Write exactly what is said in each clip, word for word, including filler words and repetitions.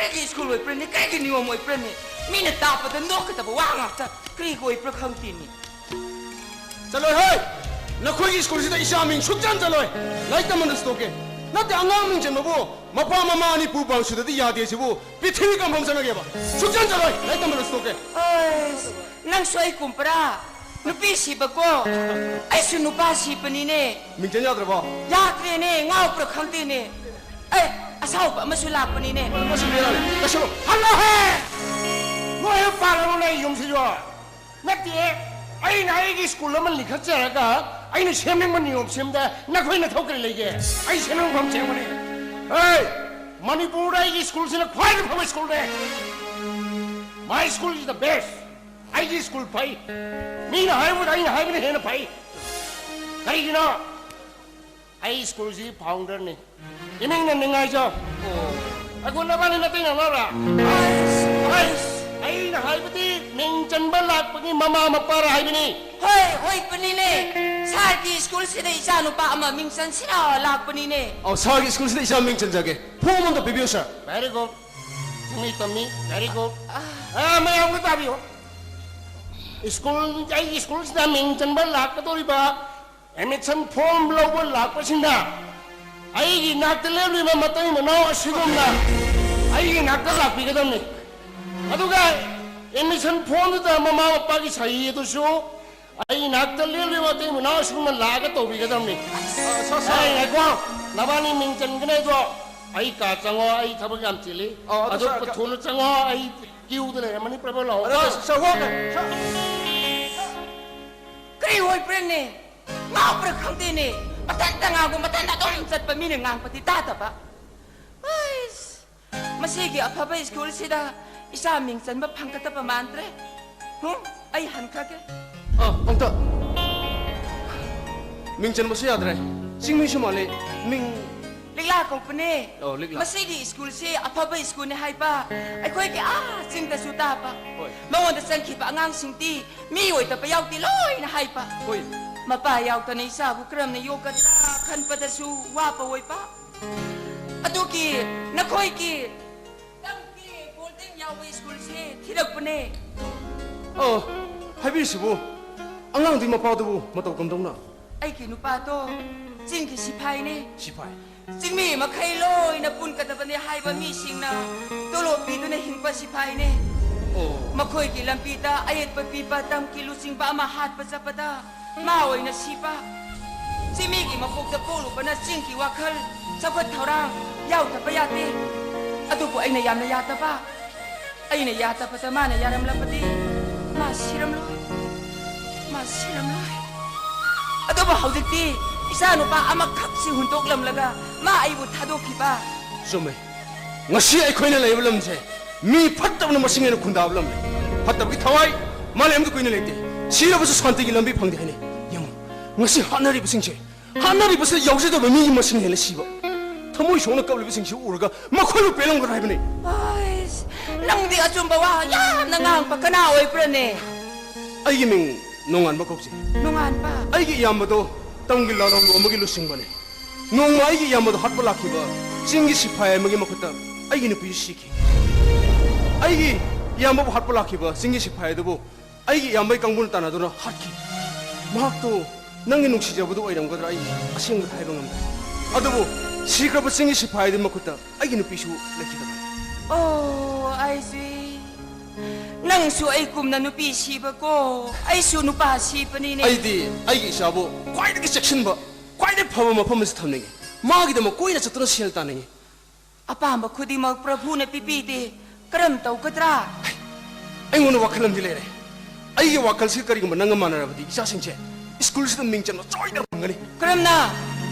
ꯀꯔꯤꯒꯤ ꯁ꯭ꯀꯨꯜ ꯑꯣꯏꯕ꯭ꯔꯅꯦ? ꯀꯔꯤꯒꯤ ꯅꯤꯌꯣꯝ ꯑꯣꯏꯕ꯭ꯔꯅꯦ? ꯃꯤꯅ ꯇꯥꯕꯗ ꯅꯣꯛꯀꯗꯕ ꯋꯥ ꯉꯥꯛꯇ꯫ ꯀꯔꯤꯒꯤ ꯑꯣꯏꯕ꯭ꯔꯥ ꯈꯪꯗꯦꯅꯦ꯫ ꯆꯠꯂꯣꯏ ꯍꯣꯏ! ꯅꯈꯣꯏꯒꯤ ꯁ꯭ꯀꯨꯜꯁꯤꯗ ꯏꯆꯥ ꯃꯤꯡ ꯁꯨꯛꯆꯟ ꯆꯠꯂꯣꯏ꯫ ꯂꯥꯏꯔꯤꯛ ꯇꯝꯕꯗꯁꯨ ꯇꯣꯛꯀꯦ꯫ ꯅꯠꯇꯦ, ꯑꯉꯥꯡ ꯃꯤꯡ ꯆꯟꯕꯕꯨ ꯃꯄꯥ ꯃꯃꯥ ꯑꯅꯤ ꯄꯨ ꯄꯥꯡ ꯁꯨꯗꯗꯤ ꯌꯥꯗꯦ ꯁꯤꯕꯨ ꯄ꯭ꯔꯤꯊꯤꯕꯤ ꯀꯝꯐꯝ ꯆꯪꯉꯒꯦꯕ? ꯁꯨꯛꯆꯟ ꯆꯠꯂꯣꯏ꯫ ꯂꯥꯏꯔꯤꯛ ꯇꯝꯕꯗꯁꯨ ꯇꯣꯛꯀꯦ꯫ ꯑꯁ, ꯅꯪꯁꯨ ꯑꯩ ꯀꯨꯝꯕ꯭ꯔꯥ? ꯅꯨꯄꯤ ꯁꯤꯕꯀꯣ꯫ ꯑꯩꯁꯨ ꯅꯨꯄꯥ ꯁꯤꯕꯅꯤꯅꯦ꯫ ꯃꯤꯡ ꯆꯟ ꯌꯥꯗ꯭ꯔꯕꯣ? ꯌꯥꯗ꯭ꯔꯦꯅꯦ, ꯉꯥꯎꯕ꯭ꯔꯥ ꯈꯪꯗꯦꯅꯦ꯫ ꯑꯩ ꯑꯁꯥꯎꯕ ꯑꯃꯁꯨ ꯂꯥꯛꯄꯅꯤꯅꯦ꯫ ꯃꯁꯤ ꯕꯦꯔꯥꯅꯤ꯫ ꯀꯩꯁꯨ ꯍꯜꯂꯣꯍꯦ! ꯅꯣꯏ ꯍꯦꯛ ꯄꯥꯜꯂꯕꯣ ꯅꯣꯏ ꯌꯨꯝꯁꯤꯁꯨ? ꯅꯠꯇꯦ, ꯑꯩꯅ ꯑꯩꯒꯤ ꯁ꯭ꯀꯨꯜ ꯑꯃ ꯂꯤꯡꯈꯠꯆꯔꯒ ꯑꯩꯅ ꯁꯦꯝꯅꯤꯡꯕ ꯅꯤꯌꯣꯝ ꯁꯦꯝꯗ ꯅꯈꯣꯏ ꯅꯊꯧ ꯀꯔꯤ ꯂꯩꯒꯦ? ꯑꯩ ꯁꯦꯝꯅꯤꯡꯐꯝ ꯁꯦꯝꯕꯅꯦ꯫ ꯍꯦ! ꯃꯅꯤꯄꯨꯔꯗ ꯑꯩꯒꯤ ꯁ꯭ꯀꯨꯜꯁꯤꯅ ꯈ꯭ꯋꯥꯏꯗꯒꯤ ꯐꯕ ꯁ꯭ꯀꯨꯜꯅꯦ꯫ My school is the best. ꯑꯩꯒꯤ ꯁ꯭ꯀꯨꯜ ꯐꯩ꯫ ꯃꯤꯅ ꯍꯥꯏꯕꯗ ꯑꯩꯅ ꯍꯥꯏꯕꯅ ꯍꯦꯟꯅ ꯐꯩ꯫ ꯀꯔꯤꯒꯤꯅꯣ? ꯑꯩ ꯁ꯭ꯀꯨꯜꯁꯤ ꯐꯥꯎꯟꯗꯔꯅꯤ꯫ ꯏꯃꯤꯡꯅ ꯅꯤꯡꯉꯥꯏꯖꯧ꯫ ꯑꯩꯈꯣꯏ ꯅꯕꯥꯅꯤ ꯅꯇꯩ ꯅꯅꯥꯎꯔ? ꯑꯩꯁ, ꯑꯩꯅ ꯍꯥꯏꯕꯗꯤ ꯃꯤꯡ ꯆꯟꯕ ꯂꯥꯛꯄꯒꯤ ꯃꯃꯥ ꯃꯄꯥꯔ ꯍꯥꯏꯕꯅꯤ꯫ ꯍꯣꯏ, ꯍꯣꯏꯕꯅꯤꯅꯦ꯫ ꯁꯥꯔꯒꯤ ꯁ꯭ꯀꯨꯜꯁꯤꯗ ꯏꯆꯥ ꯅꯨꯄꯥ ꯑꯃ ꯃꯤꯡ ꯆꯟꯁꯤꯔ ꯂꯥꯛꯄꯅꯤꯅꯦ꯫ ꯑꯧ, ꯁꯥꯔꯒꯤ ꯁ꯭ꯀꯨꯜꯁꯤꯗ ꯏꯆꯥ ꯃꯤꯡ ꯆꯟꯖꯒꯦ꯫ ꯐꯣꯝ ꯑꯝꯇ ꯄꯤꯕꯤꯌꯨ, ꯁꯥꯔ꯫ Very good. ꯆꯤꯡꯃꯤ ꯇꯝꯃꯤ꯫ Very good. ꯑ, ꯃꯌꯥꯝꯒ ꯇꯥꯕꯤꯌꯨ꯫ ꯁ꯭ꯀꯨꯜ, ꯑꯩꯒꯤ ꯁ꯭ꯀꯨꯜꯁꯤꯗ ꯃꯤꯡ ꯆꯟꯕ ꯂꯥꯛꯀꯗꯧꯔꯤꯕ ꯑꯦꯗꯃꯤꯁꯟ ꯐꯣꯝ ꯂꯧꯕ ꯂꯥꯛꯄꯁꯤꯡꯅ ꯑꯩꯒꯤ ꯅꯥꯛꯇ ꯂꯦꯞꯂꯤꯕ ꯃꯇꯩ ꯃꯅꯥꯎ ꯑꯁꯤꯒꯨꯝꯅ ꯑꯩꯒꯤ ꯅꯥꯛꯇ ꯂꯥꯛꯄꯤꯒꯗꯕꯅꯤ꯫ ꯑꯗꯨꯒ ꯑꯦꯗꯃꯤꯁꯟ ꯐꯣꯝꯗꯨꯗ ꯃꯃꯥ ꯃꯄꯥꯒꯤ ꯁꯍꯤ ꯑꯗꯨꯁꯨ ꯑꯩꯒꯤ ꯅꯥꯛꯇ ꯂꯦꯞꯂꯤꯕ ꯃꯇꯩ ꯃꯅꯥꯎ ꯑꯁꯤꯒꯨꯝꯅ ꯂꯥꯛꯑꯒ ꯇꯧꯕꯤꯒꯗꯕꯅꯤ꯫ ꯑ, ꯁꯥꯔ, ꯁꯥꯔ꯫ ꯑꯩ ꯉꯥꯏꯈꯣ, ꯅꯕꯥꯅꯤ ꯃꯤꯡ ꯆꯟꯒꯅꯤ ꯑꯗꯣ ꯑꯩ ꯀꯥ ꯆꯪꯉꯣ, ꯑꯩ ꯊꯕꯛ ꯌꯥꯝ ꯆꯤꯜꯂꯤ꯫ ꯑꯣ, ꯑꯗꯨ ꯑꯗꯨ ꯁꯥꯔ, ꯊꯨꯅ ꯆꯪꯉꯣ, ꯑꯩ ꯀ꯭ꯌꯨꯗ ꯂꯩꯔꯝꯃꯅꯤ, ꯄ꯭ꯔꯕꯜ ꯂꯥꯛꯑꯣ꯫ ꯑꯗꯣ, ꯁꯥꯔ, ꯁꯥꯔ, ꯋꯥ-, ꯁꯥꯔ꯫ ꯀꯔꯤ ꯑꯣꯏꯕ꯭ꯔꯥꯅꯦ? ꯉꯥꯎꯕ꯭ꯔꯥ ꯈꯪꯗꯦꯅꯦ꯫ ꯃꯊꯟꯇ ꯉꯥꯡꯕ, ꯃꯊꯟꯇ ꯑꯗꯨꯝ ꯆꯠꯄ, ꯃꯤꯅ ꯉꯥꯡꯕꯗꯤ ꯇꯥꯗꯕ꯫ ꯑꯩꯁ, ꯃꯁꯤꯒꯤ ꯑꯐꯕ ꯁ꯭ꯀꯨꯜꯁꯤꯗ ꯏꯆꯥ ꯃꯤꯡ ꯆꯟꯕ ꯐꯪꯒꯗꯕ ꯃꯥꯟꯗ꯭ꯔꯦ꯫ ꯍꯨꯝ, ꯑꯩ ꯍꯟꯈ꯭ꯔꯒꯦ꯫ ꯑ, ꯑꯝꯇ꯫ ꯃꯤꯡ ꯆꯟꯕꯁꯨ ꯌꯥꯗ꯭ꯔꯦ꯫ ꯆꯤꯡꯃꯤꯁꯨ ꯃꯥꯜꯂꯤ꯫ ꯃꯤꯡ ꯂꯤꯛꯂꯥ ꯀꯧꯕꯅꯦ꯫ ꯑꯣ, ꯂꯤꯛꯂꯥ꯫ ꯃꯁꯤꯒꯤ ꯁ꯭ꯀꯨꯜꯁꯤ ꯑꯐꯕ ꯁ꯭ꯀꯨꯜꯅꯤ ꯍꯥꯏꯕ ꯑꯩꯈꯣꯏꯒꯤ ꯑꯥ ꯆꯤꯡꯗꯁꯨ ꯇꯥꯕ꯫ ꯍꯣꯏ꯫ ꯃꯉꯣꯟꯗ ꯆꯪꯈꯤꯕ ꯑꯉꯥꯡꯁꯤꯡꯗꯤ ꯃꯤ ꯑꯣꯏꯗꯕ ꯌꯥꯎꯗꯦ ꯂꯣꯏꯅ ꯍꯥꯏꯕ꯫ ꯍꯣꯏ꯫ ꯃꯄꯥ ꯌꯥꯎꯗꯅ ꯏꯆꯥꯕꯨ ꯀꯔꯝꯅ ꯌꯣꯛꯀꯗ꯭ꯔꯥ ꯈꯟꯕꯗꯁꯨ ꯋꯥꯕ ꯑꯣꯏꯕ꯫ ꯑꯗꯨꯒꯤ ꯅꯈꯣꯏꯒꯤ ꯄꯤꯔꯛꯄꯅꯦ꯫ ꯑ, ꯍꯥꯏꯕꯤꯔꯤꯁꯤꯕꯨ, ꯑꯉꯥꯡꯗꯨꯒꯤ ꯃꯄꯥꯗꯨꯕꯨ ꯃꯇꯧ ꯀꯝꯗꯧꯅ? ꯑꯩꯒꯤ ꯅꯨꯄꯥꯗꯣ ꯆꯤꯡꯒꯤ ꯁꯤꯐꯥꯏꯅꯦ꯫ ꯁꯤꯐꯥꯏ? ꯆꯤꯡꯃꯤ ꯃꯈꯩ ꯂꯣꯏꯅ ꯄꯨꯟꯒꯗꯕꯅꯦ ꯍꯥꯏꯕ ꯃꯤꯁꯤꯡꯅ ꯇꯣꯂꯣꯞ ꯄꯤꯗꯨꯅ ꯍꯤꯡꯕ ꯁꯤꯐꯥꯏꯅꯦ꯫ ꯑꯣ꯫ ꯃꯈꯣꯏꯒꯤ ꯂꯝꯕꯤꯗ ꯑꯌꯦꯠꯄ ꯄꯤꯕ ꯇꯝꯒꯤ ꯂꯨꯆꯤꯡꯕ ꯑꯃ ꯍꯥꯠꯄ ꯆꯠꯄꯗ ꯃꯥ ꯑꯣꯏꯅ ꯁꯤꯕ꯫ ꯆꯤꯡꯃꯤꯒꯤ ꯃꯄꯣꯛꯇ ꯄꯣꯛꯂꯨꯕꯅ ꯆꯤꯡꯒꯤ ꯋꯥꯈꯜ, ꯆꯥꯎꯈꯠ ꯊꯧꯔꯥꯡ ꯌꯥꯎꯗꯕ ꯌꯥꯗꯦ꯫ ꯑꯗꯨꯕꯨ ꯑꯩꯅ ꯌꯥꯝꯅ ꯌꯥꯗꯕ꯫ ꯑꯩꯅ ꯌꯥꯗꯕꯗ ꯃꯥꯅ ꯌꯥꯔꯝꯂꯕꯗꯤ ꯃꯥ ꯁꯤꯔꯝꯂꯣꯏ꯫ ꯃꯥ ꯁꯤꯔꯝꯂꯣꯏ꯫ ꯑꯗꯨꯕꯨ ꯍꯧꯖꯤꯛꯇꯤ ꯏꯆꯥꯅꯨꯄꯥ ꯑꯃꯈꯛꯁꯤ ꯍꯨꯟꯗꯣꯛꯂꯝꯂꯒ ꯃꯥ ꯑꯩꯕꯨ ꯊꯥꯗꯣꯛꯈꯤꯕ꯫ ꯆꯨꯝꯃꯦ꯫ ꯉꯁꯤ ꯑꯩꯈꯣꯏꯅ ꯂꯩꯕ ꯂꯝꯁꯦ ꯃꯤ ꯐꯠꯇꯕꯅ ꯃꯁꯤꯡ ꯍꯦꯟꯅ ꯈꯨꯟꯗꯥꯕ ꯂꯝꯅꯤ꯫ ꯐꯠꯇꯕꯒꯤ ꯊꯋꯥꯏ ꯃꯥꯂꯦꯝꯗ ꯀꯨꯏꯅ ꯂꯩꯇꯦ꯫ ꯁꯤꯔꯕꯁꯨ ꯁꯥꯟꯇꯤꯒꯤ ꯂꯝꯕꯤ ꯐꯪꯗꯦ ꯍꯥꯏꯅꯩ꯫ ꯌꯦꯡꯉꯨ, ꯉꯁꯤ ꯍꯥꯠꯅꯔꯤꯕꯁꯤꯡꯁꯦ, ꯍꯥꯠꯅꯔꯤꯕꯁꯤꯗ ꯌꯥꯎꯖꯗꯕ ꯃꯤꯒꯤ ꯃꯁꯤꯡ ꯍꯦꯜꯂꯦ ꯁꯤꯕ꯫ ꯊꯃꯣꯏ ꯁꯣꯛꯅ ꯀꯞꯂꯤꯕꯁꯤꯡꯁꯤ ꯎꯔꯒ ꯃꯈꯣꯏꯕꯨ ꯄꯦꯜꯂꯝꯒꯗ꯭ꯔꯥ ꯍꯥꯏꯕꯅꯤ꯫ ꯑꯁ, ꯅꯪꯗꯤ ꯑꯆꯨꯝꯕ ꯋꯥ ꯌꯥꯝꯅ ꯉꯥꯡꯕ ꯀꯅꯥ ꯑꯣꯏꯕ꯭ꯔꯅꯦ? ꯑꯩꯒꯤ ꯃꯤꯡ ꯅꯣꯡꯉꯥꯟꯕ ꯀꯧꯖꯩ꯫ ꯅꯣꯡꯉꯥꯟꯕ? ꯑꯩꯒꯤ ꯏꯌꯥꯝꯕꯗꯣ ꯇꯝꯒꯤ ꯂꯥꯜꯍꯧꯂꯨ ꯑꯃꯒꯤ ꯂꯨꯆꯤꯡꯕꯅꯤ꯫ ꯅꯣꯡꯃ ꯑꯩꯒꯤ ꯏꯌꯥꯝꯕꯗꯣ ꯍꯥꯠꯄ ꯂꯥꯛꯈꯤꯕ ꯆꯤꯡꯒꯤ ꯁꯤꯐꯥꯏ ꯑꯃꯒꯤ ꯃꯈꯨꯠꯇ ꯑꯩꯒꯤ ꯅꯨꯄꯤꯁꯨ ꯁꯤꯈꯤ꯫ ꯑꯩꯒꯤ ꯏꯌꯥꯝꯕꯕꯨ ꯍꯥꯠꯄ ꯂꯥꯛꯈꯤꯕ ꯆꯤꯡꯒꯤ ꯁꯤꯐꯥꯏ ꯑꯗꯨꯕꯨ ꯑꯩꯒꯤ ꯏꯌꯥꯝꯕꯒꯤ ꯀꯥꯡꯕꯨꯅ ꯇꯥꯟꯅꯗꯨꯅ ꯍꯥꯠꯈꯤ꯫ ꯃꯍꯥꯛꯇꯨ ꯅꯪꯒꯤ ꯅꯨꯡꯁꯤꯖꯕꯗꯨ ꯑꯣꯏꯔꯝꯒꯗ꯭ꯔꯥ, ꯑꯩ ꯑꯁꯦꯡꯕꯗꯤ ꯍꯥꯏꯕ ꯉꯝꯗ꯭ꯔꯦ꯫ ꯑꯗꯨꯕꯨ ꯁꯤꯈ꯭ꯔꯕ ꯆꯤꯡꯒꯤ ꯁꯤꯐꯥꯏ ꯑꯗꯨꯒꯤ ꯃꯈꯨꯠꯇ ꯑꯩꯒꯤ ꯅꯨꯄꯤꯁꯨ ꯂꯩꯈꯤꯗꯕꯅꯤ꯫ ꯑꯣ, ꯑꯩꯁꯤ ꯅꯪꯁꯨ ꯑꯩꯒꯨꯝꯅ ꯅꯨꯄꯤ ꯁꯤꯕꯀꯣ꯫ ꯑꯩꯁꯨ ꯅꯨꯄꯥ ꯁꯤꯕꯅꯤꯅꯦ꯫ ꯑꯩꯗꯤ ꯑꯩꯒꯤ ꯏꯆꯥꯕꯨ ꯈ꯭ꯋꯥꯏꯗꯒꯤ ꯆꯦꯛꯁꯤꯟꯕ, ꯈ꯭ꯋꯥꯏꯗꯒꯤ ꯐꯕ ꯃꯐꯝ ꯑꯁꯤꯗ ꯊꯝꯅꯤꯡꯉꯤ꯫ ꯃꯥꯒꯤꯗꯃꯛ ꯀꯣꯏꯅ ꯆꯠꯇꯨꯅ ꯁꯦꯜ ꯇꯥꯅꯤꯡꯉꯤ꯫ ꯑꯄꯥꯝꯕ ꯈꯨꯗꯤꯡꯃꯛ ꯄ꯭ꯔꯚꯨꯅ ꯄꯤꯕꯤꯗꯦ꯫ ꯀꯔꯝ ꯇꯧꯒꯗ꯭ꯔꯥ? ꯑꯩꯉꯣꯟꯗ ꯋꯥꯈꯜ ꯑꯃꯗꯤ ꯂꯩꯔꯦ꯫ ꯑꯩꯒꯤ ꯋꯥꯈꯜꯁꯤ ꯀꯔꯤꯒꯨꯝꯕ ꯅꯪꯒ ꯃꯥꯟꯅꯔꯕꯗꯤ ꯏꯆꯥꯁꯤꯡꯁꯦ ꯁ꯭ꯀꯨꯜꯁꯤꯗ ꯃꯤꯡ ꯆꯟꯕ ꯁꯣꯏꯗꯅ ꯐꯪꯒꯅꯤ꯫ ꯀꯔꯝꯅ?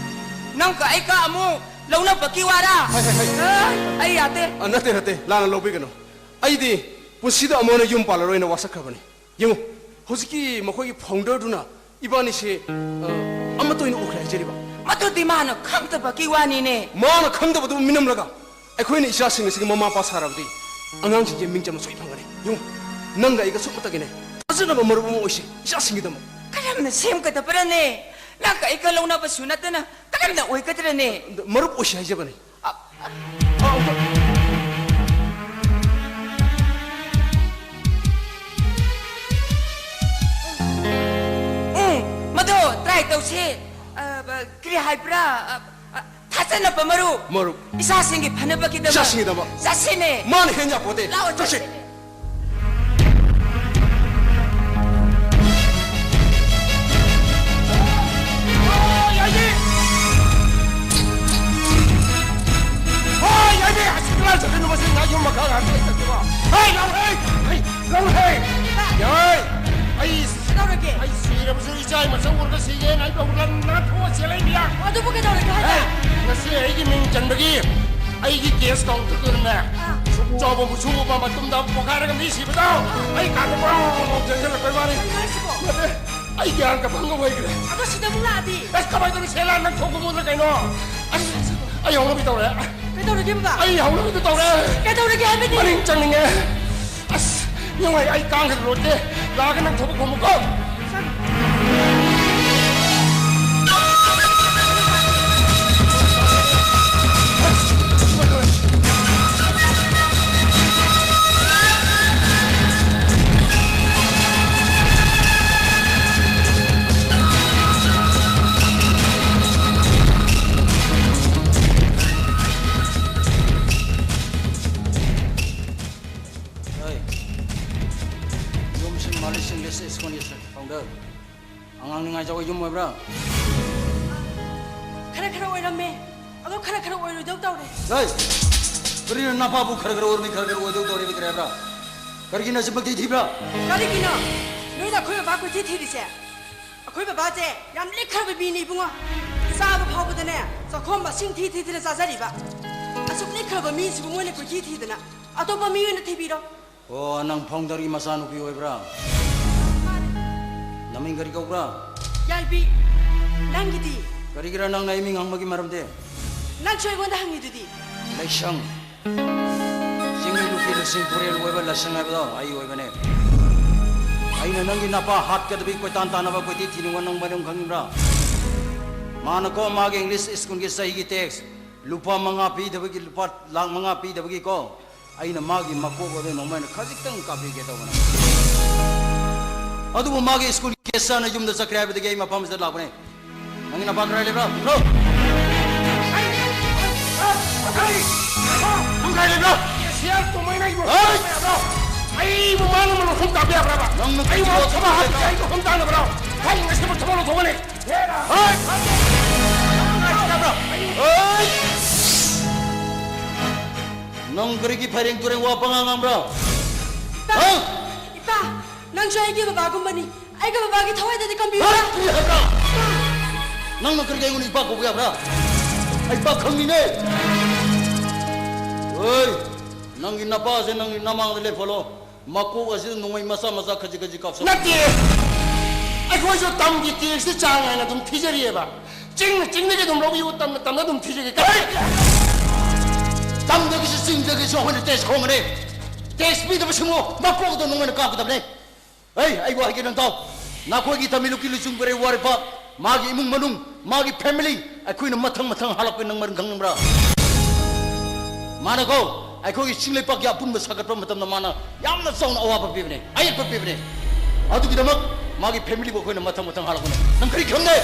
ꯅꯪꯒ ꯑꯩꯒ ꯑꯃꯨꯛ ꯂꯧꯅꯕꯒꯤ ꯋꯥꯔꯥ? ꯍꯥꯏ, ꯍꯥꯏ, ꯍꯥꯏ꯫ ꯑ, ꯑꯩ ꯌꯥꯗꯦ꯫ ꯑ, ꯅꯠꯇꯦ, ꯅꯠꯇꯦ, ꯂꯥꯟꯅ ꯂꯧꯕꯤꯒꯅꯨ꯫ ꯑꯩꯗꯤ ꯄꯨꯟꯁꯤꯗ ꯑꯃꯨꯛ ꯍꯟꯅ ꯌꯨꯝ ꯄꯥꯜꯂꯔꯣꯏꯅ ꯋꯥꯁꯛꯈ꯭ꯔꯕꯅꯤ꯫ ꯌꯦꯡꯉꯨ, ꯍꯧꯖꯤꯛꯀꯤ ꯃꯈꯣꯏꯒꯤ founderꯗꯨꯅ ꯏꯕꯥꯅꯤꯁꯦ, ꯑ, ꯑꯃꯠꯇ ꯑꯣꯏꯅ ꯎꯈ꯭ꯔꯦ ꯍꯥꯏꯖꯔꯤꯕ꯫ ꯃꯗꯨꯗꯤ ꯃꯥꯅ ꯈꯪꯗꯕꯒꯤ ꯋꯥꯅꯤꯅꯦ꯫ ꯃꯥꯅ ꯈꯪꯗꯕꯗꯨ ꯃꯤꯅꯝꯂꯒ ꯑꯩꯈꯣꯏꯅ ꯏꯆꯥꯁꯤꯡ ꯑꯁꯤꯒꯤ ꯃꯃꯥ ꯃꯄꯥ ꯁꯥꯔꯕꯗꯤ ꯑꯉꯥꯡꯁꯤꯡꯁꯦ ꯃꯤꯡ ꯆꯟꯕ ꯁꯣꯏ ꯐꯪꯒꯅꯤ꯫ ꯌꯦꯡꯉꯨ, ꯅꯪꯒ ꯑꯩꯒ ꯁꯨꯞꯅꯇꯒꯤꯅꯦ ꯊꯥꯖꯅꯕ ꯃꯔꯨꯞ ꯑꯃ ꯑꯣꯏꯁꯤ ꯏꯆꯥꯁꯤꯡꯒꯤꯗꯃꯛ꯫ ꯀꯔꯝꯅ ꯁꯦꯝꯒꯗꯕ꯭ꯔꯅꯦ? ꯅꯪꯒ ꯑꯩꯒ ꯂꯧꯅꯕꯁꯨ ꯅꯠꯇꯅ ꯀꯔꯝꯅ ꯑꯣꯏꯒꯗ꯭ꯔꯅꯦ? ꯃꯔꯨꯞ ꯑꯣꯏꯁꯤ ꯍꯥꯏꯖꯕꯅꯤ꯫ ꯑ, ꯑ, ꯑ, ꯑ, ꯀꯔꯤ ꯍꯥꯏꯕ꯭ꯔꯥ? ꯑ, ꯑ, ꯊꯥꯖꯅꯕ ꯃꯔꯨꯞ꯫ ꯃꯔꯨꯞ꯫ ꯏꯆꯥꯁꯤꯡꯒꯤ ꯐꯅꯕꯒꯤꯗꯃꯛ꯫ ꯏꯆꯥꯁꯤꯡꯒꯤꯗꯃꯛ꯫ ꯆꯠꯁꯤꯅꯦ꯫ ꯃꯥꯅ ꯍꯦꯟ ꯌꯥꯄꯣꯠꯇꯦ꯫ ꯂꯥꯛꯑꯣ, ꯆꯠꯁꯤ꯫ ꯆꯠꯁꯤꯅꯦ꯫ ꯍꯣꯏ, ꯌꯥꯏꯕꯤ! ꯍꯣꯏ, ꯌꯥꯏꯕꯤ! ꯑꯁ, ꯀꯗꯥꯏ ꯆꯠꯈ꯭ꯔꯤꯅꯣ ꯃꯁꯤ? ꯉꯥ ꯌꯨꯝ ꯃꯈꯥ ꯉꯥꯏꯍꯥꯛ ꯂꯩꯇꯕꯤꯕꯣ꯫ ꯍꯣꯏ, ꯂꯥꯛꯑꯣ, ꯍꯣꯏ! ꯍꯣꯏ, ꯂꯥꯛꯑꯣ, ꯍꯣꯏ! ꯌꯥꯏ! ꯑꯩ, ꯀꯩꯗꯧꯔꯒꯦ? ꯑꯩ ꯁꯤꯔꯕꯁꯨ ꯏꯆꯥ ꯃꯁꯛ ꯎꯔꯒ ꯁꯤꯒꯦꯅ ꯑꯩ ꯕꯥꯎ ꯂꯟꯅ ꯊꯣꯛꯑ ꯆꯦꯜꯂꯛꯏ ꯃꯤꯌꯥ꯫ ꯑꯗꯨꯕꯨ ꯀꯩꯗꯧꯔꯒꯦ ꯍꯥꯏꯕ? ꯍꯦ, ꯉꯁꯤ ꯑꯩꯒꯤ ꯃꯤꯡ ꯆꯟꯕꯒꯤ ꯑꯩꯒꯤ ꯀꯦꯁ ꯀꯥꯎꯟꯇꯔꯗꯨꯗꯅꯦ, ꯑꯥ꯫ ꯁꯨꯛ ꯆꯥꯎꯕ ꯃꯨꯁꯨ ꯃꯨꯕ ꯃꯇꯨꯝꯗ ꯄꯣꯈꯥꯏꯔꯒ ꯃꯤ ꯁꯤꯕꯗꯣ ꯑꯩ ꯀꯥꯗ ꯕ꯭ꯔꯣ ꯕ꯭ꯔꯣ ꯆꯦꯟꯁꯤꯜꯂꯛꯄꯩ ꯋꯥꯅꯤ꯫ ꯀꯩꯅꯣ ꯍꯥꯏꯁꯤꯕꯣ? ꯅꯠꯇꯦ, ꯑꯩ ꯒ꯭ꯌꯥꯟꯒ ꯚꯪꯒ ꯑꯣꯏꯈ꯭ꯔꯦ꯫ ꯑꯗꯣ ꯁꯤꯗ ꯑꯃꯨꯛ ꯂꯥꯛꯑꯗꯤ? ꯑꯁ, ꯀꯃꯥꯏꯅ ꯇꯧꯅꯤ? ꯁꯦꯂꯥ ꯅꯪ ꯊꯣꯛꯄ ꯃꯨꯠꯂ ꯀꯩꯅꯣ? ꯑꯁ, ꯑꯩ ꯍꯧꯅꯕꯤ ꯇꯧꯔꯦ꯫ ꯀꯩꯗꯧꯔꯒꯦ ꯕꯕꯥ? ꯑꯩ ꯍꯧꯅꯕꯤꯗꯨ ꯇꯧꯔꯦ꯫ ꯀꯩꯗꯧꯔꯒꯦ ꯍꯥꯏꯕꯅꯤ? ꯃꯅꯤꯡ ꯆꯪꯅꯤꯡꯉꯦ꯫ ꯑꯁ, ꯅꯨꯡꯉꯥꯏ, ꯑꯩ ꯀꯥꯡꯒ ꯂꯣꯠꯀꯦ꯫ ꯂꯥꯛꯑꯒ ꯅꯪ ꯊꯕꯛ ꯈꯣꯝꯃꯨꯀꯣ꯫ ꯍꯣꯏ꯫ ꯌꯨꯝꯁꯤꯡ ꯃꯥꯂꯤꯁꯤꯡ ꯂꯤꯁ ꯁ꯭ꯀꯨꯜꯒꯤ ꯐꯥꯎꯟꯗꯔ꯫ ꯑꯉꯥꯡ ꯅꯤꯡꯉꯥꯏ ꯆꯥꯎꯕ ꯌꯨꯝ ꯑꯣꯏꯕ꯭ꯔꯥ? ꯈꯔ ꯈꯔ ꯑꯣꯏꯔꯝꯃꯦ꯫ ꯑꯗꯣ ꯈꯔ ꯈꯔ ꯑꯣꯏꯔꯣꯏꯗꯧ ꯇꯧꯔꯦ꯫ ꯍꯩ! ꯀꯔꯤꯅꯣ ꯅꯄꯥꯕꯨ ꯈꯔ ꯈꯔ ꯑꯣꯏꯔꯝꯃꯤ, ꯈꯔ ꯈꯔ ꯑꯣꯏꯗꯧ ꯇꯧꯔꯦ ꯀꯔꯤ ꯍꯥꯏꯕ꯭ꯔꯥ? ꯀꯔꯤꯒꯤꯅꯣ ꯑꯁꯤ ꯄꯪꯊꯤ ꯊꯤꯕ꯭ꯔꯥ? ꯀꯔꯤꯒꯤꯅꯣ? ꯅꯣꯏꯅ ꯑꯩꯈꯣꯏ ꯕꯕꯥ ꯀꯣꯏꯊꯤ ꯊꯤꯔꯤꯁꯦ? ꯑꯩꯈꯣꯏ ꯕꯕꯥꯁꯦ ꯌꯥꯝ ꯂꯤꯛꯈ꯭ꯔꯕ ꯃꯤꯅꯤ ꯏꯕꯨꯡꯉꯣ꯫ ꯆꯥꯕ ꯐꯥꯎꯕꯗꯅꯦ ꯆꯥꯛꯈꯣꯝ ꯃꯁꯤꯡ ꯊꯤ ꯊꯤꯗꯅ ꯆꯥꯖꯔꯤꯕ꯫ ꯑꯁꯨꯛ ꯂꯤꯛꯈ꯭ꯔꯕ ꯃꯤꯁꯤꯕꯨ ꯃꯣꯏꯅ ꯀꯣꯏꯊꯤ ꯊꯤꯗꯅ ꯑꯇꯣꯞꯄ ꯃꯤ ꯑꯣꯏꯅ ꯊꯤꯕꯤꯔꯣ꯫ ꯑꯣ, ꯅꯪ ꯐꯥꯎꯟꯗꯔꯒꯤ ꯃꯆꯥꯅꯨꯄꯤ ꯑꯣꯏꯕ꯭ꯔꯥ? ꯃꯥꯅꯦ꯫ ꯅꯃꯤꯡ ꯀꯔꯤ ꯀꯧꯕ꯭ꯔꯥ? ꯌꯥꯏꯕꯤ꯫ ꯅꯪꯒꯤꯗꯤ? ꯀꯔꯤꯒꯤꯔꯥ ꯅꯪꯅ ꯑꯩ ꯃꯤꯡ ꯍꯪꯕꯒꯤ ꯃꯔꯝꯗꯤ? ꯅꯪꯁꯨ ꯑꯩꯉꯣꯟꯗ ꯍꯪꯉꯤꯗꯨꯗꯤ? ꯂꯩꯁꯪ꯫ ꯆꯤꯡꯃꯤ ꯅꯨꯄꯤ ꯂꯧꯁꯤꯡ ꯄꯨꯔꯦꯜ ꯑꯣꯏꯕ ꯂꯥꯏꯁꯪ ꯍꯥꯏꯕꯗꯣ ꯑꯩ ꯑꯣꯏꯕꯅꯦ꯫ ꯑꯩꯅ ꯅꯪꯒꯤ ꯅꯄꯥ ꯍꯥꯠꯀꯗꯕꯒꯤ ꯀꯣꯏꯇꯥꯟ ꯇꯥꯟꯅꯕ ꯀꯣꯏꯊꯤ ꯊꯤꯅꯤꯡꯕ ꯅꯪ ꯃꯔꯝ ꯈꯪꯅꯤꯡꯕ꯭ꯔꯥ? ꯃꯥꯅꯀꯣ ꯃꯥꯒꯤ ꯏꯪꯂꯤꯁ ꯁ꯭ꯀꯨꯜꯒꯤ ꯆꯍꯤꯒꯤ ꯇꯦꯛꯁ ꯂꯨꯄꯥ ꯃꯉꯥ ꯄꯤꯗꯕꯒꯤ, ꯂꯨꯄꯥ ꯂꯥꯈ ꯃꯉꯥ ꯄꯤꯗꯕꯒꯤꯀꯣ, ꯑꯩꯅ ꯃꯥꯒꯤ ꯃꯀꯣꯛ ꯑꯗꯨ ꯅꯣꯡꯃꯩꯅ ꯈꯖꯤꯛꯇꯪ ꯀꯥꯞꯄꯤꯒꯦ ꯇꯧꯕꯅꯦ꯫ ꯑꯗꯨꯕꯨ ꯃꯥꯒꯤ ꯁ꯭ꯀꯨꯜ ꯀꯦꯁ ꯆꯥꯅ ꯌꯨꯝꯗ ꯆꯠꯈ꯭ꯔꯦ ꯍꯥꯏꯕꯗꯒꯤ ꯑꯩ ꯃꯐꯝꯁꯤꯗ ꯂꯥꯛꯄꯅꯦ꯫ ꯅꯪꯒꯤ ꯅꯄꯥ ꯀꯗꯥꯏ ꯂꯩꯕ꯭ꯔꯥ? ꯍꯪꯉꯣ꯫ ꯅꯪ ꯀꯗꯥꯏ ꯂꯩꯕ꯭ꯔꯥ? ꯁꯤꯌꯥꯔ ꯇꯣꯃꯩꯅ ꯑꯩꯕꯨ ꯍꯣꯏ! ꯍꯨꯝꯕ ꯌꯥꯕ꯭ꯔꯣ? ꯑꯩꯕꯨ ꯃꯥꯅ ꯃꯅꯨꯡ ꯍꯨꯝ ꯇꯥꯕ ꯌꯥꯕ꯭ꯔꯕ? ꯅꯪ ꯅꯨꯄꯤ ꯑꯩꯕꯨ ꯊꯕꯛ ꯍꯥꯞꯄꯤꯁꯦ ꯑꯩꯕꯨ ꯍꯨꯝ ꯇꯥꯅꯕ꯭ꯔꯣ? ꯍꯥꯏ, ꯉꯁꯤꯕꯨ ꯊꯕꯛ ꯂꯧꯊꯣꯛꯀꯅꯤ꯫ ꯍꯣꯏ! ꯍꯣꯏ! ꯅꯪ ꯀꯔꯤꯒꯤ ꯐꯩꯔꯦꯡ ꯇꯨꯔꯦꯡ ꯋꯥ ꯄꯉꯥꯡ ꯉꯥꯡꯕ꯭ꯔꯥ? ꯏꯄꯥ! ꯍꯥ? ꯏꯄꯥ! ꯅꯪꯁꯨ ꯑꯩꯒꯤ ꯕꯕꯥꯒꯨꯝꯕꯅꯤ꯫ ꯑꯩꯒ ꯕꯕꯥꯒꯤ ꯊꯋꯥꯏꯗꯗꯤ ꯀꯝꯕꯤꯌꯨ꯫ ꯍꯥꯏ! ꯀꯔꯤ ꯍꯥꯏꯕ꯭ꯔꯥ? ꯅꯪꯅ ꯀꯔꯤꯒꯤ ꯑꯩꯉꯣꯟꯗ ꯏꯄꯥ ꯀꯧꯕ ꯌꯥꯕ꯭ꯔꯥ? ꯑꯩ ꯄꯥꯈꯪꯅꯤꯅꯦ꯫ ꯍꯣꯏ! ꯅꯪꯒꯤ ꯅꯄꯥꯁꯦ ꯅꯪꯒꯤ ꯅꯃꯥꯡꯗ ꯂꯦꯞꯍꯜꯂꯣ꯫ ꯃꯀꯣꯛ ꯑꯁꯤꯗ ꯅꯣꯡꯃꯩ ꯃꯆꯥ ꯃꯆꯥ ꯈꯖꯤꯛ ꯈꯖꯤꯛ ꯀꯥꯞꯁꯜꯂꯨ꯫ ꯅꯠꯇꯦ꯫ ꯑꯩꯈꯣꯏꯁꯨ ꯇꯝꯒꯤ ꯇꯦꯛꯁꯇꯤ ꯆꯥꯡ ꯅꯥꯏꯅ ꯑꯗꯨꯝ ꯊꯤꯖꯔꯤꯑꯕ꯫ ꯆꯤꯡꯅ ꯆꯤꯡꯗꯒꯤ ꯑꯗꯨꯝ ꯂꯧꯕꯤꯌꯨ, ꯇꯝꯅ ꯇꯝꯅ ꯑꯗꯨꯝ ꯊꯤꯖꯒꯦ꯫ ꯀꯔꯤ? ꯇꯝꯗꯒꯤꯁꯨ ꯆꯤꯡꯗꯒꯤꯁꯨ ꯑꯩꯈꯣꯏꯅ ꯇꯦꯛꯁ ꯈꯣꯡꯒꯅꯤ꯫ ꯇꯦꯛꯁ ꯄꯤꯗꯕꯁꯤꯡꯕꯨ ꯃꯀꯣꯛꯇ ꯅꯣꯡꯃꯩꯅ ꯀꯥꯞꯀꯗꯕꯅꯤ꯫ ꯑꯩ, ꯑꯩ ꯋꯥ ꯍꯥꯏꯒꯦ ꯅꯪ ꯇꯥꯎ꯫ ꯅꯈꯣꯏꯒꯤ ꯇꯝꯃꯤꯂꯨꯀꯤ ꯂꯨꯆꯤꯡꯕꯔꯩ ꯋꯥꯔꯤꯕ ꯃꯥꯒꯤ ꯏꯃꯨꯡ ꯃꯅꯨꯡ, ꯃꯥꯒꯤ family, ꯑꯩꯈꯣꯏꯅ ꯃꯊꯪ ꯃꯊꯪ ꯍꯥꯜꯂꯛꯄ ꯅꯪ ꯃꯔꯝ ꯈꯪꯅꯤꯡꯕ꯭ꯔꯥ? ꯃꯥꯅꯀꯣ, ꯑꯩꯈꯣꯏꯒꯤ ꯆꯤꯡ ꯂꯩꯄꯥꯛꯀꯤ ꯑꯄꯨꯟꯕ ꯁꯥꯒꯠꯄ ꯃꯇꯝꯗ ꯃꯥꯅ ꯌꯥꯝꯅ ꯆꯥꯎꯅ ꯑꯋꯥꯕ ꯄꯤꯕꯅꯦ, ꯑꯌꯦꯠꯄ ꯄꯤꯕꯅꯦ꯫ ꯑꯗꯨꯒꯤꯗꯃꯛ ꯃꯥꯒꯤ familyꯕꯨ ꯑꯩꯈꯣꯏꯅ ꯃꯊꯪ ꯃꯊꯪ ꯍꯥꯜꯂꯛꯄꯅꯦ꯫ ꯅꯪ ꯀꯔꯤ ꯈꯪꯗꯦ?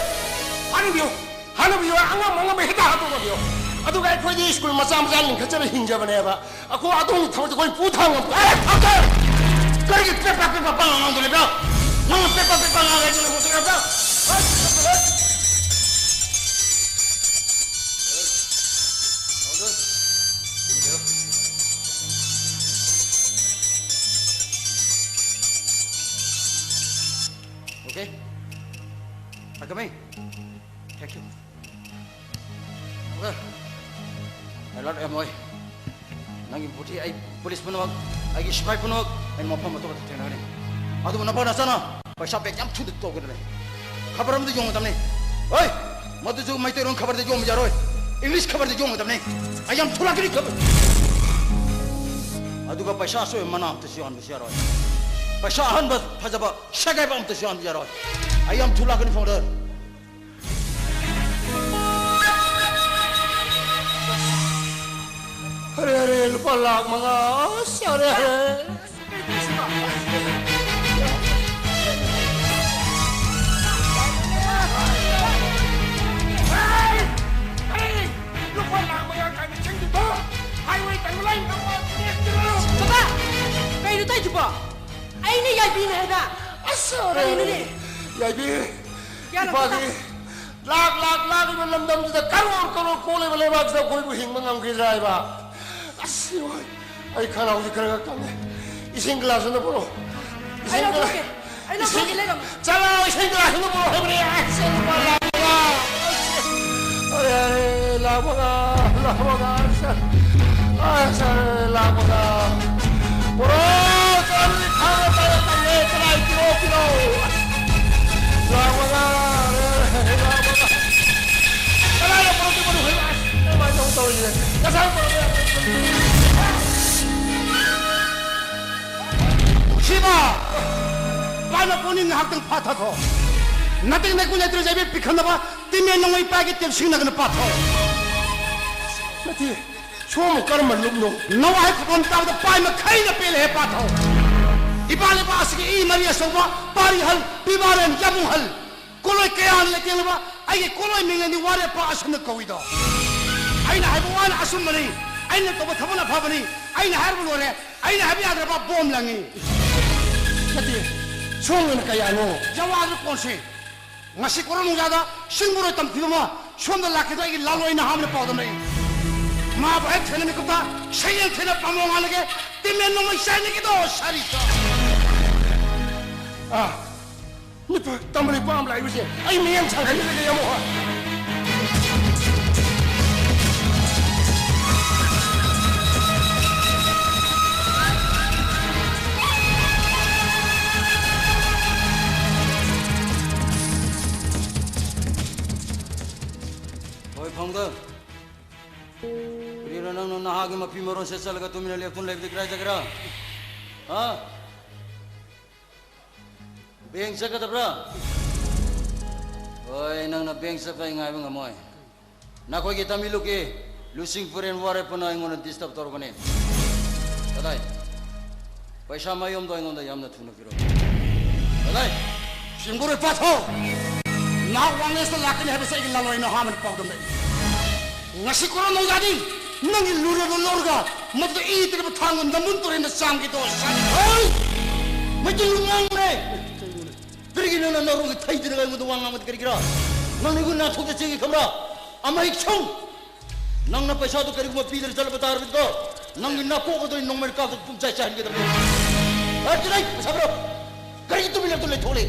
ꯍꯥꯏꯅꯤꯡꯕꯤꯌꯨ, ꯍꯥꯏꯅꯤꯡꯕꯤꯌꯨ, ꯑꯉꯝ ꯑꯉꯝꯕ ꯍꯦꯛꯇ ꯍꯥꯠꯇꯣꯛꯅꯕꯤꯌꯨ꯫ ꯑꯗꯨꯒ ꯑꯩꯈꯣꯏꯗꯤ ꯁ꯭ꯀꯨꯜ ꯃꯆꯥ ꯃꯆꯥ ꯂꯤꯡꯈꯠꯆꯕ ꯍꯤꯡꯖꯕꯅꯦꯕ꯫ ꯑꯩꯈꯣꯏ ꯑꯗꯣꯝꯒꯤ ꯊꯕꯛꯇ ꯑꯩꯈꯣꯏ ꯄꯨ ꯊꯥꯡ ꯉꯝ-, ꯑꯦ, ꯐꯥꯎꯟꯗꯔ! ꯀꯔꯤꯒꯤ ꯄꯦꯄꯥ ꯄꯦꯄꯥ ꯄꯉꯥꯡ ꯉꯥꯡꯗꯣꯔꯤꯕ꯭ꯔꯥ? ꯅꯪꯅ ꯄꯦꯄꯥ ꯄꯦꯄꯥ ꯉꯥꯡꯉꯦ ꯍꯥꯏꯁꯤ ꯅꯪ ꯃꯁꯛ ꯌꯥꯗ꯭ꯔꯥ? Okay? I come in. Thank you. Alert M ꯑꯣꯏ꯫ ꯅꯪꯒꯤ ꯕꯨꯙꯤ ꯑꯩ ꯄꯨꯂꯤꯁ ꯄꯨꯝꯅꯃꯛ, ꯑꯩꯒꯤ ꯁꯤꯐꯥꯏ ꯄꯨꯝꯅꯃꯛ ꯑꯩ ꯃꯐꯝ ꯑꯇꯣꯞꯄꯗ ꯊꯦꯡꯅꯒꯅꯤ꯫ ꯑꯗꯨꯕꯨ ꯅꯄꯥ ꯅꯆꯥꯅ ꯄꯩꯁꯥ ꯕꯦꯒ ꯌꯥꯝ ꯊꯨꯅ ꯇꯧꯒꯗꯕꯅꯤ꯫ ꯈꯕꯔ ꯑꯃꯗ ꯌꯣꯟꯒꯗꯕꯅꯤ꯫ ꯍꯣꯏ! ꯃꯗꯨꯁꯨ ꯃꯩꯇꯩꯂꯣꯟ ꯈꯕꯔꯗ ꯌꯣꯟꯕ ꯌꯥꯔꯣꯏ꯫ ꯏꯪꯂꯤꯁ ꯈꯕꯔꯗ ꯌꯣꯟꯒꯗꯕꯅꯤ꯫ ꯑꯩ ꯌꯥꯝ ꯊꯨꯂꯥꯛꯀꯅꯤ ꯈꯕꯔ꯫ ꯑꯗꯨꯒ ꯄꯩꯁꯥ ꯑꯆꯣꯏꯕ ꯃꯅꯥ ꯑꯝꯇꯁꯨ ꯌꯥꯎꯍꯟꯕꯁꯨ ꯌꯥꯔꯣꯏ꯫ ꯄꯩꯁꯥ ꯑꯍꯟꯕ ꯐꯖꯕ ꯁꯦꯒꯥꯏꯕ ꯑꯝꯇꯁꯨ ꯌꯥꯎꯍꯟꯕ ꯌꯥꯔꯣꯏ꯫ ꯑꯩ ꯌꯥꯝ ꯊꯨꯂꯥꯛꯀꯅꯤ ꯐꯥꯎꯟꯗꯔ꯫ ꯑꯔꯦ, ꯑꯔꯦ, ꯂꯨꯄꯥ ꯂꯥꯈ ꯃꯉꯥ꯫ ꯑꯁ, ꯑꯔꯦ, ꯑꯔꯦ꯫ ꯕꯕꯥ! ꯀꯩꯅꯣ ꯇꯧꯏꯗꯨꯕꯣ? ꯑꯩꯅ ꯌꯥꯏꯕꯤꯅꯦ ꯍꯥꯏꯕ! ꯑꯁ, ꯑꯔꯦ, ꯀꯔꯤꯅꯣꯅꯦ? ꯌꯥꯏꯕꯤ, ꯌꯥꯔꯣ, ꯏꯄꯥꯒꯤ ꯕꯕꯥ꯫ ꯂꯥꯛ, ꯂꯥꯛ, ꯂꯥꯛꯂꯤꯕ ꯂꯝꯗꯝꯁꯤꯗ ꯀꯔꯣꯔ, ꯀꯔꯣꯔ ꯀꯣꯜꯂꯤꯕ ꯂꯩꯕꯥꯛꯁꯤꯗ ꯑꯩꯈꯣꯏꯕꯨ ꯍꯤꯡꯕ ꯉꯝꯈꯤꯗ꯭ꯔꯥ ꯍꯥꯏꯕ? ꯑꯁ, ꯏꯃꯥ, ꯑꯩ ꯈꯅꯥꯎꯁꯤ ꯈꯔ ꯈꯔ ꯀꯪꯉꯦ꯫ ꯏꯁꯤꯡ ꯒ꯭ꯂꯥꯁ ꯑꯃ ꯄꯨꯔꯛꯑꯣ꯫ ꯑꯩ ꯏꯁꯤꯡ ꯒ꯭ꯂꯥꯁ꯫ ꯂꯧꯊꯣꯛꯀꯦ꯫ ꯑꯩ ꯂꯧꯊꯣꯛꯀꯦ, ꯏꯁꯤꯡ, ꯂꯩꯔꯝꯃꯣ꯫ ꯆꯠꯂꯣ, ꯏꯁꯤꯡ ꯒ꯭ꯂꯥꯁ ꯑꯃ ꯄꯨꯔꯛꯑꯣ ꯍꯥꯏꯕꯅꯦ꯫ ꯑꯁ, ꯂꯨꯄꯥ ꯂꯥꯛ ꯃꯉꯥ꯫ ꯑꯔꯦ, ꯑꯔꯦ, ꯂꯥꯛ ꯃꯉꯥ, ꯂꯥꯛ ꯃꯉꯥ, ꯑꯁ꯫ ꯑꯁ, ꯑꯔꯦ, ꯂꯥꯛ ꯃꯉꯥ꯫ ꯄꯨꯔꯛꯑꯣ, ꯆꯠꯂꯣ, ꯈꯥꯡꯉ ꯆꯥꯏꯔ ꯇꯜꯂꯦ, ꯀꯅꯥꯏ ꯄꯤꯔꯛꯑꯣ, ꯄꯤꯔꯛꯑꯣ꯫ ꯂꯥꯛ ꯃꯉꯥ, ꯑꯔꯦ, ꯂꯥꯛ ꯃꯉꯥ꯫ ꯀꯅꯥꯅ ꯄꯨꯔꯛꯈꯤꯕꯅꯣ ꯈꯪꯗꯦ꯫ ꯑꯁ, ꯀꯃꯥꯏꯅ ꯇꯧ ꯇꯧꯔꯤꯁꯦ? ꯉꯁꯥꯏ ꯄꯨꯔꯛꯄ ꯌꯥꯗ꯭ꯔꯣ? ꯁꯤꯃ! ꯄꯥꯏꯕ ꯄꯣꯠꯅꯤ, ꯉꯥꯏꯍꯥꯛꯇꯪ ꯐꯥꯊꯈꯣ꯫ ꯅꯇꯤꯡ ꯅꯩꯀꯨ ꯂꯩꯇ꯭ꯔꯁꯦ ꯏꯕꯦꯝ ꯄꯤꯛꯈꯠꯅꯕ, ꯇꯤꯃꯦꯟ ꯅꯣꯡꯃꯩ ꯄꯥꯏꯒꯦ ꯇꯦꯞꯁꯤꯡꯅꯒꯅ ꯄꯥꯊꯣ꯫ ꯅꯠꯇꯦ, ꯁꯣꯝꯕꯨ ꯀꯔꯝꯕ ꯂꯨꯞꯅꯣ? ꯅꯋꯥ ꯍꯦꯛ ꯈꯨꯄꯝ ꯇꯥꯕꯗ ꯄꯥꯏ ꯃꯈꯩꯅ ꯄꯦꯜꯂꯦ ꯍꯦ ꯄꯥꯊꯣ꯫ ꯏꯄꯥ ꯂꯩꯕꯥꯛ ꯑꯁꯤꯒꯤ ꯏ ꯃꯔꯤ ꯑꯆꯧꯕ, ꯄꯥꯔꯤ ꯍꯜ, ꯄꯤꯕꯥꯔꯦꯟ, ꯌꯥꯃꯨꯡ ꯍꯜ꯫ ꯀꯣꯂꯣꯏ ꯀꯌꯥꯅ ꯂꯩꯇꯦꯡꯂꯕ ꯑꯩꯒꯤ ꯀꯣꯂꯣꯏ ꯃꯤꯡ ꯑꯅꯤ ꯋꯥꯔꯦꯞꯄ ꯑꯁꯨꯝꯅ ꯀꯧꯏꯗꯣ꯫ ꯑꯩꯅ ꯍꯥꯏꯕ ꯋꯥꯅ ꯑꯆꯨꯝꯕꯅꯤ, ꯑꯩꯅ ꯇꯧꯕ ꯊꯕꯛꯅ ꯐꯕꯅꯤ, ꯑꯩꯅ ꯍꯥꯏꯔꯕ ꯂꯣꯏꯔꯦ, ꯑꯩꯅ ꯍꯥꯏꯕ ꯌꯥꯗ꯭ꯔꯕ ꯕꯣꯝ ꯂꯪꯉꯤ꯫ ꯅꯠꯇꯦ, ꯁꯣꯝꯒꯤꯅ ꯀꯌꯥꯅꯣ? ꯖꯋꯥꯗꯨ ꯀꯣꯟꯁꯤ꯫ ꯉꯁꯤ ꯀꯣꯔꯣ ꯅꯨꯡꯖꯥꯗ ꯁꯤꯡꯕꯨꯔꯣꯏ ꯇꯝꯊꯤꯕ ꯑꯃ ꯁꯣꯝꯗ ꯂꯥꯛꯈꯤꯗꯣ ꯑꯩꯒꯤ ꯂꯥꯂꯣꯏꯅ ꯍꯥꯝꯅ ꯄꯥꯎꯗꯝꯂꯛꯏ꯫ ꯃꯥꯕꯨ ꯍꯦꯛ ꯊꯦꯡꯅ ꯃꯤꯀꯨꯞꯇ ꯁꯌꯦꯡ ꯊꯦꯡꯅ ꯄꯥꯝꯃꯣ ꯉꯥꯜꯂꯒꯦ, ꯇꯤꯃꯦꯟ ꯅꯣꯡꯃꯩ ꯆꯥꯏꯅꯈꯤꯗꯣ ꯁꯥꯔꯤꯗꯣ꯫ ꯑꯥ꯫ ꯅꯨꯄꯥ ꯇꯝꯕ ꯅꯨꯄꯥ ꯑꯃ ꯂꯥꯛꯏꯕꯁꯦ ꯑꯩ ꯃꯤꯠꯌꯦꯡ ꯁꯥꯡꯍꯟꯕꯤꯔꯒꯦ, ꯌꯥꯝ ꯋꯥ꯫ ꯍꯣꯏ, ꯐꯥꯎꯟꯗꯔ꯫ ꯀꯔꯤꯅꯣ ꯅꯪꯅ ꯅꯍꯥꯒꯤ ꯃꯐꯤ ꯃꯔꯣꯟ ꯁꯦꯠꯆꯜꯂꯒ ꯇꯨꯃꯤꯟꯅ ꯂꯦꯞꯇꯨꯅ ꯂꯩꯕꯗꯤ ꯀꯗꯥꯏ ꯆꯠꯈ꯭ꯔꯥ? ꯍꯥ? ꯕꯦꯡ ꯆꯠꯀꯗꯕ꯭ꯔꯥ? ꯍꯣꯏ, ꯅꯪꯅ ꯕꯦꯡ ꯆꯠꯄ ꯑꯩ ꯉꯥꯏꯕ ꯉꯝꯃꯣꯏ꯫ ꯅꯈꯣꯏꯒꯤ ꯇꯥꯃꯤꯜꯂꯨꯒꯤ ꯂꯨꯆꯤꯡ ꯄꯨꯔꯦꯟ ꯋꯥꯔꯦꯞꯄꯅ ꯑꯩꯉꯣꯟꯗ ꯗꯤꯁꯇꯔꯕ ꯇꯧꯔꯛꯄꯅꯦ꯫ ꯀꯗꯥꯏ? ꯄꯩꯁꯥ ꯃꯌꯣꯝꯗꯣ ꯑꯩꯉꯣꯟꯗ ꯌꯥꯝꯅ ꯊꯨꯅ ꯄꯤꯔꯛꯎ꯫ ꯀꯗꯥꯏ? ꯁꯤꯡꯕꯨꯔꯣꯏ ꯄꯥꯊꯣ! ꯅꯍꯥꯛ ꯋꯥꯡꯂꯦꯟꯁꯇ ꯂꯥꯛꯀꯅꯤ ꯍꯥꯏꯕꯁꯦ ꯑꯩꯒꯤ ꯂꯥꯂꯣꯏꯅ ꯑꯍꯥꯟꯕꯅ ꯄꯥꯎꯗꯝꯂꯛꯏ꯫ ꯉꯁꯤ ꯀꯣꯔꯣ ꯅꯣꯡꯖꯥꯗꯤ ꯅꯪꯒꯤ ꯂꯨꯔꯕ ꯂꯧꯔꯒ ꯃꯗꯨꯗ ꯏ ꯇꯔꯕ ꯊꯥꯡꯅ ꯅꯝꯕꯨꯟ ꯇꯨꯔꯦꯟꯗ ꯆꯥꯝꯒꯦ ꯇꯧꯕ ꯁꯥꯏ꯫ ꯍꯩ! ꯃꯩꯇꯩꯂꯣꯟ ꯉꯥꯡꯕꯅꯦ꯫ ꯀꯔꯤꯒꯤ ꯅꯪꯅ ꯅꯔꯣꯟꯒꯤ ꯊꯩꯗꯅ ꯑꯩꯉꯣꯟꯗ ꯋꯥ ꯉꯥꯡꯕꯗꯤ ꯀꯔꯤꯒꯤꯔ? ꯅꯪꯅ ꯑꯩꯕꯨ ꯅꯥꯊꯣꯛꯇ ꯆꯦꯟꯒꯦ ꯈꯪꯕ꯭ꯔꯥ? ꯑꯃ ꯍꯦꯛ ꯁꯨꯝ! ꯅꯪꯅ ꯄꯩꯁꯥꯗꯨ ꯀꯔꯤꯒꯨꯝꯕ ꯄꯤꯗꯅ ꯆꯠꯂꯕ ꯇꯥꯔꯕꯗꯤꯀꯣ, ꯅꯪꯒꯤ ꯅꯥꯀꯣꯛ ꯑꯗꯨ ꯑꯩ ꯅꯣꯡꯃꯩ ꯀꯥꯞꯇ ꯄꯨꯝꯆꯥꯏ ꯆꯥꯏꯍꯟꯒꯗꯕꯅꯤ꯫ ꯍꯥꯏꯕꯗꯨꯗ ꯑꯩ ꯄꯩꯁꯥ ꯄꯤꯔꯣ꯫ ꯀꯔꯤꯒꯤ ꯇꯨꯃꯤꯟ ꯂꯦꯞꯇꯨꯅ ꯂꯩꯊꯣꯛꯂꯤ?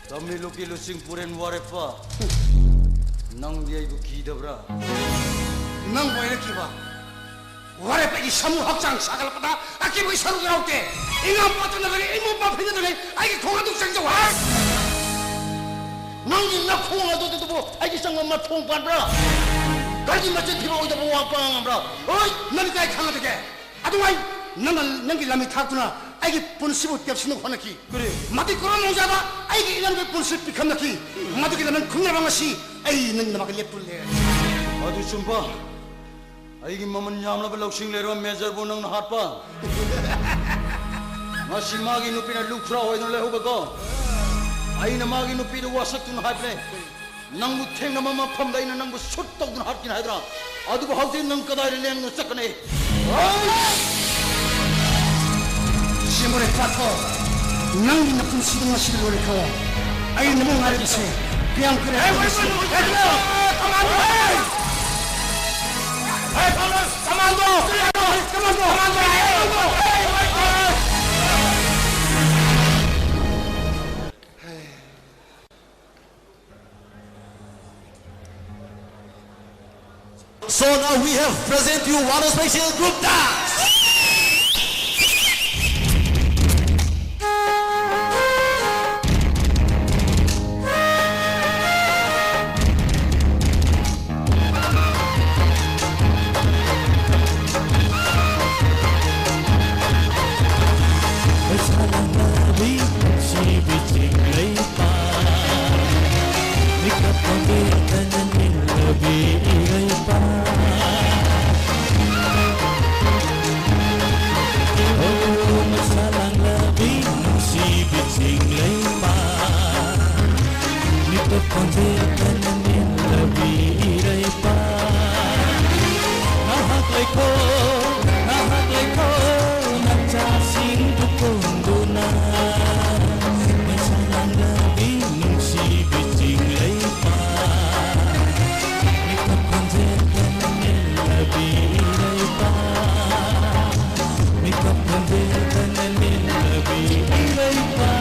ꯇꯝꯃꯤꯂꯨꯀꯤ ꯂꯨꯆꯤꯡ ꯄꯨꯔꯦꯟ ꯋꯥꯔꯦꯞꯄ, ꯅꯪꯗꯤ ꯑꯩꯕꯨ ꯀꯤꯗꯕ꯭ꯔꯥ? ꯅꯪꯕꯨ ꯑꯩꯅ ꯀꯤꯕ? ꯋꯥꯔꯦꯞꯄꯒꯤ ꯁꯃꯨ ꯍꯛꯆꯥꯡ ꯁꯥꯒꯠꯂꯛꯄꯗ ꯑꯀꯤꯕꯒꯤ ꯁꯔꯨꯛ ꯌꯥꯎꯗꯦ꯫ ꯏꯉꯥ ꯄꯥꯠꯇꯅ ꯂꯩ, ꯏꯃꯨꯡ ꯄꯥꯐꯤꯗꯅ ꯂꯩ, ꯑꯩꯒꯤ ꯈꯣꯡ ꯑꯗꯨ ꯆꯪꯖꯧ ꯍꯥꯏ꯫ ꯅꯪꯒꯤ ꯅꯈꯣꯡ ꯑꯗꯨꯗꯨꯕꯨ ꯑꯩꯒꯤ ꯆꯪꯕ ꯃꯊꯣꯡ ꯄꯥꯟꯕ꯭ꯔꯥ? ꯀꯔꯤꯒꯤ ꯃꯆꯤꯟ ꯊꯤꯕ ꯑꯣꯏꯗꯕ ꯋꯥ ꯄꯥ ꯉꯝꯕ꯭ꯔꯥ? ꯍꯣꯏ, ꯅꯪ ꯀꯥꯏ ꯈꯪꯒꯗꯒꯦ? ꯑꯗꯨꯉꯥꯏ ꯅꯪꯅ ꯅꯪꯒꯤ ꯂꯝꯃꯤ ꯊꯥꯛꯇꯨꯅ ꯑꯩꯒꯤ ꯄꯨꯟꯁꯤꯕꯨ ꯇꯦꯞꯁꯤꯟꯅ ꯍꯣꯠꯅꯈꯤ꯫ ꯀꯔꯤ? ꯃꯇꯤꯛ ꯀꯣꯔꯣ ꯅꯣꯡꯖꯥꯗ ꯑꯩꯒꯤ ꯏꯅꯥꯎꯒꯤ ꯄꯨꯟꯁꯤ ꯄꯤꯈꯝꯅꯈꯤ꯫ ꯃꯗꯨꯒꯤ ꯂꯃꯟ ꯈꯨꯝꯅꯕ ꯉꯁꯤ ꯑꯩ ꯅꯪꯒꯤꯗꯃꯛꯇ ꯂꯦꯞꯇꯨꯅ ꯂꯩꯔꯦ꯫ ꯑꯗꯨ ꯆꯨꯝꯕ꯫ ꯑꯩꯒꯤ ꯃꯃꯜ ꯌꯥꯝꯂꯕ ꯂꯧꯁꯤꯡ ꯂꯩꯔꯕ ꯃꯦꯖꯔꯕꯨ ꯅꯪꯅ ꯍꯥꯠꯄ꯫ ꯉꯁꯤ ꯃꯥꯒꯤ ꯅꯨꯄꯤꯅ ꯂꯨꯞ ꯈꯨꯔꯥ ꯑꯣꯏꯗꯨꯅ ꯂꯩꯍꯧꯕꯀꯣ꯫ ꯑꯩꯅ ꯃꯥꯒꯤ ꯅꯨꯄꯤꯗ ꯋꯥꯁꯛꯇꯨꯅ ꯍꯥꯏꯕꯅꯦ, "ꯅꯪꯕꯨ ꯊꯦꯡꯅꯕ ꯃꯐꯝꯗ ꯑꯩꯅ ꯅꯪꯕꯨ ꯁꯨꯠ ꯇꯧꯗꯨꯅ ꯍꯥꯠꯀꯅꯤ" ꯍꯥꯏꯗ꯭ꯔꯥ? ꯑꯗꯨꯕꯨ ꯍꯧꯖꯤꯛ ꯅꯪ ꯀꯗꯥꯏꯗ ꯂꯦꯡꯗꯨꯅ ꯆꯠꯀꯅꯤ? ꯁꯤꯃꯨꯔꯦ ꯄꯥꯊꯣ, ꯅꯪꯒꯤ ꯅꯄꯨꯟꯁꯤꯗ ꯉꯁꯤꯗ ꯂꯣꯏꯔꯦ ꯈꯪꯉꯣ꯫ ꯑꯩ ꯅꯪꯕꯨ ꯉꯥꯏꯔꯤꯕꯁꯦ ꯀꯌꯥꯝ ꯀꯨꯏꯔꯦ ꯍꯥꯏꯕ ꯅꯪ ꯈꯪꯉꯣ꯫ So now we have present you one of special group dance. ꯈꯣꯟꯖꯦꯜ ꯀꯟꯅ ꯃꯦꯜꯂꯕꯤ ꯏꯔꯩꯄꯥꯛ꯫ ꯉꯥꯏꯍꯥꯛ ꯂꯩꯈꯣ, ꯉꯥꯏꯍꯥꯛ ꯂꯩꯈꯣ, ꯅꯆꯥꯁꯤꯡ ꯄꯨꯀꯣꯟꯗꯨꯅ ꯃꯩꯁꯥ ꯂꯥꯡꯂꯕꯤ ꯅꯨꯡꯁꯤꯕꯤ ꯆꯤꯡꯂꯩꯄꯥꯛ꯫ ꯃꯤꯀꯞ ꯈꯣꯟꯖꯦꯜ ꯀꯟꯅ ꯃꯦꯜꯂꯕꯤ ꯏꯔꯩꯄꯥꯛ꯫ ꯃꯤꯀꯞ ꯈꯣꯟꯖꯦꯜ ꯀꯟꯅ ꯃꯦꯜꯂꯕꯤ ꯏꯔꯩꯄꯥꯛ꯫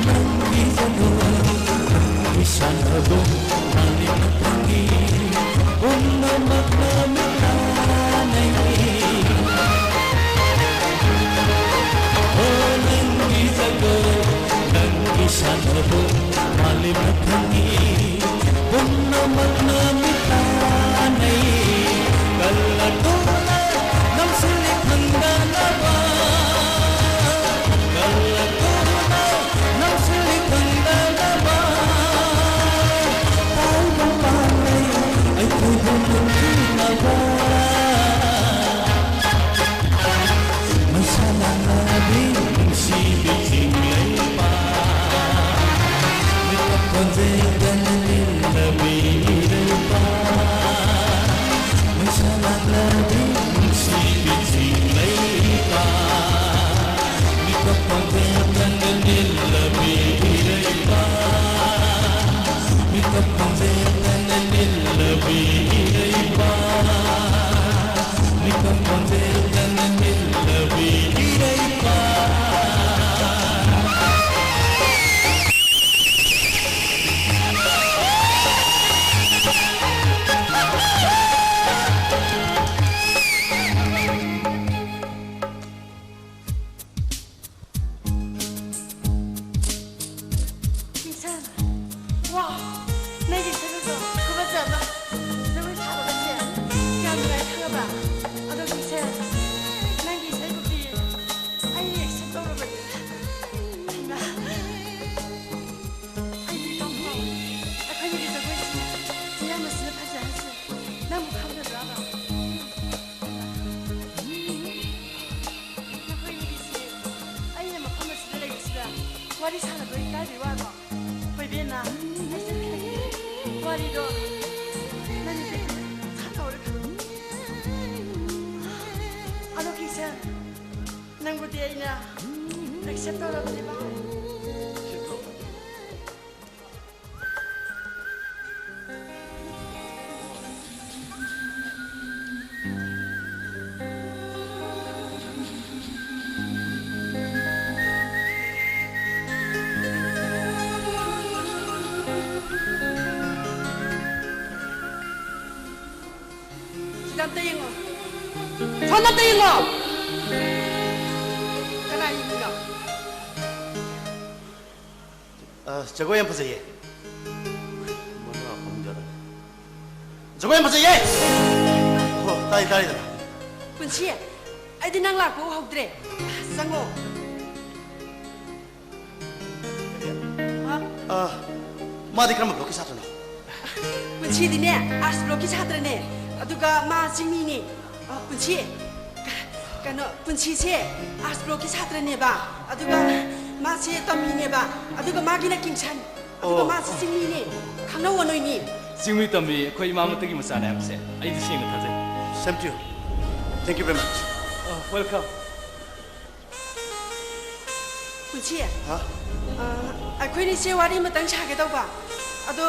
ꯅꯪꯒꯤ ꯖꯒꯣꯏ, ꯅꯪꯒꯤ ꯁꯥꯟꯅꯕ, ꯃꯥꯂꯦꯝ ꯃꯊꯪꯒꯤ ꯄꯨꯝꯅꯃꯛꯅ ꯃꯤꯠ ꯇꯥꯅꯩ꯫ ꯑꯣ, ꯅꯪꯒꯤ ꯖꯒꯣꯏ, ꯅꯪꯒꯤ ꯁꯥꯟꯅꯕ, ꯃꯥꯂꯦꯝ ꯃꯊꯪꯒꯤ ꯄꯨꯝꯅꯃꯛꯅ ꯃꯤꯠ ꯇꯥꯅꯩ꯫ ꯀꯜꯂꯗꯨꯅ ꯅꯝꯁꯤꯜꯂꯤ ꯈꯪꯗꯅꯕ, ꯀꯜꯂꯗꯨꯅ ꯅꯝꯁꯤꯜꯂꯤ ꯈꯪꯗꯅꯕ꯫ ꯋꯥ, ꯅꯪꯒꯤ ꯏꯁꯩꯗꯣ ꯈꯨꯐꯖ ꯑꯃ꯫ ꯖꯒꯣꯏ ꯁꯥꯕꯒꯁꯦ ꯌꯥꯝ ꯅꯨꯡꯉꯥꯏ ꯈꯪꯉꯕ? ꯑꯗꯣ ꯀꯤꯡꯁꯟ, ꯅꯪꯒꯤ ꯏꯁꯩꯗꯨꯗꯤ ꯑꯩ accept ꯇꯧꯔꯕꯅꯦ꯫ ꯍꯩꯃꯥ, ꯑꯩꯗꯤ ꯏꯄꯥꯝ ꯄꯥꯝꯃꯦ꯫ ꯑꯩꯈꯣꯏꯒꯤ ꯖꯒꯣꯏꯁꯤꯅ ꯃꯤꯌꯥꯝꯅꯁꯨ ꯐꯖꯍꯟꯁꯦ꯫ ꯅꯪꯕꯨ ꯈꯪꯒꯗ꯭ꯔꯕ? ꯅꯈꯣꯏ ꯑꯅꯤꯒꯤꯁꯤ ꯑꯩꯅ ꯃꯐꯝ ꯑꯁꯤꯗ ꯂꯩꯕꯁꯤꯗ ꯋꯥꯔꯤ ꯁꯥꯟꯅꯕ ꯏꯀꯥꯏꯕꯩ ꯋꯥꯔꯣ? ꯍꯣꯏ ꯏꯕꯦꯝꯃ, ꯑꯩꯁꯨ ꯈꯪꯉꯦ꯫ ꯋꯥꯔꯤꯗꯣ ꯅꯪꯒꯤ ꯁꯥꯟꯅꯍꯧꯔꯒ꯫ ꯑꯗꯣ ꯀꯤꯡꯁꯟ, ꯅꯪꯕꯨꯗꯤ ꯑꯩꯅ accept ꯇꯧꯔꯕꯅꯦꯕ꯫ ꯁꯤꯗ ꯑꯝꯇ ꯌꯦꯡꯉꯣ꯫ ꯁꯣꯝꯗ ꯑꯝꯇ ꯌꯦꯡꯉꯣ꯫ ꯀꯅꯥ ꯌꯦꯡꯉꯤꯅꯣ? ꯑ, ꯖꯒꯣꯏ ꯌꯥꯝ ꯐꯖꯩꯌꯦ꯫ ꯃꯉꯥ ꯐꯝꯖꯔꯦ꯫ ꯖꯒꯣꯏ ꯌꯥꯝ ꯐꯖꯩꯌꯦ! ꯍꯣ, ꯇꯥꯔꯤ, ꯇꯥꯔꯤꯗꯅ꯫ ꯄꯨꯟꯁꯤ, ꯑꯩꯗꯤ ꯅꯪ ꯂꯥꯛꯄ ꯎꯍꯧꯗ꯭ꯔꯦ꯫ ꯆꯪꯉꯣ꯫ ꯍꯥ? ꯑ, ꯃꯥꯗꯤ ꯀꯔꯝꯕ blockꯀꯤ ꯁꯥꯇ꯭ꯔꯅꯣ? ꯄꯨꯟꯁꯤꯗꯤꯅꯦ, arts blockꯀꯤ ꯁꯥꯇ꯭ꯔꯅꯦ꯫ ꯑꯗꯨꯒ ꯃꯥ ꯆꯤꯡꯃꯤꯅꯦ꯫ ꯑ, ꯄꯨꯟꯁꯤ, ꯀꯩꯅꯣ, ꯄꯨꯟꯁꯤꯁꯦ arts blockꯀꯤ ꯁꯥꯇ꯭ꯔꯅꯦꯕ꯫ ꯑꯗꯨꯒ ꯃꯥꯁꯦ ꯇꯝꯃꯤꯅꯦꯕ꯫ ꯑꯗꯨꯒ ꯃꯥꯒꯤꯅ ꯀꯤꯡꯁꯟ꯫ ꯑꯗꯨꯒ ꯑꯣ꯫ ꯃꯥꯁꯦ ꯆꯤꯡꯃꯤꯅꯦ꯫ ꯈꯪꯅꯧꯋꯣ ꯅꯣꯏꯅꯤ꯫ ꯆꯤꯡꯃꯤ ꯇꯝꯃꯤ ꯑꯩꯈꯣꯏ ꯏꯃꯥ ꯃꯛꯇꯒꯤ ꯃꯆꯥꯅꯦ ꯍꯥꯏꯕꯁꯦ ꯑꯩꯗꯤ ꯁꯦꯡꯅ ꯊꯥꯖꯩ꯫ Same to you. Thank you very much. ꯑ, welcome꯫ ꯄꯨꯟꯁꯤ꯫ ꯍꯥ? ꯑ, ꯑꯩꯈꯣꯏꯅꯤꯁꯦ ꯋꯥꯔꯤ ꯑꯃꯇꯪ ꯁꯥꯒꯦ ꯇꯧꯕ꯫ ꯑꯗꯣ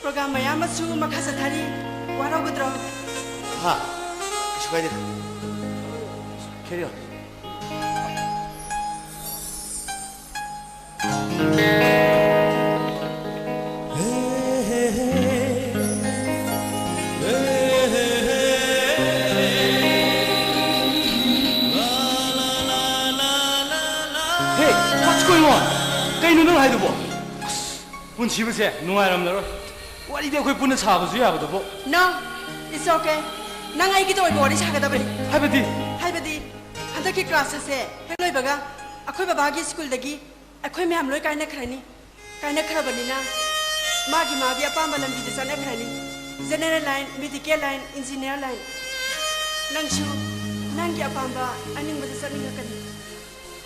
program ꯃꯌꯥꯝ ꯑꯃꯁꯨ ꯃꯈꯥ ꯆꯠꯊꯔꯤ꯫ ꯋꯥꯔꯧꯒꯗ꯭ꯔꯣ? ꯍꯥ? ꯀꯩꯁꯨ ꯀꯥꯏꯗꯦ꯫ Carry on. Hey, what's going on? ꯀꯩꯅꯣ ꯅꯪ ꯍꯥꯏꯗꯨꯕꯣ? ꯑꯁ, ꯄꯨꯟꯁꯤꯕꯁꯦ ꯅꯨꯡꯉꯥꯏꯔꯝꯂꯔꯣꯏ꯫ ꯋꯥꯔꯤꯗꯤ ꯑꯩꯈꯣꯏ ꯄꯨꯟꯅ ꯁꯥꯕꯁꯨ ꯌꯥꯕꯗꯨꯕꯨ꯫ No, it's okay. ꯅꯪ ꯑꯩꯒꯤꯗ ꯑꯣꯏꯕ ꯋꯥꯔꯤ ꯁꯥꯒꯗꯕꯅꯤ꯫ ꯍꯥꯏꯕꯗꯤ? ꯍꯥꯏꯕꯗꯤ, ꯍꯟꯗꯛꯀꯤ class ꯑꯁꯦ ꯍꯦꯛ ꯂꯣꯏꯕꯒ ꯑꯩꯈꯣꯏ ꯕꯕꯥꯒꯤ ꯁ꯭ꯀꯨꯜꯗꯒꯤ ꯑꯩꯈꯣꯏ ꯃꯌꯥꯝ ꯂꯣꯏ ꯀꯥꯏꯅꯈ꯭ꯔꯅꯤ꯫ ꯀꯥꯏꯅꯈ꯭ꯔꯕꯅꯤꯅ ꯃꯥꯒꯤ ꯃꯥꯒꯤ ꯑꯄꯥꯝꯕ ꯂꯝꯕꯤꯗ ꯆꯠꯅꯈ꯭ꯔꯅꯤ꯫ General line, medical line, engineer line꯫ ꯅꯪꯁꯨ ꯅꯪꯒꯤ ꯑꯄꯥꯝꯕ ꯑꯅꯤꯡꯕꯗ ꯆꯠꯅꯤꯡꯉꯛꯀꯅꯤ꯫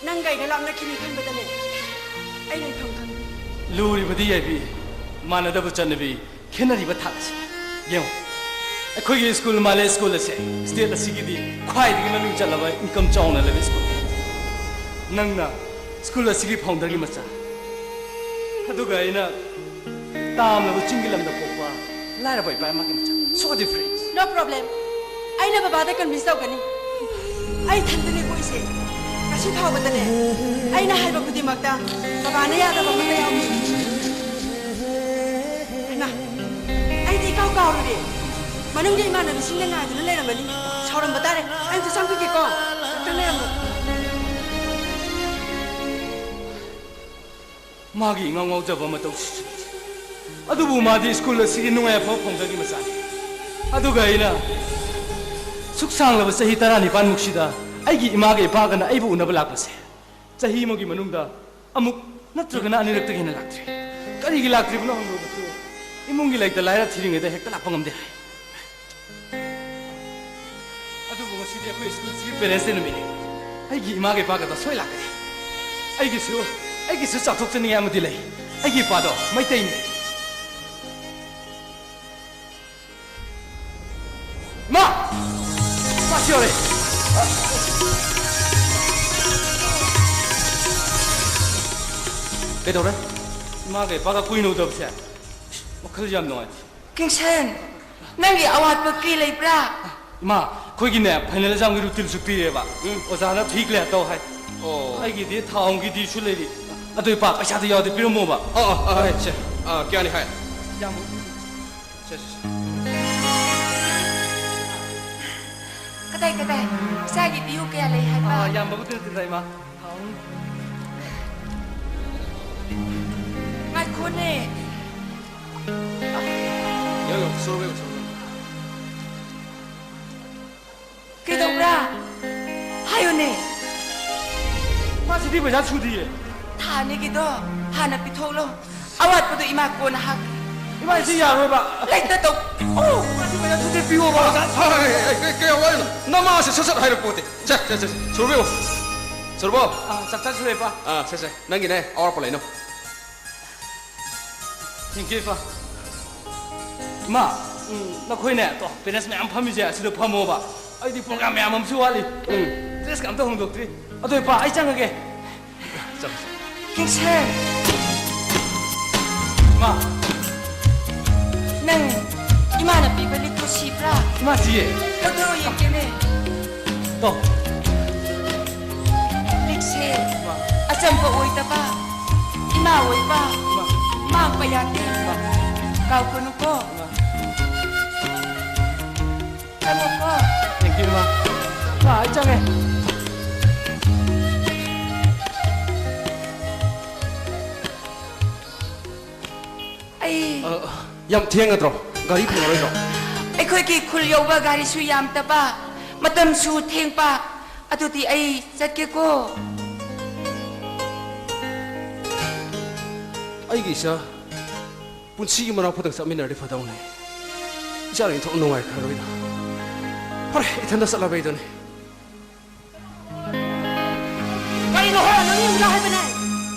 ꯅꯪꯒ ꯑꯩꯒ ꯂꯥꯞꯅꯈꯤꯅꯤ ꯈꯟꯕꯗꯅꯦ ꯑꯩ ꯂꯩꯐꯝ ꯈꯪꯗꯦ꯫ ꯂꯨꯔꯤꯕꯗꯤ ꯌꯥꯏꯕꯤ, ꯃꯥꯟꯅꯗꯕ ꯆꯠꯅꯕꯤ, ꯈꯦꯠꯅꯔꯤꯕ ꯊꯥꯛ ꯑꯁꯤ ꯌꯦꯡꯉꯨ꯫ ꯑꯩꯈꯣꯏꯒꯤ ꯁ꯭ꯀꯨꯜ ꯃꯥꯂꯦ ꯁ꯭ꯀꯨꯜ ꯑꯁꯦ state ꯑꯁꯤꯒꯤꯗꯤ ꯈ꯭ꯋꯥꯏꯗꯒꯤ ꯃꯃꯤꯡ ꯆꯠꯂꯕ, income ꯆꯥꯎꯅ ꯂꯩꯕ ꯁ꯭ꯀꯨꯜ꯫ ꯅꯪꯅ ꯁ꯭ꯀꯨꯜ ꯑꯁꯤꯒꯤ founderꯒꯤ ꯃꯆꯥ, ꯑꯗꯨꯒ ꯑꯩꯅ ꯇꯥꯝꯂꯕ ꯆꯤꯡꯒꯤ ꯂꯝꯗ ꯄꯣꯛꯄ ꯂꯥꯏꯔꯕ ꯏꯄꯥ ꯏꯃꯥꯒꯤ ꯃꯆꯥ꯫ So different. No problem. ꯑꯩꯅ ꯕꯕꯥꯗ convince ꯇꯧꯒꯅꯤ꯫ ꯑꯩ ꯏꯊꯟꯇꯅꯦ ꯄꯣꯛꯏꯁꯦ꯫ ꯉꯁꯤ ꯐꯥꯎꯕꯗꯅꯦ ꯑꯩꯅ ꯍꯥꯏꯕ ꯈꯨꯗꯤꯡꯃꯛꯇ ꯕꯕꯥꯅ ꯌꯥꯗꯕ ꯑꯃꯠꯇ ꯌꯥꯎꯗꯦ꯫ ꯍꯩꯃꯥ, ꯑꯩꯗꯤ ꯏꯀꯥꯎ ꯀꯥꯎꯔꯨꯔꯦ꯫ ꯃꯅꯨꯡꯗ ꯏꯃꯥꯟꯅꯕꯤꯁꯤꯡꯅ ꯉꯥꯏꯗꯨꯅ ꯂꯩꯔꯝꯃꯅꯤ꯫ ꯁꯥꯎꯔꯝꯕ ꯇꯥꯔꯦ꯫ ꯑꯩ ꯑꯝꯇ ꯆꯪꯈꯤꯒꯦꯀꯣ꯫ ꯉꯥꯛꯇꯪ ꯂꯩꯔꯝꯃꯨ꯫ ꯃꯥꯒꯤ ꯏꯉꯥꯎ ꯉꯥꯎꯖꯕ ꯃꯇꯧꯁꯤꯁꯨ꯫ ꯑꯗꯨꯕꯨ ꯃꯥꯗꯤ ꯁ꯭ꯀꯨꯜ ꯑꯁꯤꯒꯤ ꯅꯨꯡꯉꯥꯏ ꯑꯐꯕ founderꯒꯤ ꯃꯆꯥꯅꯤ꯫ ꯑꯗꯨꯒ ꯑꯩꯅ ꯁꯨꯛ ꯁꯥꯡꯂꯕ ꯆꯍꯤ ꯇꯔꯥꯅꯤꯄꯥꯟꯃꯨꯛꯁꯤꯗ ꯑꯩꯒꯤ ꯏꯃꯥꯒ ꯏꯄꯥꯒꯅ ꯑꯩꯕꯨ ꯎꯅꯕ ꯂꯥꯛꯄꯁꯦ, ꯆꯍꯤ ꯑꯃꯒꯤ ꯃꯅꯨꯡꯗ ꯑꯃꯨꯛ ꯅꯠꯇ꯭ꯔꯒꯅ ꯑꯅꯤꯔꯛꯇꯒꯤ ꯍꯦꯟꯅ ꯂꯥꯛꯇ꯭ꯔꯤ꯫ ꯀꯔꯤꯒꯤ ꯂꯥꯛꯇ꯭ꯔꯤꯕꯅꯣ ꯍꯪꯂꯨꯕꯁꯨ, ꯏꯃꯨꯡꯒꯤ ꯂꯩꯇ ꯂꯥꯏꯔ ꯊꯤꯔꯤꯉꯩꯗ ꯍꯦꯛꯇ ꯂꯥꯛꯄ ꯉꯝꯗꯦ ꯍꯥꯏ꯫ ꯑꯗꯨꯕꯨ ꯉꯁꯤꯗꯤ ꯑꯩꯈꯣꯏ ꯁ꯭ꯀꯨꯜꯁꯤꯒꯤ parents day ꯅꯨꯃꯤꯠꯅꯤ꯫ ꯑꯩꯒꯤ ꯏꯃꯥꯒ ꯏꯄꯥꯒꯗꯣ ꯁꯣꯏ ꯂꯥꯛꯀꯅꯤ꯫ ꯑꯩꯒꯤꯁꯨ, ꯑꯩꯒꯤꯁꯨ ꯆꯥꯎꯊꯣꯛꯆꯅꯤꯡꯉꯥꯏ ꯑꯃꯗꯤ ꯂꯩ꯫ ꯑꯩꯒꯤ ꯏꯄꯥꯗꯣ ꯃꯩꯇꯩꯅꯤ꯫ ꯏꯃꯥ! ꯏꯃꯥ, ꯁꯤ ꯌꯧꯔꯦ꯫ ꯀꯩꯗꯧꯔꯦ? ꯏꯃꯥꯒ ꯏꯄꯥꯒ ꯀꯨꯏꯅ ꯎꯗꯕꯁꯦ ꯋꯥꯈꯜ ꯌꯥꯝ ꯅꯨꯡꯉꯥꯏꯇꯦ꯫ ꯀꯤꯡꯁꯟ, ꯅꯪꯒꯤ ꯑꯋꯥꯠꯄ ꯀꯔꯤ ꯂꯩꯕ꯭ꯔꯥ? ꯏꯃꯥ, ꯑꯩꯈꯣꯏꯒꯤꯅꯦ final examꯒꯤ routineꯁꯨ ꯄꯤꯔꯦꯕ꯫ ꯎꯝ꯫ ꯑꯣꯖꯥꯅ ꯊ꯭ꯔꯤ clear ꯇꯧ ꯍꯥꯏ꯫ ꯑꯣ꯫ ꯑꯩꯒꯤꯗꯤ ꯊꯥ ꯑꯍꯨꯝꯒꯤ dueꯁꯨ ꯂꯩꯔꯤ꯫ ꯑꯗꯨ ꯏꯄꯥ, ꯄꯩꯁꯥꯗꯣ ꯌꯥꯎꯗꯤ ꯄꯤꯔꯝꯃꯣꯕ꯫ ꯑꯣ, ꯑꯣ, ꯑꯣ, ꯍꯣꯏ, ꯁꯦ꯫ ꯑꯥ, ꯀꯌꯥꯅꯤ ꯍꯥꯏ? ꯏꯌꯥꯝꯕ꯫ ꯁꯦ, ꯁꯦ, ꯁꯦ꯫ ꯀꯗꯥꯏ, ꯀꯗꯥꯏ? ꯏꯆꯥꯒꯤ due ꯀꯌꯥ ꯂꯩ ꯍꯥꯏꯕ? ꯑꯥ, ꯌꯥꯝꯕꯕꯨꯗꯤ ꯅꯠꯇꯦꯗ, ꯏꯃꯥ꯫ ꯊꯥ ꯑꯍꯨꯝ꯫ ꯉꯥꯏ-, ꯀꯣꯟꯅꯦ꯫ ꯌꯦꯡꯉꯣ, ꯁꯣꯔꯣ, ꯁꯣꯔꯣ꯫ ꯀꯩꯗꯧꯕ꯭ꯔꯥ? ꯍꯥꯏꯌꯨꯅꯦ꯫ ꯃꯥꯁꯤꯗꯤ ꯄꯩꯁꯥ ꯁꯨꯗꯤꯌꯦ꯫ ꯊꯥ ꯑꯅꯤꯒꯤꯗꯣ ꯍꯥꯟꯅ ꯄꯤꯊꯣꯛꯂꯣ꯫ ꯑꯋꯥꯠꯄꯗꯣ ꯏꯃꯥ ꯀꯣꯟꯅ ꯍꯥꯞꯀꯦ꯫ ꯏꯃꯥ, ꯁꯤ ꯌꯥꯔꯣꯏꯕ꯫ ꯂꯩꯇ ꯇꯧ꯫ ꯑꯣ꯫ ꯃꯥꯁꯤ ꯄꯩꯁꯥ ꯁꯨꯗꯦ, ꯄꯤꯌꯣꯕ꯫ ꯍꯣꯏ, ꯍꯣꯏ, ꯍꯣꯏ, ꯀꯩ, ꯀꯩ ꯋꯥꯔꯤꯅꯣ? ꯅꯃꯥꯁꯦ ꯁꯠ ꯁꯠ ꯍꯥꯏꯔꯛꯄꯣꯠꯇꯦ꯫ ꯁꯦ, ꯁꯦ, ꯁꯦ, ꯁꯦ꯫ ꯁꯣꯔꯣ ꯏꯕꯨꯡꯉꯣ꯫ ꯁꯣꯔꯣ ꯏꯕꯨꯡꯉꯣ꯫ ꯑꯥ, ꯆꯥꯛ ꯆꯥꯁꯤꯜꯂꯦ, ꯏꯄꯥ꯫ ꯑꯥ, ꯁꯦ, ꯁꯦ꯫ ꯅꯪꯒꯤꯅꯦ, ꯑꯋꯥꯠꯄ ꯂꯩꯅꯕ꯫ Thank you, ꯏꯄꯥ꯫ ꯏꯃꯥ, ꯎꯝ, ꯅꯈꯣꯏꯅꯦ, ꯇꯣ, parents ꯃꯌꯥꯝ ꯐꯝꯃꯤꯁꯦ, ꯑꯁꯤꯗ ꯐꯝꯃꯣꯕ꯫ ꯑꯩꯗꯤ program ꯃꯌꯥꯝ ꯑꯃꯁꯨ ꯋꯥꯠꯂꯤ꯫ ꯎꯝ꯫ Dress ꯀ ꯑꯝꯇ ꯍꯣꯡꯗꯣꯛꯇ꯭ꯔꯤ꯫ ꯑꯗꯣ, ꯏꯄꯥ, ꯑꯩ ꯆꯪꯉꯒꯦ꯫ ꯆꯪꯉꯣ, ꯆꯪꯉꯣ꯫ ꯀꯤꯡꯁꯟ! ꯏꯃꯥ! ꯅꯪ ꯏꯃꯥꯅ ꯄꯤꯕ ꯂꯤꯛꯇꯣ ꯁꯤꯕ꯭ꯔꯥ? ꯏꯃꯥ, ꯁꯤꯌꯦ꯫ ꯂꯧꯊꯣꯛꯑꯣ, ꯌꯦꯡꯒꯦꯅꯦ꯫ ꯇꯣ꯫ ꯂꯤꯛꯁꯦ ꯏꯃꯥ꯫ ꯑꯆꯝꯕ ꯑꯣꯏꯗꯕ, ꯏꯃꯥ ꯑꯣꯏꯕ, ꯏꯃꯥ꯫ ꯃꯥꯡꯕ ꯌꯥꯗꯦ꯫ ꯏꯃꯥ꯫ ꯀꯥꯎꯒꯅꯨꯀꯣ꯫ ꯏꯃꯥ꯫ ꯆꯪꯉꯣꯀꯣ꯫ Thank you, ꯏꯃꯥ꯫ ꯏꯃꯥ, ꯑꯩ ꯆꯪꯉꯦ꯫ ꯑꯩ ꯑ, ꯌꯥꯝ ꯊꯦꯡꯉꯗ꯭ꯔꯣ? ꯒꯥꯔꯤ ꯐꯪꯉꯔꯣꯏꯗ꯭ꯔꯣ? ꯑꯩꯈꯣꯏꯒꯤ ꯈꯨꯜ ꯌꯧꯕ ꯒꯥꯔꯤꯁꯨ ꯌꯥꯝꯗꯕ, ꯃꯇꯝꯁꯨ ꯊꯦꯡꯕ꯫ ꯑꯗꯨꯗꯤ ꯑꯩ ꯆꯠꯀꯦꯀꯣ꯫ ꯑꯩꯒꯤ ꯏꯆꯥ, ꯄꯨꯟꯁꯤꯒꯤ ꯃꯅꯥꯎ ꯈꯛꯇꯪ ꯆꯠꯃꯤꯟꯅꯔꯗꯤ ꯐꯗꯧꯅꯤ꯫ ꯏꯆꯥꯅ ꯏꯟꯊꯣꯛꯅ ꯅꯨꯡꯉꯥꯏꯈ꯭ꯔꯔꯣꯏꯗ꯫ ꯐꯔꯦ, ꯏꯊꯟꯗ ꯆꯠꯂꯕꯩꯗꯨꯅꯤ꯫ ꯀꯔꯤꯅꯣ ꯍꯦ? ꯅꯪ ꯌꯦꯡꯉꯨ ꯍꯥꯏꯕꯅꯦ꯫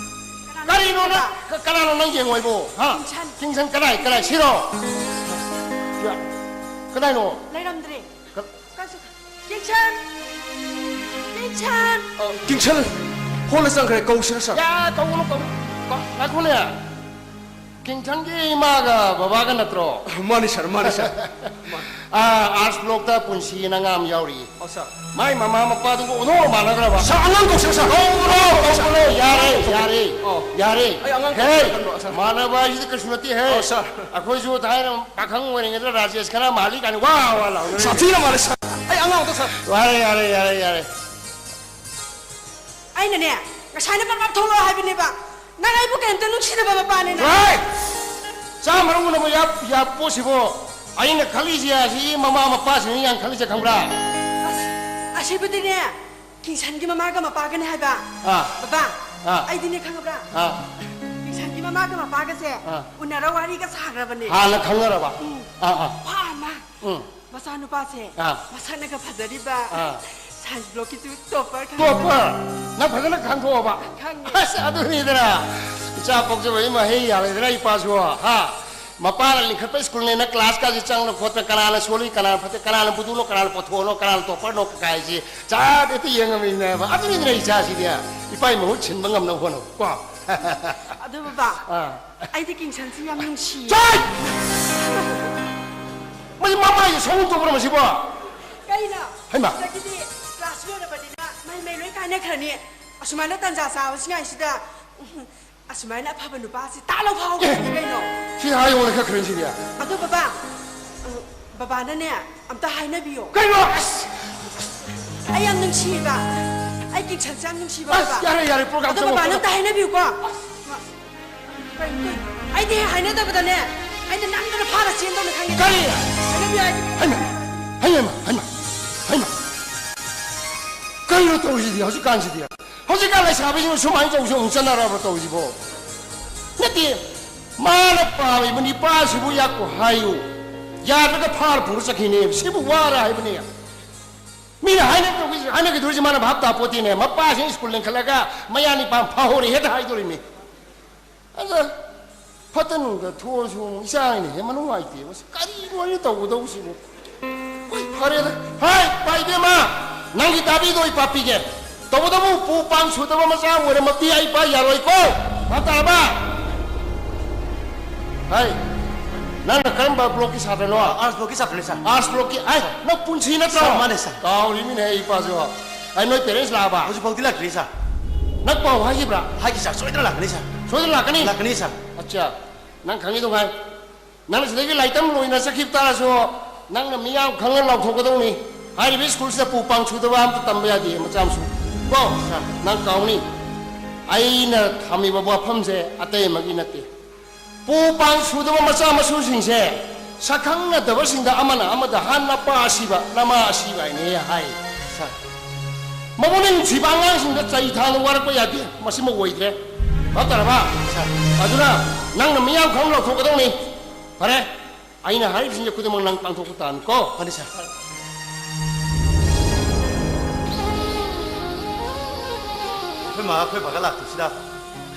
ꯀꯅꯥꯅꯣ ꯀꯔꯤꯅꯣ ꯅꯪ? ꯌꯦꯡꯉꯨ? ꯀ-, ꯀꯅꯥꯅꯣ ꯅꯪ ꯌꯦꯡꯉꯣ ꯍꯥꯏꯕꯣ? ꯍꯥ? ꯀꯤꯡꯁꯟ꯫ ꯀꯤꯡꯁꯟ ꯀꯗꯥꯏ? ꯀꯗꯥꯏ? ꯁꯤꯔꯣ? ꯌꯥ-, ꯀꯗꯥꯏꯅꯣ? ꯂꯩꯔꯝꯗ꯭ꯔꯦ꯫ ꯀ-, ꯀꯥꯏ ꯆꯠꯈ꯭ꯔꯦ? ꯀꯤꯡꯁꯟ! ꯀꯤꯡꯁꯟ! ꯑ, ꯀꯤꯡꯁꯟ ꯍꯣꯜꯗ ꯆꯪꯈ꯭ꯔꯦ, ꯀꯧꯁꯤꯔ, ꯁꯥꯔ? ꯌꯥ, ꯀꯧꯒꯅꯨ, ꯀꯧꯒꯅꯨ꯫ ꯀ-, ꯉꯥꯏꯈꯣꯅꯦ꯫ ꯀꯤꯡꯁꯟꯒꯤ ꯏꯃꯥꯒ ꯕꯕꯥꯒ ꯅꯠꯇ꯭ꯔꯣ? ꯃꯥꯅꯤ, ꯁꯥꯔ, ꯃꯥꯅꯤ, ꯁꯥꯔ꯫ ꯑꯥ, ꯑꯥꯔꯠꯁ ꯕ꯭ꯂꯣꯛꯇ ꯄꯨꯟꯁꯤꯅ ꯑꯉꯥꯡ ꯑꯃ ꯌꯥꯎꯔꯤ꯫ ꯑꯣ, ꯁꯥꯔ꯫ ꯃꯥꯏ ꯃꯃꯥ ꯃꯄꯥꯗꯨꯒ ꯑꯣꯟꯊꯣꯛꯅ ꯃꯥꯟꯅꯈ꯭ꯔꯕ꯫ ꯁꯥꯔ, ꯑꯉꯥꯡ ꯀꯧꯁꯤꯔ, ꯁꯥꯔ? ꯀꯧꯒꯅꯨ, ꯀꯧꯒꯅꯨ, ꯌꯥꯔꯦ, ꯌꯥꯔꯦ, ꯑꯣ꯫ ꯌꯥꯔꯦ꯫ ꯑꯩ ꯑꯉꯥꯡ ꯍꯦ, ꯀꯧꯁꯤꯔ ꯈꯟꯕ, ꯁꯥꯔ꯫ ꯃꯥꯟꯅꯕ ꯍꯥꯏꯁꯤꯗꯤ ꯀꯩꯁꯨ ꯅꯠꯇꯦꯍꯦ꯫ ꯑꯣ, ꯁꯥꯔ꯫ ꯑꯩꯈꯣꯏꯁꯨ ꯊꯥꯏꯅ ꯄꯥꯈꯪ ꯑꯣꯏꯔꯤꯉꯩꯗ ꯔꯥꯖꯦꯁ ꯈꯅꯥ ꯃꯥꯜꯂꯤ ꯀꯥꯏꯅ ꯋꯥ ꯋꯥ ꯂꯥꯎꯅꯔꯤ꯫ ꯁꯥꯊꯤꯅ ꯃꯥꯜꯂꯦ, ꯁꯥꯔ꯫ ꯑꯩ ꯑꯉꯥꯡ ꯑꯝꯇ, ꯁꯥꯔ꯫ ꯌꯥꯔꯦ, ꯌꯥꯔꯦ, ꯌꯥꯔꯦ, ꯌꯥꯔꯦ꯫ ꯑꯩꯅꯅꯦ, ꯉꯁꯥꯏꯅ ꯄꯥꯛ ꯄꯥꯛ ꯊꯣꯛꯂꯛꯑꯣ ꯍꯥꯏꯕꯅꯦꯕ꯫ ꯅꯪ ꯑꯩꯕꯨ ꯀꯩꯝꯇ ꯅꯨꯡꯁꯤꯗꯕ ꯃꯄꯥꯅꯤꯅꯦ꯫ ꯍꯣꯏ! ꯆꯥꯝꯃꯔꯣꯝ ꯎꯅꯕ ꯌꯥ-, ꯌꯥ ꯄꯣꯠꯁꯤꯕꯨ ꯑꯩꯅ ꯈꯜꯂꯤꯁꯦ, ꯑꯁꯤꯒꯤ ꯃꯃꯥ ꯃꯄꯥꯁꯤꯡꯅ ꯌꯥꯝ ꯈꯜꯂꯤꯁꯦ ꯈꯪꯕ꯭ꯔꯥ? ꯑꯁ, ꯑꯁꯤꯕꯨꯗꯤꯅꯦ, ꯀꯤꯡꯁꯟꯒꯤ ꯃꯃꯥꯒ ꯃꯄꯥꯒꯅꯦ ꯍꯥꯏꯕ꯫ ꯑꯥ꯫ ꯕꯕꯥ, ꯑꯥ꯫ ꯑꯩꯗꯤꯅꯦ ꯈꯪꯉꯕ꯭ꯔꯥ? ꯑꯥ꯫ ꯀꯤꯡꯁꯟꯒꯤ ꯃꯃꯥꯒ ꯃꯄꯥꯒꯁꯦ ꯑꯥ꯫ ꯎꯅꯔ ꯋꯥꯔꯤꯒ ꯁꯥꯈ꯭ꯔꯕꯅꯦ꯫ ꯍꯥꯟꯅ ꯈꯪꯅꯔꯕ? ꯎꯝ꯫ ꯑꯥ, ꯑꯥ꯫ ꯋꯥ ꯑꯃ꯫ ꯎꯝ꯫ ꯃꯆꯥꯅꯨꯄꯥꯁꯦ ꯑꯥ꯫ ꯃꯁꯛꯅꯒ ꯐꯖꯔꯤꯕ, ꯑꯥ꯫ ꯁꯥꯏꯟꯁ ꯕ꯭ꯂꯣꯛꯀꯤꯁꯨ ꯇꯣꯞꯄꯔ ꯈꯪꯉꯦ꯫ ꯇꯣꯞꯄꯔ? ꯅꯪ ꯐꯖꯅ ꯈꯪꯗꯣꯛꯑꯕ? ꯈꯪꯉꯦ꯫ ꯑꯁ, ꯑꯗꯨꯅꯤꯗꯅ꯫ ꯏꯆꯥ ꯄꯣꯛꯆꯕꯒꯤ ꯃꯍꯩ ꯌꯥꯜꯂꯦꯗꯅ ꯏꯄꯥꯁꯨ, ꯍꯥ? ꯃꯄꯥꯅ ꯂꯤꯡꯈꯠꯄ ꯁ꯭ꯀꯨꯜꯅꯦꯅ ꯀ꯭ꯂꯥꯁꯀꯥꯁꯦ ꯆꯪꯅ ꯈꯣꯠꯇꯅ ꯀꯅꯥꯅ ꯁꯣꯜꯂꯤ, ꯀꯅꯥꯅ ꯐꯠꯇꯦ, ꯀꯅꯥꯅ ꯕꯨꯗꯨꯅꯣ, ꯀꯅꯥꯅ ꯄꯣꯊꯣꯛꯅꯣ, ꯀꯅꯥꯅ ꯇꯣꯞꯄꯔꯅꯣ ꯀꯥꯏꯁꯦ ꯆꯥꯠ ꯍꯦꯛꯇ ꯌꯦꯡꯉꯝꯃꯤꯅꯦꯕ꯫ ꯑꯗꯨꯅꯤꯗꯅ ꯏꯆꯥꯁꯤꯗꯤ ꯏꯄꯥꯒꯤ ꯃꯍꯨꯠ ꯁꯤꯟꯕ ꯉꯝꯅꯕ ꯍꯣꯠꯅꯧ ꯀꯣ꯫ ꯑꯗꯣ ꯕꯕꯥ, ꯑꯥ꯫ ꯑꯩꯗꯤ ꯀꯤꯡꯁꯟꯁꯤ ꯌꯥꯝ ꯅꯨꯡꯁꯤꯌꯦ꯫ ꯆꯥꯏ! ꯃꯁꯤ ꯃꯃꯥꯏꯁꯦ ꯁꯑꯣꯡ ꯇꯧꯕ꯭ꯔꯥ ꯃꯁꯤꯕꯣ? ꯀꯩꯅꯣ? ꯍꯩꯃꯥ! ꯍꯟꯗꯛꯀꯤꯗꯤ ꯀ꯭ꯂꯥꯁ ꯂꯣꯏꯔꯕꯅꯤꯅ ꯃꯩ ꯃꯩ ꯂꯣꯏ ꯀꯥꯏꯅꯈ꯭ꯔꯅꯤ꯫ ꯑꯁꯨꯃꯥꯏꯅ ꯇꯟꯖꯥ ꯆꯥꯕꯁꯤꯉꯥꯏꯁꯤꯗ, ꯎꯝ, ꯑꯁꯨꯃꯥꯏꯅ ꯑꯐꯕ ꯅꯨꯄꯥꯁꯤ ꯇꯥꯛꯂꯧ ꯐꯥꯎꯈ꯭ꯔꯅꯤ ꯀꯩꯅꯣ꯫ ꯁꯤ ꯍꯥꯏꯌꯣꯅ ꯈꯔ ꯈꯔ ꯁꯤꯗꯤ꯫ ꯑꯗꯣ ꯕꯕꯥ, ꯑ, ꯕꯕꯥꯅꯅꯦ, ꯑꯝꯇ ꯍꯥꯏꯅꯕꯤꯌꯣ꯫ ꯀꯩꯅꯣ? ꯑꯁ! ꯑꯩ ꯌꯥꯝ ꯅꯨꯡꯁꯤꯕ, ꯑꯩ ꯀꯤꯡꯁꯟꯁꯦ ꯌꯥꯝ ꯅꯨꯡꯁꯤꯕ ꯑꯁ, ꯕꯕꯥ꯫ ꯌꯥꯔꯦ, ꯌꯥꯔꯦ, program ꯑꯗꯣ ꯇꯧꯔꯣ, ꯕꯕꯥꯅ program꯫ ꯑꯝꯇ ꯍꯥꯏꯅꯕꯤꯌꯨꯀꯣ꯫ ꯀꯩꯅꯣ, ꯀꯩꯅꯣ? ꯑꯩꯗꯤ ꯍꯦꯛ ꯍꯥꯏꯅꯗꯕꯗꯅꯦ, ꯑꯩꯅ ꯅꯝꯗꯅ ꯐꯥꯔ ꯆꯦꯟꯗꯧꯅ ꯈꯪꯉꯦ꯫ ꯀꯔꯤ? ꯍꯥꯏꯅꯕꯤꯌꯨ ꯍꯥꯏꯗꯤ꯫ ꯍꯩꯃꯥ, ꯍꯩꯃꯥ, ꯍꯩꯃꯥ, ꯍꯩꯃꯥ꯫ ꯀꯩꯅꯣ ꯇꯧꯔꯤꯁꯤꯗꯤ ꯍꯧꯖꯤꯛꯀꯥꯟꯁꯤꯗꯤ? ꯍꯧꯖꯤꯛꯀꯥꯟ ꯂꯩꯁꯥꯕꯤꯁꯤꯡ ꯁꯨꯃꯥꯏꯅ ꯇꯧꯕꯁꯦ ꯑꯃꯨꯛ ꯆꯠꯅꯔꯕ꯭ꯔꯥ ꯇꯧꯔꯤꯁꯤꯕꯣ? ꯅꯠꯇꯦ, ꯃꯥꯅ ꯄꯥꯝꯃꯤꯕ ꯅꯤꯄꯥꯁꯤꯕꯨ ꯌꯥꯛꯄꯨ ꯍꯥꯏꯌꯨ꯫ ꯌꯥꯗ꯭ꯔꯒ ꯐꯥꯔ ꯄꯨꯔ ꯆꯠꯈꯤꯅꯦ꯫ ꯁꯤꯕꯨ ꯋꯥꯔ ꯍꯥꯏꯕꯅꯦ꯫ ꯃꯤꯅ ꯍꯥꯏꯅ-, ꯍꯥꯏꯅꯈꯤꯗꯣꯏꯁꯦ ꯃꯥꯅ ꯚꯥꯞ ꯇꯥꯄꯣꯠꯇꯦꯅꯦ꯫ ꯃꯄꯥꯁꯤꯡ ꯁ꯭ꯀꯨꯜ ꯂꯤꯡꯈꯠꯂꯒ ꯃꯌꯥ ꯅꯤꯄꯥ ꯐꯥꯍꯧꯔꯦ ꯍꯦꯛꯇ ꯍꯥꯏꯗꯣꯔꯤꯃꯤ꯫ ꯑꯗ ꯐꯠꯇ ꯅꯨꯡꯗ ꯊꯣꯛꯑꯁꯨ ꯏꯆꯥ ꯍꯥꯏꯅ ꯍꯦꯟꯅ ꯅꯨꯡꯉꯥꯏꯇꯦ꯫ ꯃꯁꯤ ꯀꯔꯤꯅꯣ ꯑꯩꯅ ꯇꯧꯒꯗꯧꯕꯁꯤꯕꯨ? ꯍꯣꯏ, ꯐꯔꯦꯗ꯫ ꯍꯥꯏ, ꯄꯥ ꯏꯕꯦꯝꯃ, ꯅꯪꯒꯤ ꯗꯥꯕꯤꯗꯣ ꯑꯩ ꯄꯥꯄꯤꯒꯦ꯫ ꯇꯧꯕꯇꯕꯨ ꯎꯄꯨ ꯄꯥꯡ ꯁꯨꯗꯕ ꯃꯆꯥ ꯑꯣꯏꯔꯝꯃꯕꯗꯤ ꯑꯩ ꯄꯥ ꯌꯥꯔꯣꯏꯀꯣ꯫ ꯚꯥꯞ ꯇꯥꯔꯕ? ꯍꯥꯏ, ꯅꯪꯅ ꯀꯔꯝꯕ ꯕ꯭ꯂꯣꯛꯀꯤ ꯁꯥꯇ꯭ꯔꯅꯣ? ꯑꯥꯔꯠꯁ ꯕ꯭ꯂꯣꯛꯀꯤ ꯁꯥꯇ꯭ꯔꯅꯤ, ꯁꯥꯔ꯫ ꯑꯥꯔꯠꯁ ꯕ꯭ꯂꯣꯛꯀꯤ? ꯑꯥꯏ, ꯅꯪ ꯄꯨꯟꯁꯤ ꯅꯠꯇ꯭ꯔꯣ? ꯁꯥꯔ, ꯃꯥꯅꯦ, ꯁꯥꯔ꯫ ꯀꯥꯎꯔꯤꯃꯤꯅꯦ ꯑꯩ ꯏꯄꯥꯁꯨ꯫ ꯑꯩ, ꯅꯣꯏ ꯄꯦꯔꯦꯟꯁ ꯂꯥꯛꯑꯕ? ꯍꯧꯖꯤꯛꯐꯥꯎꯗꯤ ꯂꯥꯛꯇ꯭ꯔꯤ, ꯁꯥꯔ꯫ ꯅꯪ ꯄꯥꯎ ꯍꯥꯏꯈꯤꯕ꯭ꯔꯥ? ꯍꯥꯏꯈꯤ, ꯁꯥꯔ꯫ ꯁꯣꯏꯗꯅ ꯂꯥꯛꯀꯅꯤ, ꯁꯥꯔ꯫ ꯁꯣꯏꯗꯅ ꯂꯥꯛꯀꯅꯤ? ꯂꯥꯛꯀꯅꯤ, ꯁꯥꯔ꯫ ꯑꯠꯆꯥ, ꯅꯪ ꯈꯪꯉꯤꯗꯣ ꯉꯥꯏ꯫ ꯅꯪꯅ ꯁꯤꯗꯒꯤ ꯂꯥꯏꯔꯤꯛ ꯇꯝ ꯂꯣꯏꯅ ꯆꯠꯈꯤꯕ ꯇꯥꯔꯁꯨ, ꯅꯪꯅ ꯃꯤꯌꯥꯝ ꯈꯪꯅ ꯂꯥꯎꯊꯣꯛꯀꯗꯧꯅꯤ꯫ ꯍꯥꯏꯔꯤꯕ ꯁ꯭ꯀꯨꯜꯁꯤꯗ ꯄꯨ ꯄꯥꯡ ꯁꯨꯗꯕ ꯑꯝꯇ ꯇꯝꯕ ꯌꯥꯗꯦ, ꯃꯆꯥ ꯃꯁꯨ꯫ ꯀꯣ? ꯁꯥꯔ꯫ ꯅꯪ ꯀꯥꯎꯅꯤ꯫ ꯑꯩꯅ ꯊꯝꯃꯤꯕ ꯋꯥꯐꯝꯁꯦ ꯑꯇꯩ ꯑꯃꯒꯤ ꯅꯠꯇꯦ꯫ ꯄꯨ ꯄꯥꯡ ꯁꯨꯗꯕ ꯃꯆꯥ ꯃꯁꯨꯁꯤꯡꯁꯦ ꯁꯛꯈꯪꯅꯗꯕꯁꯤꯡꯗ ꯑꯃꯅ ꯑꯃꯗ "ꯍꯥ, ꯅꯄꯥ ꯑꯁꯤꯕ, ꯅꯃꯥ ꯑꯁꯤꯕ" ꯍꯥꯏꯅ ꯍꯦꯛ ꯍꯥꯏ꯫ ꯁꯥꯔ꯫ ꯃꯕꯨꯛꯅꯤꯡ ꯅꯨꯡꯁꯤꯕ ꯑꯉꯥꯡꯁꯤꯡꯗ ꯆꯩ ꯊꯥꯅ ꯋꯥꯔꯛꯄ ꯌꯥꯗꯦ꯫ ꯃꯁꯤꯃ ꯑꯣꯏꯗ꯭ꯔꯦ꯫ ꯚꯥꯞ ꯇꯥꯔꯕ? ꯁꯥꯔ꯫ ꯑꯗꯨꯅ ꯅꯪꯅ ꯃꯤꯌꯥꯝ ꯈꯪ ꯂꯥꯎꯊꯣꯛꯀꯗꯧꯅꯤ꯫ ꯐꯔꯦ, ꯑꯩꯅ ꯍꯥꯏꯔꯤꯕꯁꯤꯡꯁꯦ ꯈꯨꯗꯤꯡꯃꯛ ꯅꯪ ꯄꯥꯡꯊꯣꯛꯄ ꯇꯥꯕꯅꯤꯀꯣ꯫ ꯐꯅꯤ, ꯁꯥꯔ꯫ ꯑꯩꯈꯣꯏ ꯃꯥ ꯑꯩꯈꯣꯏ ꯕꯥꯒ ꯂꯥꯛꯇ꯭ꯔꯤꯁꯤꯗ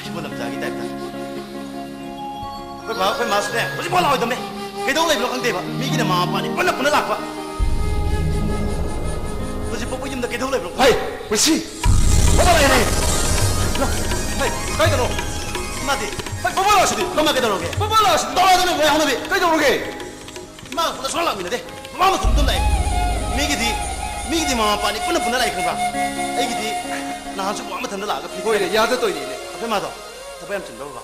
ꯑꯩꯕꯨ ꯂꯝꯖꯥꯒꯤ ꯇꯥꯏꯞꯇ꯫ ꯑꯩꯈꯣꯏ ꯕꯥ ꯑꯩꯈꯣꯏ ꯃꯥꯁꯨꯅꯦ ꯍꯧꯖꯤꯛꯐꯥꯎ ꯂꯥꯛꯑꯣꯏꯗꯕꯅꯦ꯫ ꯀꯩꯗꯧ ꯂꯩꯕꯅꯣ ꯈꯪꯗꯦꯕ꯫ ꯃꯤꯒꯤꯅ ꯃꯃꯥ ꯃꯄꯥꯅꯤ ꯄꯨꯟꯅ ꯄꯨꯟꯅ ꯂꯥꯛꯄ꯫ ꯍꯧꯖꯤꯛꯐꯥꯎꯕ ꯌꯨꯝꯗ ꯀꯩꯗꯧ ꯂꯩꯕꯅꯣ? ꯍꯩ, ꯄꯨꯟꯁꯤ! ꯕꯕꯥ ꯂꯥꯛꯑꯦꯅꯦ! ꯍꯩ, ꯀꯥꯏꯗꯅꯣ? ꯃꯥꯗꯤ? ꯍꯩ, ꯕꯕꯥ ꯂꯥꯛꯑꯁꯤꯗꯤ! ꯕꯕꯥ ꯀꯩꯗꯧꯔꯒꯦ? ꯕꯕꯥ ꯂꯥꯛꯑꯁꯤꯗꯤ! ꯇꯧꯔꯛꯑꯗꯅꯦ, ꯃꯣꯏ ꯍꯧꯅꯕꯤ! ꯀꯩꯗꯧꯔꯒꯦ? ꯏꯃꯥꯒ ꯄꯨꯟꯅ ꯁꯨꯡꯂꯥꯛ ꯂꯥꯛꯃꯤꯟꯅꯗꯦ꯫ ꯃꯃꯥ ꯃꯊꯟꯇ ꯑꯗꯨꯝ ꯂꯥꯛꯑꯦ꯫ ꯃꯤꯒꯤꯗꯤ, ꯃꯤꯒꯤꯗꯤ ꯃꯃꯥ ꯃꯄꯥꯅꯤ ꯄꯨꯟꯅ ꯄꯨꯟꯅ ꯂꯥꯛꯑꯦ ꯈꯪꯕ꯭ꯔꯥ? ꯑꯩꯒꯤꯗꯤ ꯅꯍꯥꯟꯁꯨ ꯃꯃꯥ ꯃꯊꯟꯇ ꯂꯥꯛꯑꯒ ꯐꯤ ꯍꯣꯏꯅꯦ, ꯊꯤꯔꯦ꯫ ꯌꯥꯗ ꯇꯧꯔꯤꯅꯤꯅꯦ꯫ ꯑꯩꯈꯣꯏ ꯃꯥꯗꯣ ꯊꯕꯛ ꯌꯥꯝ ꯆꯤꯟꯕ꯭ꯔꯣ ꯕꯕꯥ?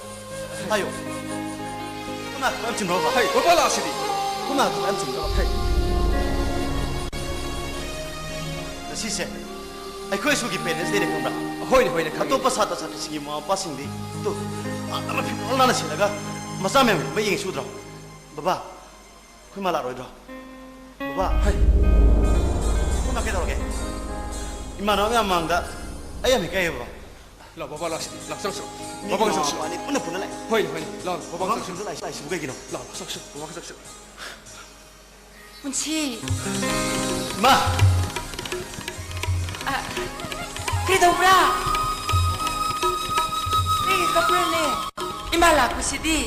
ꯍꯥꯏꯌꯣ꯫ ꯑꯩꯈꯣꯏ ꯃꯥ ꯊꯕꯛ ꯌꯥꯝ ꯆꯤꯟꯕ꯭ꯔꯣ ꯕꯕꯥ? ꯍꯩ, ꯕꯕꯥ ꯂꯥꯛꯑꯁꯤꯗꯤ꯫ ꯑꯩꯈꯣꯏ ꯃꯥ ꯊꯕꯛ ꯌꯥꯝ ꯆꯤꯟꯕ꯭ꯔꯣ? ꯍꯩ꯫ ꯉꯁꯤꯁꯦ ꯑꯩꯈꯣꯏ ꯁ꯭ꯀꯨꯜꯒꯤ ꯄꯦꯔꯦꯟꯁ ꯗꯦꯅꯦ ꯈꯪꯕ꯭ꯔꯥ? ꯍꯣꯏꯅꯦ, ꯍꯣꯏꯅꯦ, ꯈꯪꯉꯦ꯫ ꯑꯇꯣꯞꯄ ꯁꯥꯇ꯭ꯔ ꯁꯥꯇ꯭ꯔꯤꯁꯤꯡꯒꯤ ꯃꯃꯥ ꯃꯄꯥꯁꯤꯡꯗꯤ ꯇꯨ, ꯑꯥ, ꯐꯤꯔꯣꯜ ꯅꯥꯟꯅ ꯁꯦꯠꯂꯒ ꯃꯆꯥ ꯃꯌꯥꯝꯒꯤ ꯊꯕꯛ ꯌꯦꯡꯉꯤ ꯁꯨꯗ꯭ꯔꯣ? ꯕꯕꯥ, ꯑꯩꯈꯣꯏ ꯃꯥ ꯂꯥꯛꯑꯔꯣꯏꯗ꯭ꯔꯣ? ꯕꯕꯥ꯫ ꯍꯩ꯫ ꯑꯩꯈꯣꯏ ꯃꯥ ꯀꯩꯗꯧꯔꯒꯦ? ꯏꯃꯥꯟꯅꯕ ꯃꯌꯥꯝ ꯃꯥꯡꯗ ꯑꯩ ꯌꯥꯝ ꯏꯀꯥꯏꯌꯦ, ꯕꯕꯥ꯫ ꯂꯥꯛꯑꯣ, ꯕꯕꯥ, ꯂꯥꯛꯑꯣ ꯁꯤꯗꯤ꯫ ꯂꯥꯛꯑꯣ, ꯆꯪꯁꯤꯜꯂꯛꯑꯣ꯫ ꯃꯤ ꯕꯕꯥꯒ ꯃꯃꯥ ꯆꯪꯁꯤꯜꯂꯛꯑꯣ꯫ ꯃꯄꯥꯅꯤ ꯄꯨꯟꯅ ꯄꯨꯟꯅ ꯂꯥꯛꯑꯦ꯫ ꯍꯣꯏꯅꯦ, ꯍꯣꯏꯅꯦ꯫ ꯂꯥꯛꯑꯣ, ꯕꯕꯥꯒ ꯕꯕꯥ ꯆꯪꯁꯤꯜꯂꯛꯑꯣ꯫ ꯂꯥꯛꯏꯁꯤꯕꯨ ꯀꯩꯒꯤꯅꯣ? ꯂꯥꯛꯑꯣ, ꯆꯪꯁꯤꯜꯂꯛꯑꯣ꯫ ꯕꯕꯥꯒ ꯆꯪꯁꯤꯜꯂꯛꯑꯣ꯫ ꯄꯨꯟꯁꯤ꯫ ꯏꯃꯥ! ꯑ, ꯀꯩꯗꯧꯕ꯭ꯔꯥ? ꯀꯩꯒꯤ ꯀꯞꯄ꯭ꯔꯅꯦ? ꯏꯃꯥ ꯂꯥꯛꯄꯁꯤꯗꯤ,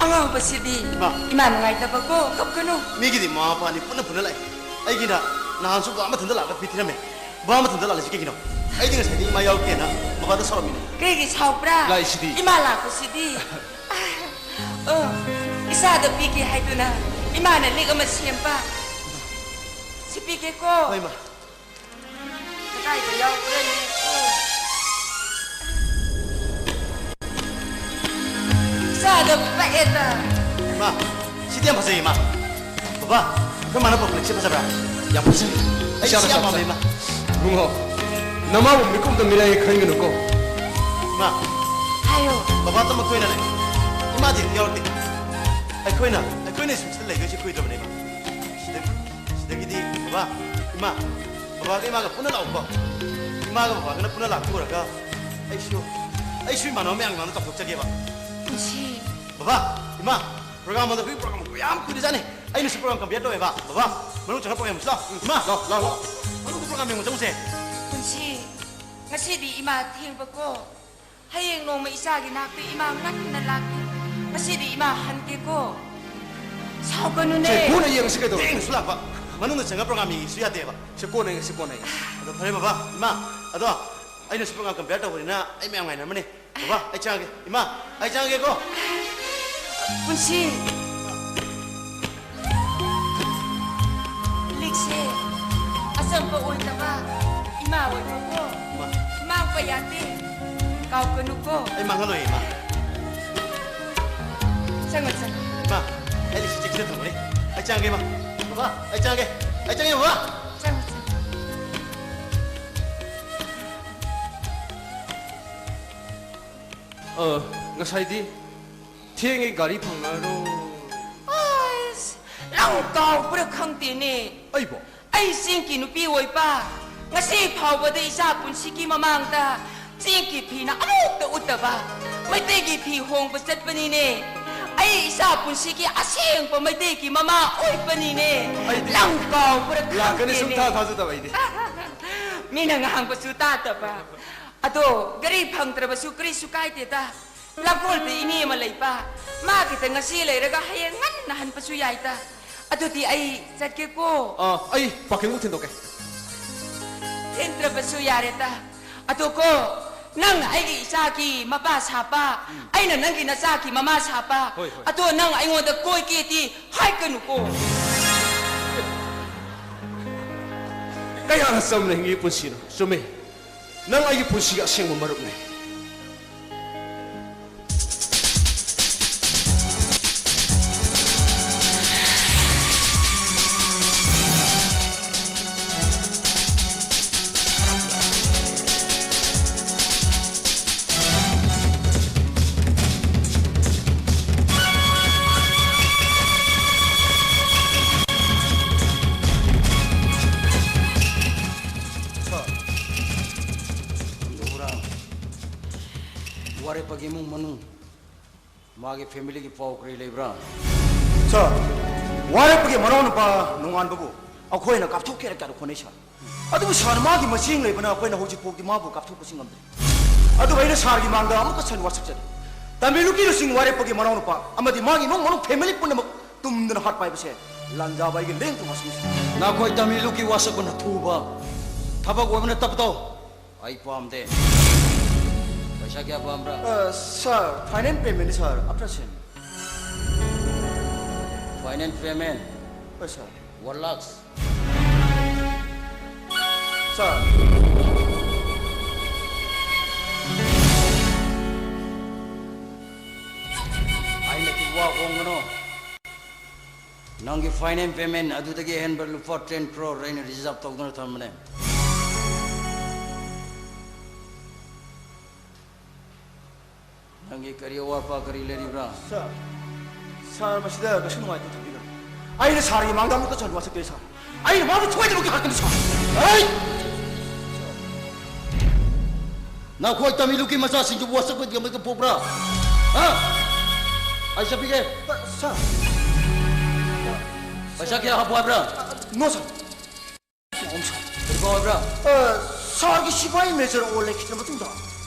ꯑꯉꯥꯎꯕꯁꯤꯗꯤ꯫ ꯏꯃꯥ꯫ ꯏꯃꯥ ꯅꯨꯡꯉꯥꯏꯇꯕꯀꯣ, ꯀꯞꯀꯅꯨ꯫ ꯃꯤꯒꯤꯗꯤ ꯃꯃꯥ ꯃꯄꯥꯅꯤ ꯄꯨꯟꯅ ꯄꯨꯟꯅ ꯂꯥꯛꯏ꯫ ꯑꯩꯒꯤꯅ ꯅꯍꯥꯟꯁꯨ ꯕꯕꯥ ꯃꯊꯟꯇ ꯂꯥꯛꯑꯒ ꯐꯤ ꯊꯤꯔꯝꯃꯦ꯫ ꯕꯕꯥ ꯃꯊꯟꯇ ꯂꯥꯛꯂꯤꯁꯤ ꯀꯩꯒꯤꯅꯣ? ꯑꯩꯗꯤ ꯉꯁꯥꯏꯗꯤ ꯏꯃꯥ ꯌꯥꯎꯔꯛꯇꯦꯅ ꯕꯕꯥꯗ ꯁꯥꯎꯔꯝꯃꯤꯅꯦ꯫ ꯀꯩꯒꯤ ꯁꯥꯎꯕ꯭ꯔꯥ? ꯂꯥꯛꯏꯁꯤꯗꯤ꯫ ꯏꯃꯥ ꯂꯥꯛꯄꯁꯤꯗꯤ꯫ ꯑꯣ, ꯏꯆꯥꯗ ꯄꯤꯒꯦ ꯍꯥꯏꯗꯨꯅ ꯏꯃꯥꯅ ꯂꯤꯛ ꯑꯃ ꯁꯦꯝꯕ꯫ ꯁꯤ ꯄꯤꯒꯦꯀꯣ꯫ ꯍꯣꯏ, ꯃꯥ꯫ ꯀꯗꯥꯏꯗ ꯌꯥꯎꯈ꯭ꯔꯦꯅꯦ? ꯑꯣ꯫ ꯏꯆꯥꯗ ꯄꯛꯑꯦꯗ꯫ ꯃꯥ, ꯁꯤꯗꯤ ꯌꯥꯝ ꯐꯖꯩ, ꯃꯥ꯫ ꯕꯕꯥ, ꯑꯩꯈꯣꯏ ꯃꯥꯅ ꯄꯨꯔꯛꯄ ꯂꯤꯛꯁꯦ ꯐꯖꯕ꯭ꯔꯥ? ꯌꯥꯝ ꯐꯖꯩ꯫ ꯑꯩ ꯁꯤ ꯌꯥꯝ ꯄꯥꯝꯃꯦ, ꯃꯥ꯫ ꯏꯕꯨꯡꯉꯣ, ꯅꯃꯥꯕꯨ ꯃꯤꯀꯨꯞꯇ ꯃꯤꯔꯥꯏꯌꯦ ꯈꯟꯒꯅꯨꯀꯣ꯫ ꯏꯃꯥ, ꯍꯥꯏꯌꯣ꯫ ꯕꯕꯥ ꯇꯃꯛꯇ ꯑꯣꯏꯅꯅꯦ, ꯏꯃꯥꯗꯤ ꯌꯥꯎꯔꯛꯇꯦ꯫ ꯑꯩꯈꯣꯏꯅ, ꯑꯩꯈꯣꯏꯅ ꯁꯤꯗ ꯂꯩꯗꯣꯏꯁꯦ ꯀꯨꯏꯗ꯭ꯔꯕꯅꯦꯕ꯫ ꯁꯤꯗꯒꯤ, ꯁꯤꯗꯒꯤꯗꯤ ꯕꯕꯥ, ꯏꯃꯥ, ꯕꯕꯥꯒ ꯏꯃꯥꯒ ꯄꯨꯟꯅ ꯂꯥꯛꯎꯀꯣ꯫ ꯏꯃꯥꯒ ꯕꯕꯥꯒꯅ ꯄꯨꯟꯅ ꯂꯥꯛꯄ ꯎꯔꯒ ꯑꯩꯁꯨ, ꯑꯩꯁꯨ ꯏꯃꯥꯟꯅꯕ ꯃꯌꯥꯝꯒ ꯆꯥꯎꯊꯣꯛꯆꯒꯦꯕ꯫ ꯄꯨꯟꯁꯤ꯫ ꯕꯕꯥ, ꯏꯃꯥ, program ꯍꯣꯜꯗ ꯑꯩꯈꯣꯏꯒꯤ program ꯃꯌꯥꯝ ꯀꯨꯏꯔꯖꯥꯠꯅꯤ꯫ ꯑꯩꯅꯁꯨ program ꯀꯝꯄꯤꯌꯔ ꯇꯧꯋꯦꯕ꯫ ꯕꯕꯥ, ꯃꯅꯨꯡ ꯆꯪꯉꯒ program ꯌꯦꯡꯉꯨꯁꯤ ꯂꯥꯎ꯫ ꯏꯃꯥ, ꯂꯥꯎ, ꯂꯥꯎ, ꯂꯥꯎ꯫ ꯃꯅꯨꯡꯗ program ꯌꯦꯡꯕ ꯆꯪꯉꯨꯁꯦ꯫ ꯄꯨꯟꯁꯤ, ꯉꯁꯤꯗꯤ ꯏꯃꯥ ꯊꯦꯡꯕꯀꯣ꯫ ꯍꯌꯦꯡ ꯅꯣꯡꯃ ꯏꯆꯥꯒꯤ ꯅꯥꯛꯇ ꯏꯃꯥ ꯉꯟꯅ ꯂꯥꯛꯀꯦ꯫ ꯉꯁꯤꯗꯤ ꯏꯃꯥ ꯍꯟꯒꯦꯀꯣ꯫ ꯁꯥꯎꯒꯅꯨꯅꯦ꯫ ꯁꯦ, ꯀꯣꯟꯅ ꯌꯦꯡꯉꯁꯤ ꯀꯩꯗꯧꯔꯒꯦ? ꯊꯦꯡꯅꯁꯨ ꯂꯥꯛꯄ꯫ ꯃꯅꯨꯡꯗ ꯆꯪꯉꯒ program ꯌꯦꯡꯉꯤꯁꯨ ꯌꯥꯗꯦꯕ꯫ ꯁꯦ, ꯀꯣꯟꯅ ꯌꯦꯡꯉꯁꯤ, ꯀꯣꯟꯅ ꯌꯦꯡꯉꯁꯤ꯫ ꯑꯗꯣ ꯐꯔꯦ ꯕꯕꯥ, ꯏꯃꯥ, ꯑꯗꯣ ꯑꯩꯅꯁꯨ program ꯀꯝꯄꯤꯌꯔ ꯇꯧꯕꯅꯤꯅ ꯑꯩ ꯃꯌꯥꯝ ꯉꯥꯏꯅꯔꯝꯃꯅꯤ꯫ ꯕꯕꯥ, ꯑꯩ ꯆꯪꯉꯒꯦ꯫ ꯏꯃꯥ, ꯑꯩ ꯆꯪꯉꯒꯦꯀꯣ꯫ ꯄꯨꯟꯁꯤ꯫ ꯂꯤꯛꯁꯦ ꯑꯆꯝꯕ ꯑꯣꯏꯗꯕ ꯏꯃꯥ ꯑꯣꯏꯕꯀꯣ꯫ ꯏꯃꯥ꯫ ꯃꯥꯡꯕ ꯌꯥꯗꯦ꯫ ꯀꯥꯎꯒꯅꯨꯀꯣ꯫ ꯑꯩ ꯃꯥꯡꯍꯜꯂꯣꯏꯌꯦ, ꯏꯃꯥ꯫ ꯆꯪꯉꯣ, ꯆꯪꯉꯣ꯫ ꯏꯃꯥ, ꯑꯩ ꯂꯤꯛꯁꯦ ꯆꯦꯛꯁꯤꯟꯅ ꯊꯝꯒꯅꯤ꯫ ꯑꯩ ꯆꯪꯉꯒꯦ, ꯏꯃꯥ꯫ ꯕꯕꯥ, ꯑꯩ ꯆꯪꯉꯒꯦ꯫ ꯑꯩ ꯆꯪꯉꯦ, ꯕꯕꯥ꯫ ꯆꯪꯉꯣ, ꯆꯪꯉꯣ꯫ ꯑ, ꯉꯁꯥꯏꯗꯤ ꯊꯦꯡꯉꯦ, ꯒꯥꯔꯤ ꯐꯪꯉꯔꯣꯏ꯫ ꯑꯁ, ꯅꯪ ꯀꯥꯎꯕ꯭ꯔꯥ ꯈꯪꯗꯦꯅꯦ꯫ ꯑꯩꯕꯣ? ꯑꯩ ꯆꯤꯡꯒꯤ ꯅꯨꯄꯤ ꯑꯣꯏꯕ, ꯉꯁꯤ ꯐꯥꯎꯕꯗ ꯏꯆꯥ ꯄꯨꯟꯁꯤꯒꯤ ꯃꯃꯥꯡꯗ ꯆꯤꯡꯒꯤ ꯐꯤꯅ ꯑꯃꯨꯛꯇ ꯎꯠꯇꯕ, ꯃꯩꯇꯩꯒꯤ ꯐꯤ ꯍꯣꯡꯕ ꯆꯠꯄꯅꯤꯅꯦ꯫ ꯑꯩ ꯏꯆꯥ ꯄꯨꯟꯁꯤꯒꯤ ꯑꯁꯦꯡꯕ ꯃꯩꯇꯩꯒꯤ ꯃꯃꯥ ꯑꯣꯏꯕꯅꯤꯅꯦ꯫ ꯑꯩꯗꯤ ꯅꯪ ꯀꯥꯎꯕ꯭ꯔꯥ ꯂꯥꯛꯀꯅꯤ ꯈꯪꯗꯦꯅꯦ꯫ ꯁꯨꯡꯊꯥ ꯊꯥꯖꯗꯕ ꯑꯩꯗꯤ꯫ ꯃꯤꯅ ꯉꯥꯡꯕꯁꯨ ꯇꯥꯗꯕ꯫ ꯑꯗꯣ ꯒꯥꯔꯤ ꯐꯪꯗ꯭ꯔꯕꯁꯨ ꯀꯔꯤꯁꯨ ꯀꯥꯏꯗꯦꯗ꯫ ꯂꯝꯐꯣꯜꯗ ꯏꯅꯦ ꯑꯃ ꯂꯩꯕ, ꯃꯥꯒꯤꯗ ꯉꯁꯤ ꯂꯩꯔꯒ ꯍꯌꯦꯡ ꯉꯟꯅ ꯍꯟꯕꯁꯨ ꯌꯥꯏꯗ꯫ ꯑꯗꯨꯗꯤ ꯑꯩ ꯆꯠꯀꯦꯀꯣ꯫ ꯑꯥ, ꯑꯩ ꯄꯥꯔꯀꯤꯡꯕꯨ ꯊꯤꯟꯗꯣꯛꯀꯦ꯫ ꯊꯤꯟꯗ꯭ꯔꯕꯁꯨ ꯌꯥꯔꯦꯗ꯫ ꯑꯗꯣ ꯀꯣ, ꯅꯪꯅ ꯑꯩꯒꯤ ꯏꯆꯥꯒꯤ ꯃꯄꯥ ꯁꯥꯕ, ꯎꯝ꯫ ꯑꯩꯅ ꯅꯪꯒꯤ ꯅꯆꯥꯒꯤ ꯃꯃꯥ ꯁꯥꯕ, ꯍꯣꯏ, ꯍꯣꯏ꯫ ꯑꯗꯣ ꯅꯪ ꯑꯩꯉꯣꯟꯗ ꯀꯣꯏꯒꯦꯗꯤ ꯍꯥꯏꯒꯅꯨꯀꯣ꯫ ꯀꯌꯥꯅ ꯆꯝꯅ ꯍꯤꯡꯉꯤ ꯄꯨꯟꯁꯤꯅꯣ꯫ ꯆꯨꯝꯃꯤ꯫ ꯅꯪ ꯑꯩꯒꯤ ꯄꯨꯟꯁꯤꯒꯤ ꯑꯁꯦꯡꯕ ꯃꯔꯨꯞꯅꯤ꯫ ꯏꯃꯨꯡ ꯃꯅꯨꯡ, ꯃꯥꯒꯤ ꯐꯦꯃꯤꯂꯤꯒꯤ ꯄꯥꯎ ꯀꯔꯤ ꯂꯩꯕ꯭ꯔꯥ? ꯁꯥꯔ, ꯋꯥꯔꯦꯞꯄꯒꯤ ꯃꯅꯥꯎꯅꯨꯄꯥ ꯅꯣꯡꯉꯥꯟꯕꯕꯨ ꯑꯩꯈꯣꯏꯅ ꯀꯥꯞꯊꯣꯛꯀꯦꯅ ꯀꯌꯥꯗ ꯍꯣꯠꯅꯩ, ꯁꯥꯔ꯫ ꯑꯗꯨꯕꯨ, ꯁꯥꯔ, ꯃꯥꯒꯤ ꯃꯆꯦꯡ ꯂꯩꯕꯅ ꯑꯩꯈꯣꯏꯅ ꯍꯧꯖꯤꯛ ꯐꯥꯎꯗꯤ ꯃꯥꯕꯨ ꯀꯥꯞꯊꯣꯛꯄꯁꯤ ꯉꯝꯗ꯭ꯔꯤ꯫ ꯑꯗꯨꯕꯨ ꯑꯩꯅ ꯁꯥꯔꯒꯤ ꯃꯥꯡꯗ ꯑꯃꯨꯛꯀ ꯁꯟ ꯋꯥꯁꯛꯆꯔꯤ꯫ ꯇꯥꯃꯤꯜ ꯂꯨꯀꯤ ꯂꯨꯆꯤꯡ ꯋꯥꯔꯦꯞꯄꯒꯤ ꯃꯅꯥꯎꯅꯨꯄꯥ ꯑꯃꯗꯤ ꯃꯥꯒꯤ ꯏꯃꯨꯡ ꯃꯅꯨꯡ ꯐꯦꯃꯤꯂꯤ ꯄꯨꯝꯅꯃꯛ ꯇꯨꯝꯗꯅ ꯍꯥꯠꯄ ꯍꯥꯏꯕꯁꯦ ꯂꯥꯟꯖꯥꯕ ꯑꯩꯒꯤ ꯂꯦꯡꯗ ꯋꯥꯁꯛꯅꯤ, ꯁꯥꯔ꯫ ꯅꯈꯣꯏ ꯇꯥꯃꯤꯜ ꯂꯨꯀꯤ ꯋꯥꯁꯛꯄꯅ ꯊꯨꯕ ꯊꯕꯛ ꯑꯣꯏꯕꯅ ꯇꯞꯄꯗꯣ ꯑꯩ ꯄꯥꯝꯗꯦ꯫ ꯄꯩꯁꯥ ꯀꯌꯥ ꯄꯥꯝꯕ꯭ꯔꯥ? ꯑ, ꯁꯥꯔ, ꯐꯥꯏꯅꯦꯜ ꯄꯦꯃꯦꯟꯅꯤ, ꯁꯥꯔ, ꯑꯞꯇꯔ ꯁꯦꯟ꯫ Final payment? ꯍꯣꯏ, ꯁꯥꯔ꯫ ꯋꯥꯟ ꯂꯥꯈ꯫ ꯁꯥꯔ꯫ ꯑꯩꯅ ꯋꯥ ꯍꯣꯡꯒꯅꯣ꯫ ꯅꯪꯒꯤ ꯐꯥꯏꯅꯦꯜ ꯄꯦꯃꯦꯟ ꯑꯗꯨꯗꯒꯤ ꯑꯍꯦꯟꯕ ꯂꯨꯄꯥ ꯇꯦꯟ ꯀ꯭ꯔꯣꯔ ꯑꯩꯅ ꯔꯤꯖꯥꯔꯚ ꯇꯧꯗꯨꯅ ꯊꯝꯕꯅꯦ꯫ ꯅꯪꯒꯤ ꯀꯔꯤ ꯑꯋꯥꯠꯄ ꯀꯔꯤ ꯂꯩꯔꯤꯕ꯭ꯔꯥ? ꯁꯥꯔ, ꯁꯥꯔ, ꯃꯁꯤꯗ ꯀꯩꯁꯨ ꯅꯨꯡꯉꯥꯏꯇꯕ ꯊꯝꯕꯤꯒꯅꯨ꯫ ꯑꯩꯅ ꯁꯥꯔꯒꯤ ꯃꯥꯡꯗ ꯑꯃꯨꯛꯇ ꯆꯟꯕ ꯋꯥꯁꯛꯇꯦ, ꯁꯥꯔ꯫ ꯑꯩꯅ ꯃꯥꯕꯨ ꯁꯣꯏꯗꯅꯃꯛꯀꯤ ꯍꯥꯠꯀꯅꯤ, ꯁꯥꯔ꯫ ꯑꯩ! ꯅꯈꯣꯏ ꯇꯥꯃꯤꯜ ꯂꯨꯀꯤ ꯃꯆꯥꯁꯤꯡꯗꯨꯕꯨ ꯋꯥꯁꯛꯄꯗꯤ ꯑꯃꯠꯇ ꯄꯣꯛꯄ꯭ꯔꯥ? ꯍꯥ? ꯑꯩ ꯆꯠꯄꯤꯒꯦ꯫ ꯑ, ꯁꯥꯔ꯫ ꯄꯩꯁꯥ ꯀꯌꯥ ꯍꯥꯞꯄꯨ ꯍꯥꯏꯕ꯭ꯔꯥ? ꯑ, ꯅꯣ, ꯁꯥꯔ꯫ ꯀꯔꯤ ꯄꯥꯎ ꯍꯥꯏꯕ꯭ꯔꯥ? ꯑ, ꯁꯥꯔꯒꯤ ꯁꯤꯐꯥꯏ ꯃꯦꯖꯔ ꯑꯣ ꯂꯩꯈꯤꯗ꯭ꯔ ꯃꯇꯨꯡꯗ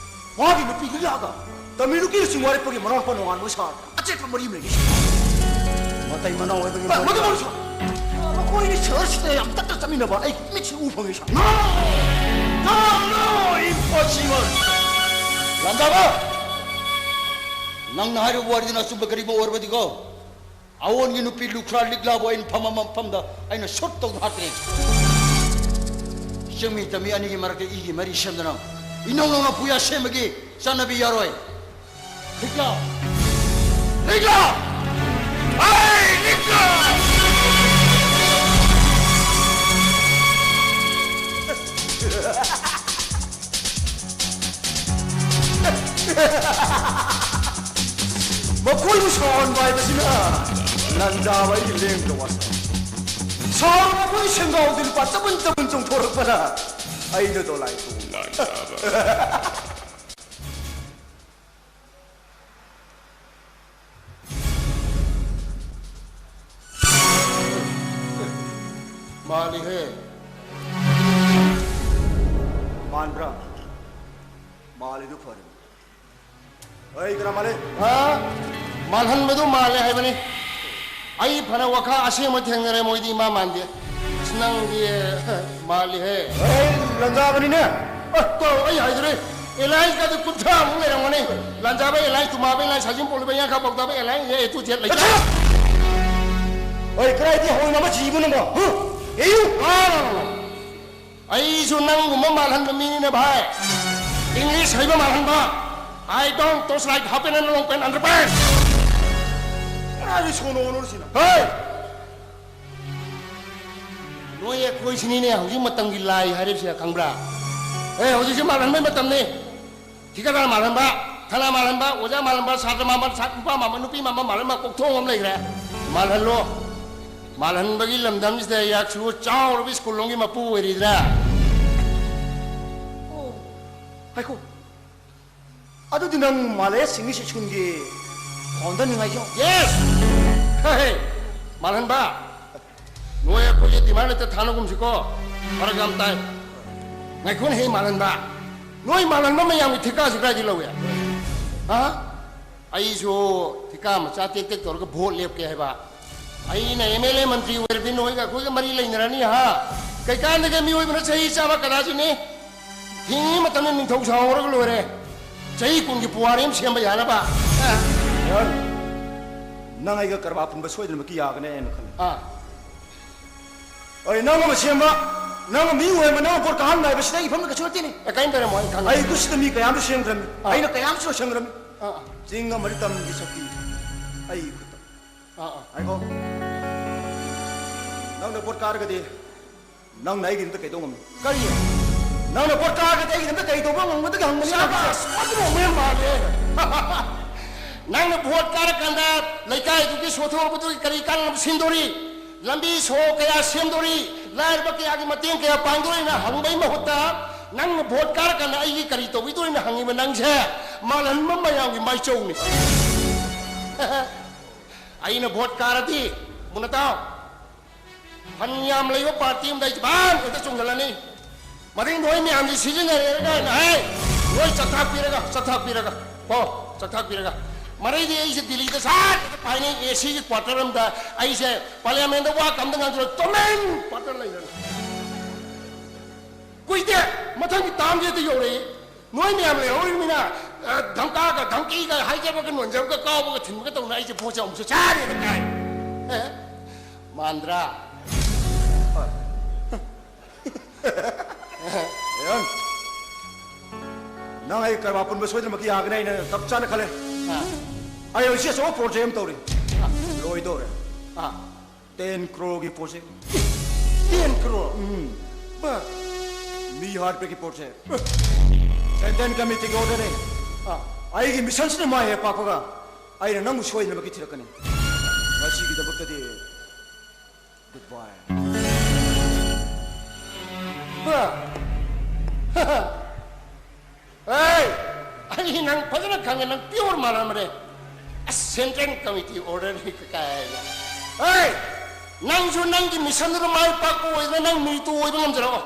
ꯃꯥꯒꯤ ꯅꯨꯄꯤ ꯂꯤꯂꯥꯒ ꯇꯥꯃꯤꯜ ꯂꯨꯀꯤ ꯂꯨꯆꯤꯡ ꯋꯥꯔꯦꯞꯄꯒꯤ ꯃꯅꯥꯎꯅꯨꯄꯥ ꯅꯣꯡꯉꯥꯟꯕ ꯁꯥꯔ ꯑꯆꯦꯠꯄ ꯃꯔꯤ ꯑꯃ ꯂꯩꯅꯩ, ꯁꯥꯔ꯫ ꯃꯇꯩ ꯃꯅꯥꯎ ꯑꯣꯏꯕꯒꯤ ꯑ, ꯃꯔꯝ ꯃꯗꯨ ꯃꯔꯝ, ꯁꯥꯔ꯫ ꯃꯈꯣꯏ ꯑꯅꯤ ꯁꯍꯔꯁꯤꯗ ꯌꯥꯝ ꯇꯠꯅ ꯆꯠꯃꯤꯟꯅꯕ ꯑꯩ ꯃꯤꯠꯁꯤꯅ ꯎ ꯐꯪꯉꯤ, ꯁꯥꯔ꯫ No! No! No! Impossible! ꯂꯥꯟꯗꯥꯕ! ꯅꯪꯅ ꯍꯥꯏꯔꯤꯕ ꯋꯥꯔꯤꯗꯨꯅ ꯑꯆꯨꯝꯕ ꯀꯔꯤꯒꯨꯝꯕ ꯑꯣꯏꯔꯕꯗꯤꯀꯣ, ꯑꯋꯣꯟꯒꯤ ꯅꯨꯄꯤ ꯂꯨꯈ꯭ꯔꯥ ꯂꯤꯛꯂꯥꯕꯨ ꯑꯩꯅ ꯐꯝꯕ ꯃꯐꯝꯗ ꯑꯩꯅ ꯁꯨꯠ ꯇꯧꯗꯨꯅ ꯍꯥꯠꯀꯅꯤ꯫ ꯆꯤꯡꯃꯤ ꯇꯝꯃꯤ ꯑꯅꯤꯒꯤ ꯃꯔꯛꯇ ꯏꯒꯤ ꯃꯔꯤ ꯁꯦꯝꯗꯅ ꯏꯅꯧ ꯅꯧꯅ ꯄꯨꯌꯥ ꯁꯦꯝꯕꯒꯤ ꯆꯠꯅꯕꯤ ꯌꯥꯔꯣꯏ꯫ ꯂꯤꯛꯂꯥ! ꯂꯤꯛꯂꯥ! ꯑꯩ ꯂꯤꯛꯂꯥ! ꯃꯈꯣꯏꯕꯨ ꯁꯥꯎꯍꯟꯕ ꯍꯥꯏꯕꯁꯤꯅ ꯂꯥꯟꯗꯥꯕ ꯑꯩꯒꯤ ꯂꯦꯡꯗ ꯋꯥꯁꯛ꯫ ꯁꯥꯎꯔꯕ ꯃꯈꯣꯏꯒꯤ ꯁꯦꯡꯒꯥꯎꯗꯨ ꯂꯨꯄꯥ ꯆꯕꯨꯟ ꯆꯕꯨꯟ ꯆꯣꯡꯊꯣꯔꯛꯄꯅ ꯑꯩꯅ ꯗꯣꯂꯥꯏ ꯇꯣꯡ ꯃꯥꯜꯂꯤꯍꯦ꯫ ꯃꯥꯟꯕ꯭ꯔꯥ? ꯃꯥꯜꯂꯤꯗꯨ ꯐꯔꯦ꯫ ꯑꯩ ꯀꯅꯥ ꯃꯥꯜꯂꯤ? ꯍꯥ? ꯃꯥꯜꯍꯟꯕꯗꯨ ꯃꯥꯜꯂꯦ ꯍꯥꯏꯕꯅꯤ꯫ ꯑꯩ ꯐꯅ ꯋꯥꯈꯜ ꯑꯁꯦꯡꯕ ꯊꯦꯡꯅꯔꯦ, ꯃꯣꯏꯗꯤ ꯏꯃꯥ ꯃꯥꯟꯗꯦ꯫ ꯑꯁ, ꯅꯪꯗꯤ ꯃꯥꯜꯂꯤꯍꯦ꯫ ꯑꯩ ꯂꯟꯖꯥꯕꯅꯤꯅꯦ꯫ ꯑ, ꯇꯣ, ꯑꯩ ꯍꯥꯏꯗ꯭ꯔꯦ꯫ ꯑꯦꯂꯥꯏꯟꯁ ꯀꯥꯗꯤ ꯀꯨꯟꯊ꯭ꯔꯥꯃꯨꯛ ꯂꯩꯔꯝꯒꯅꯤ꯫ ꯂꯟꯖꯥꯕ ꯑꯦꯂꯥꯏꯟꯁ, ꯇꯨꯃꯥꯕ ꯑꯦꯂꯥꯏꯟꯁ, ꯁꯖꯤꯟ ꯄꯣꯛꯂꯤꯕ ꯌꯥꯡꯈꯥ ꯄꯥꯎꯇꯥꯕ ꯑꯦꯂꯥꯏꯟꯁ, A to Z ꯂꯩ꯫ ꯑꯩ ꯀꯗꯥꯏꯗꯤ ꯍꯧꯅꯕ ꯖꯤꯕꯅꯣꯕ? ꯍꯨ? ꯑꯦꯌꯨ! ꯑꯥ! ꯑꯩꯁꯨ ꯅꯪꯒꯨꯝꯕ ꯃꯥꯜꯍꯟꯕ ꯃꯤꯅꯤꯅꯦ ꯚꯥꯏ꯫ English ꯍꯩꯕ ꯃꯥꯜꯍꯟꯕ꯫ I don't touch like half pant and long pant underpants꯫ ꯀꯅꯥꯒꯤ ꯁꯣꯅꯣꯅꯣ ꯁꯤꯅ? ꯍꯦ! ꯅꯣꯏ ꯑꯩꯈꯣꯏꯁꯤꯅꯤꯅꯦ ꯍꯧꯖꯤꯛ ꯃꯇꯝꯒꯤ ꯂꯥꯏ ꯍꯥꯏꯔꯤꯕꯁꯦ, ꯈꯪꯕ꯭ꯔꯥ? ꯑꯦ, ꯍꯧꯖꯤꯛꯁꯦ ꯃꯥꯜꯍꯟꯕꯩ ꯃꯇꯝꯅꯤ꯫ ꯊꯤꯀꯥꯗꯥꯔ ꯃꯥꯜꯍꯟꯕ, ꯊꯅꯥ ꯃꯥꯜꯍꯟꯕ, ꯑꯣꯖꯥ ꯃꯥꯜꯍꯟꯕ, ꯁꯥꯇ꯭ꯔ ꯃꯥꯜꯍꯟꯕ, ꯁꯥ-, ꯅꯨꯄꯥ ꯃꯥꯜꯍꯟꯕ, ꯅꯨꯄꯤ ꯃꯥꯜꯍꯟꯕ, ꯃꯥꯜꯍꯟꯕ ꯀꯣꯛꯊꯣꯡ ꯑꯃ ꯂꯩꯈ꯭ꯔꯦ꯫ ꯃꯥꯜꯍꯜꯂꯣ꯫ ꯃꯥꯜꯍꯟꯕꯒꯤ ꯂꯝꯗꯝꯁꯤꯗ ꯑꯩꯍꯥꯛꯁꯨ ꯆꯥꯎꯔꯕ ꯁ꯭ꯀꯨꯜ ꯑꯃꯒꯤ ꯃꯄꯨ ꯑꯣꯏꯔꯤꯗ꯭ꯔꯥ? ꯑꯣ, ꯉꯥꯏꯈꯣ꯫ ꯑꯗꯨꯗꯤ ꯅꯪ ꯃꯥꯂꯦꯁ ꯏꯪꯂꯤꯁ ꯁ꯭ꯀꯨꯜꯒꯤ ꯐꯥꯎꯟꯗꯔꯅꯤ ꯉꯥꯏꯁꯣ? Yes! ꯍꯦ, ꯍꯦ, ꯃꯥꯜꯍꯟꯕ꯫ ꯅꯣꯏ ꯑꯩꯈꯣꯏꯒꯤ ꯗꯤꯃꯥꯟ ꯂꯩꯇ ꯊꯥꯅꯒꯨꯝꯁꯤꯀꯣ꯫ ꯐꯔꯛ ꯌꯥꯝ ꯇꯥꯏ꯫ ꯉꯥꯏꯈꯣꯅꯦꯍꯦ ꯃꯥꯜꯍꯟꯕ꯫ ꯅꯣꯏ ꯃꯥꯜꯍꯟꯕ ꯃꯌꯥꯝꯒꯤ ꯊꯤꯀꯥꯁꯤ ꯀꯗꯥꯏꯗꯒꯤ ꯂꯧꯏ? ꯍꯥ? ꯑꯩꯁꯨ ꯊꯤꯀꯥ ꯃꯆꯥ ꯇꯦꯛ ꯇꯦꯛ ꯇꯧꯔꯒ ꯚꯣꯠ ꯂꯦꯞꯀꯦ ꯍꯥꯏꯕ꯫ ꯑꯩꯅ MLA ꯃꯟꯇ꯭ꯔꯤ ꯑꯣꯏꯔꯗꯤ ꯅꯣꯏꯒ ꯑꯩꯈꯣꯏꯒ ꯃꯔꯤ ꯂꯩꯅꯔꯅꯤ ꯍꯥ? ꯀꯩꯀꯥꯟꯗꯒꯤ ꯃꯤꯑꯣꯏꯕꯅ ꯆꯍꯤ ꯆꯥꯝꯃ ꯀꯗꯥꯁꯤꯅꯤ? ꯍꯤꯡꯉꯤ ꯃꯇꯝꯗ ꯅꯤꯡꯊꯧ ꯁꯥꯍꯧꯔꯒ ꯂꯣꯏꯔꯦ꯫ ꯆꯍꯤ ꯀꯨꯟꯒꯤ ꯄꯨꯋꯥꯔꯤ ꯑꯃ ꯁꯦꯝꯕ ꯌꯥꯅꯕ꯫ ꯑꯦ꯫ ꯌꯥꯔꯣꯏ꯫ ꯅꯪ ꯑꯩꯒ ꯀꯔꯕꯥꯔ ꯄꯨꯟꯕ ꯁꯣꯏꯗꯅꯃꯛꯀꯤ ꯌꯥꯒꯅꯤ ꯍꯥꯏꯅ ꯈꯜꯂꯤ꯫ ꯑꯥ꯫ ꯑꯩ ꯅꯪ ꯑꯃ ꯁꯦꯝꯕ, ꯅꯪ ꯑꯃ ꯃꯤ ꯑꯣꯏꯕ, ꯅꯪ ꯄꯣꯠ ꯀꯥꯍꯟꯕ ꯍꯥꯏꯕꯁꯤꯗ ꯑꯩ ꯏꯐꯝꯗ ꯀꯩꯁꯨ ꯅꯠꯇꯦꯅꯦ꯫ ꯑꯦ, ꯀꯔꯤꯝ ꯇꯧꯔꯝꯃꯣꯏ, ꯑꯩ ꯈꯪꯉꯦ꯫ ꯑꯩ ꯈꯨꯠꯁꯤꯗ ꯃꯤ ꯀꯌꯥ ꯑꯃꯁꯨ ꯁꯦꯝꯈ꯭ꯔꯃꯤ꯫ ꯑꯥ꯫ ꯑꯩꯅ ꯀꯌꯥ ꯑꯃꯁꯨ ꯂꯣꯏꯁꯟꯈ꯭ꯔꯃꯤ꯫ ꯑꯥ, ꯑꯥ꯫ ꯆꯤꯡ ꯑꯃꯗꯤ ꯇꯝꯒꯤ ꯁꯛꯇꯤ ꯑꯩ ꯈꯨꯠꯇ꯫ ꯑꯥ, ꯑꯥ꯫ ꯉꯥꯏꯈꯣ꯫ ꯅꯪꯅ ꯚꯣꯠ ꯀꯥꯔꯒꯗꯤ ꯅꯪꯅ ꯑꯩꯒꯤꯗꯃꯛꯇ ꯀꯩꯗꯧ ꯉꯝꯃꯤ? ꯀꯔꯤ? ꯅꯪꯅ ꯚꯣꯠ ꯀꯥꯔꯒꯗꯤ ꯑꯩꯒꯤꯗꯃꯛꯇ ꯀꯩ ꯇꯧꯕ ꯉꯝꯒꯗꯒꯦ ꯍꯪꯕꯅꯤ꯫ ꯁꯥꯕꯥꯁ! ꯃꯗꯨ ꯅꯣꯡꯃ ꯌꯥꯝ ꯃꯥꯜꯂꯦ꯫ ꯅꯪꯅ ꯚꯣꯠ ꯀꯥꯔꯀꯥꯟꯗ ꯂꯩꯀꯥꯏꯗꯨꯒꯤ ꯁꯣꯊꯣꯔꯛꯄꯗꯨꯒꯤ ꯀꯔꯤ ꯀꯥꯟꯅꯕ ꯁꯤꯟꯗꯣꯔꯤ? ꯂꯝꯕꯤ ꯁꯣꯔꯣꯛ ꯀꯌꯥ ꯁꯦꯝꯗꯣꯔꯤ? ꯂꯥꯏꯔꯕ ꯀꯌꯥꯒꯤ ꯃꯇꯦꯡ ꯀꯌꯥ ꯄꯥꯡꯗꯣꯔꯤꯅ ꯍꯪꯕꯒꯤ ꯃꯍꯨꯠꯇ, ꯅꯪꯅ ꯚꯣꯠ ꯀꯥꯔꯀꯥꯟꯗ ꯑꯩꯒꯤ ꯀꯔꯤ ꯇꯧꯕꯤꯗꯣꯔꯤꯅ ꯍꯪꯉꯤꯕ ꯅꯪꯁꯦ ꯃꯥꯜꯍꯟꯕ ꯃꯌꯥꯝꯒꯤ ꯃꯥꯏꯆꯧꯅꯤ꯫ ꯑꯩꯅ ꯚꯣꯠ ꯀꯥꯔꯗꯤ, ꯃꯨꯟꯅ ꯇꯥꯎ, ꯐꯟ ꯌꯥꯝ ꯂꯩꯕ ꯄꯥꯔꯇꯤ ꯑꯃꯗ ꯑꯩꯁꯦ ꯐꯟ ꯍꯦꯛꯇ ꯆꯣꯡꯁꯤꯜꯂꯅꯤ꯫ ꯃꯗꯩ ꯅꯣꯏ ꯃꯌꯥꯝꯁꯤ ꯁꯤꯖꯤꯟꯅꯔꯦꯒ ꯑꯩꯅ ꯍꯥꯏ, ꯅꯣꯏ ꯆꯥꯛꯊꯥꯛꯄꯤꯔꯒ, ꯆꯥꯛꯊꯥꯛꯄꯤꯔꯒ, ꯀꯣ, ꯆꯥꯛꯊꯥꯛꯄꯤꯔꯒ꯫ ꯃꯔꯩꯗꯤ ꯑꯩꯁꯦ ꯗꯤꯜꯂꯤꯗ ꯁꯠ ꯄꯥꯏꯅꯩ, ꯑꯦ ꯁꯤꯒꯤ ꯀ꯭ꯋꯥꯇꯔ ꯑꯃꯗ ꯑꯩꯁꯦ ꯄꯥꯔꯂꯤꯌꯥꯃꯦꯟꯗ ꯋꯥ ꯀꯝꯗ ꯉꯥꯡꯗ꯭ꯔꯣ, ꯇꯨꯃꯤꯟ ꯀ꯭ꯋꯥꯇꯔ ꯂꯩꯔꯅꯤ꯫ ꯀꯨꯏꯗꯦ, ꯃꯊꯪꯒꯤ ꯇꯥꯝꯁꯦ ꯍꯦꯛꯇ ꯌꯧꯔꯛꯏ꯫ ꯅꯣꯏ ꯃꯌꯥꯝ ꯂꯩꯍꯧꯔꯤꯕꯅꯤꯅ, ꯑ, ꯙꯝꯀꯥꯒ ꯙꯝꯀꯤꯒ ꯍꯥꯏꯖꯕꯒ ꯅꯣꯟꯖꯕꯒ ꯀꯥꯎꯕꯒ ꯊꯤꯟꯕꯒ ꯇꯧꯅ ꯑꯩꯁꯦ ꯄꯣꯠꯁꯦ ꯑꯃꯨꯛꯁꯨ ꯆꯥꯔꯦꯅ ꯀꯥꯏ꯫ ꯑꯦ? ꯃꯥꯟꯗ꯭ꯔꯥ? ꯍꯣꯏ꯫ ꯑꯦ, ꯅꯪ ꯑꯩ ꯀꯔꯕꯥꯔ ꯄꯨꯟꯕ ꯁꯣꯏꯗꯅꯃꯛꯀꯤ ꯌꯥꯒꯅꯤ, ꯑꯩꯅ ꯆꯞ ꯆꯥꯅ ꯈꯜꯂꯦ꯫ ꯑꯥ꯫ ꯑꯩ ꯍꯧꯖꯤꯛ ꯑꯆꯧꯕ ꯄ꯭ꯔꯣꯖꯦꯛ ꯑꯃ ꯇꯧꯔꯤ꯫ ꯑꯥ꯫ ꯂꯣꯏꯗꯧꯔꯦ꯫ ꯑꯥ꯫ ꯇꯦꯟ ꯀ꯭ꯔꯣꯔꯒꯤ ꯄ꯭ꯔꯣꯖꯦꯛ꯫ ꯇꯦꯟ ꯀ꯭ꯔꯣꯔ? ꯎꯝ꯫ ꯕꯥ꯫ ꯃꯤ ꯍꯥꯠꯄꯒꯤ ꯄ꯭ꯔꯣꯖꯦꯛ꯫ ꯁꯦꯟꯇ꯭ꯔꯦꯜ ꯀꯃꯤꯇꯤꯒꯤ ꯑꯣꯔꯗꯔꯅꯤ꯫ ꯑꯥ꯫ ꯑꯩꯒꯤ ꯃꯤꯁꯟꯁꯤꯅ ꯃꯥꯏ ꯍꯦꯛ ꯄꯥꯛꯄꯒ ꯑꯩꯅ ꯅꯪꯕꯨ ꯁꯣꯏꯗꯅꯃꯛꯀꯤ ꯊꯤꯔꯛꯀꯅꯤ꯫ ꯉꯁꯤꯒꯤꯗꯃꯛꯇꯗꯤ ꯒꯨꯗ ꯕꯥꯏ꯫ ꯕꯥ꯫ ꯑꯩ, ꯑꯩ ꯅꯪ ꯐꯖꯅ ꯈꯪꯉꯦ, ꯅꯪ ꯄꯤꯌꯣꯔ ꯃꯥꯜꯂꯝꯕꯅꯦ꯫ ꯑꯁ, ꯁꯦꯟꯇ꯭ꯔꯦꯜ ꯀꯃꯤꯇꯤ ꯑꯣꯔꯗꯔꯅꯤ ꯀꯥꯏꯅ꯫ ꯑꯩ, ꯅꯪꯁꯨ ꯅꯪꯒꯤ ꯃꯤꯁꯟꯗꯨꯗ ꯃꯥꯏ ꯄꯥꯛꯄ ꯑꯣꯏꯗꯅ ꯅꯪ ꯃꯤꯇꯨ ꯑꯣꯏꯕ ꯉꯝꯖꯔꯛꯑꯣ꯫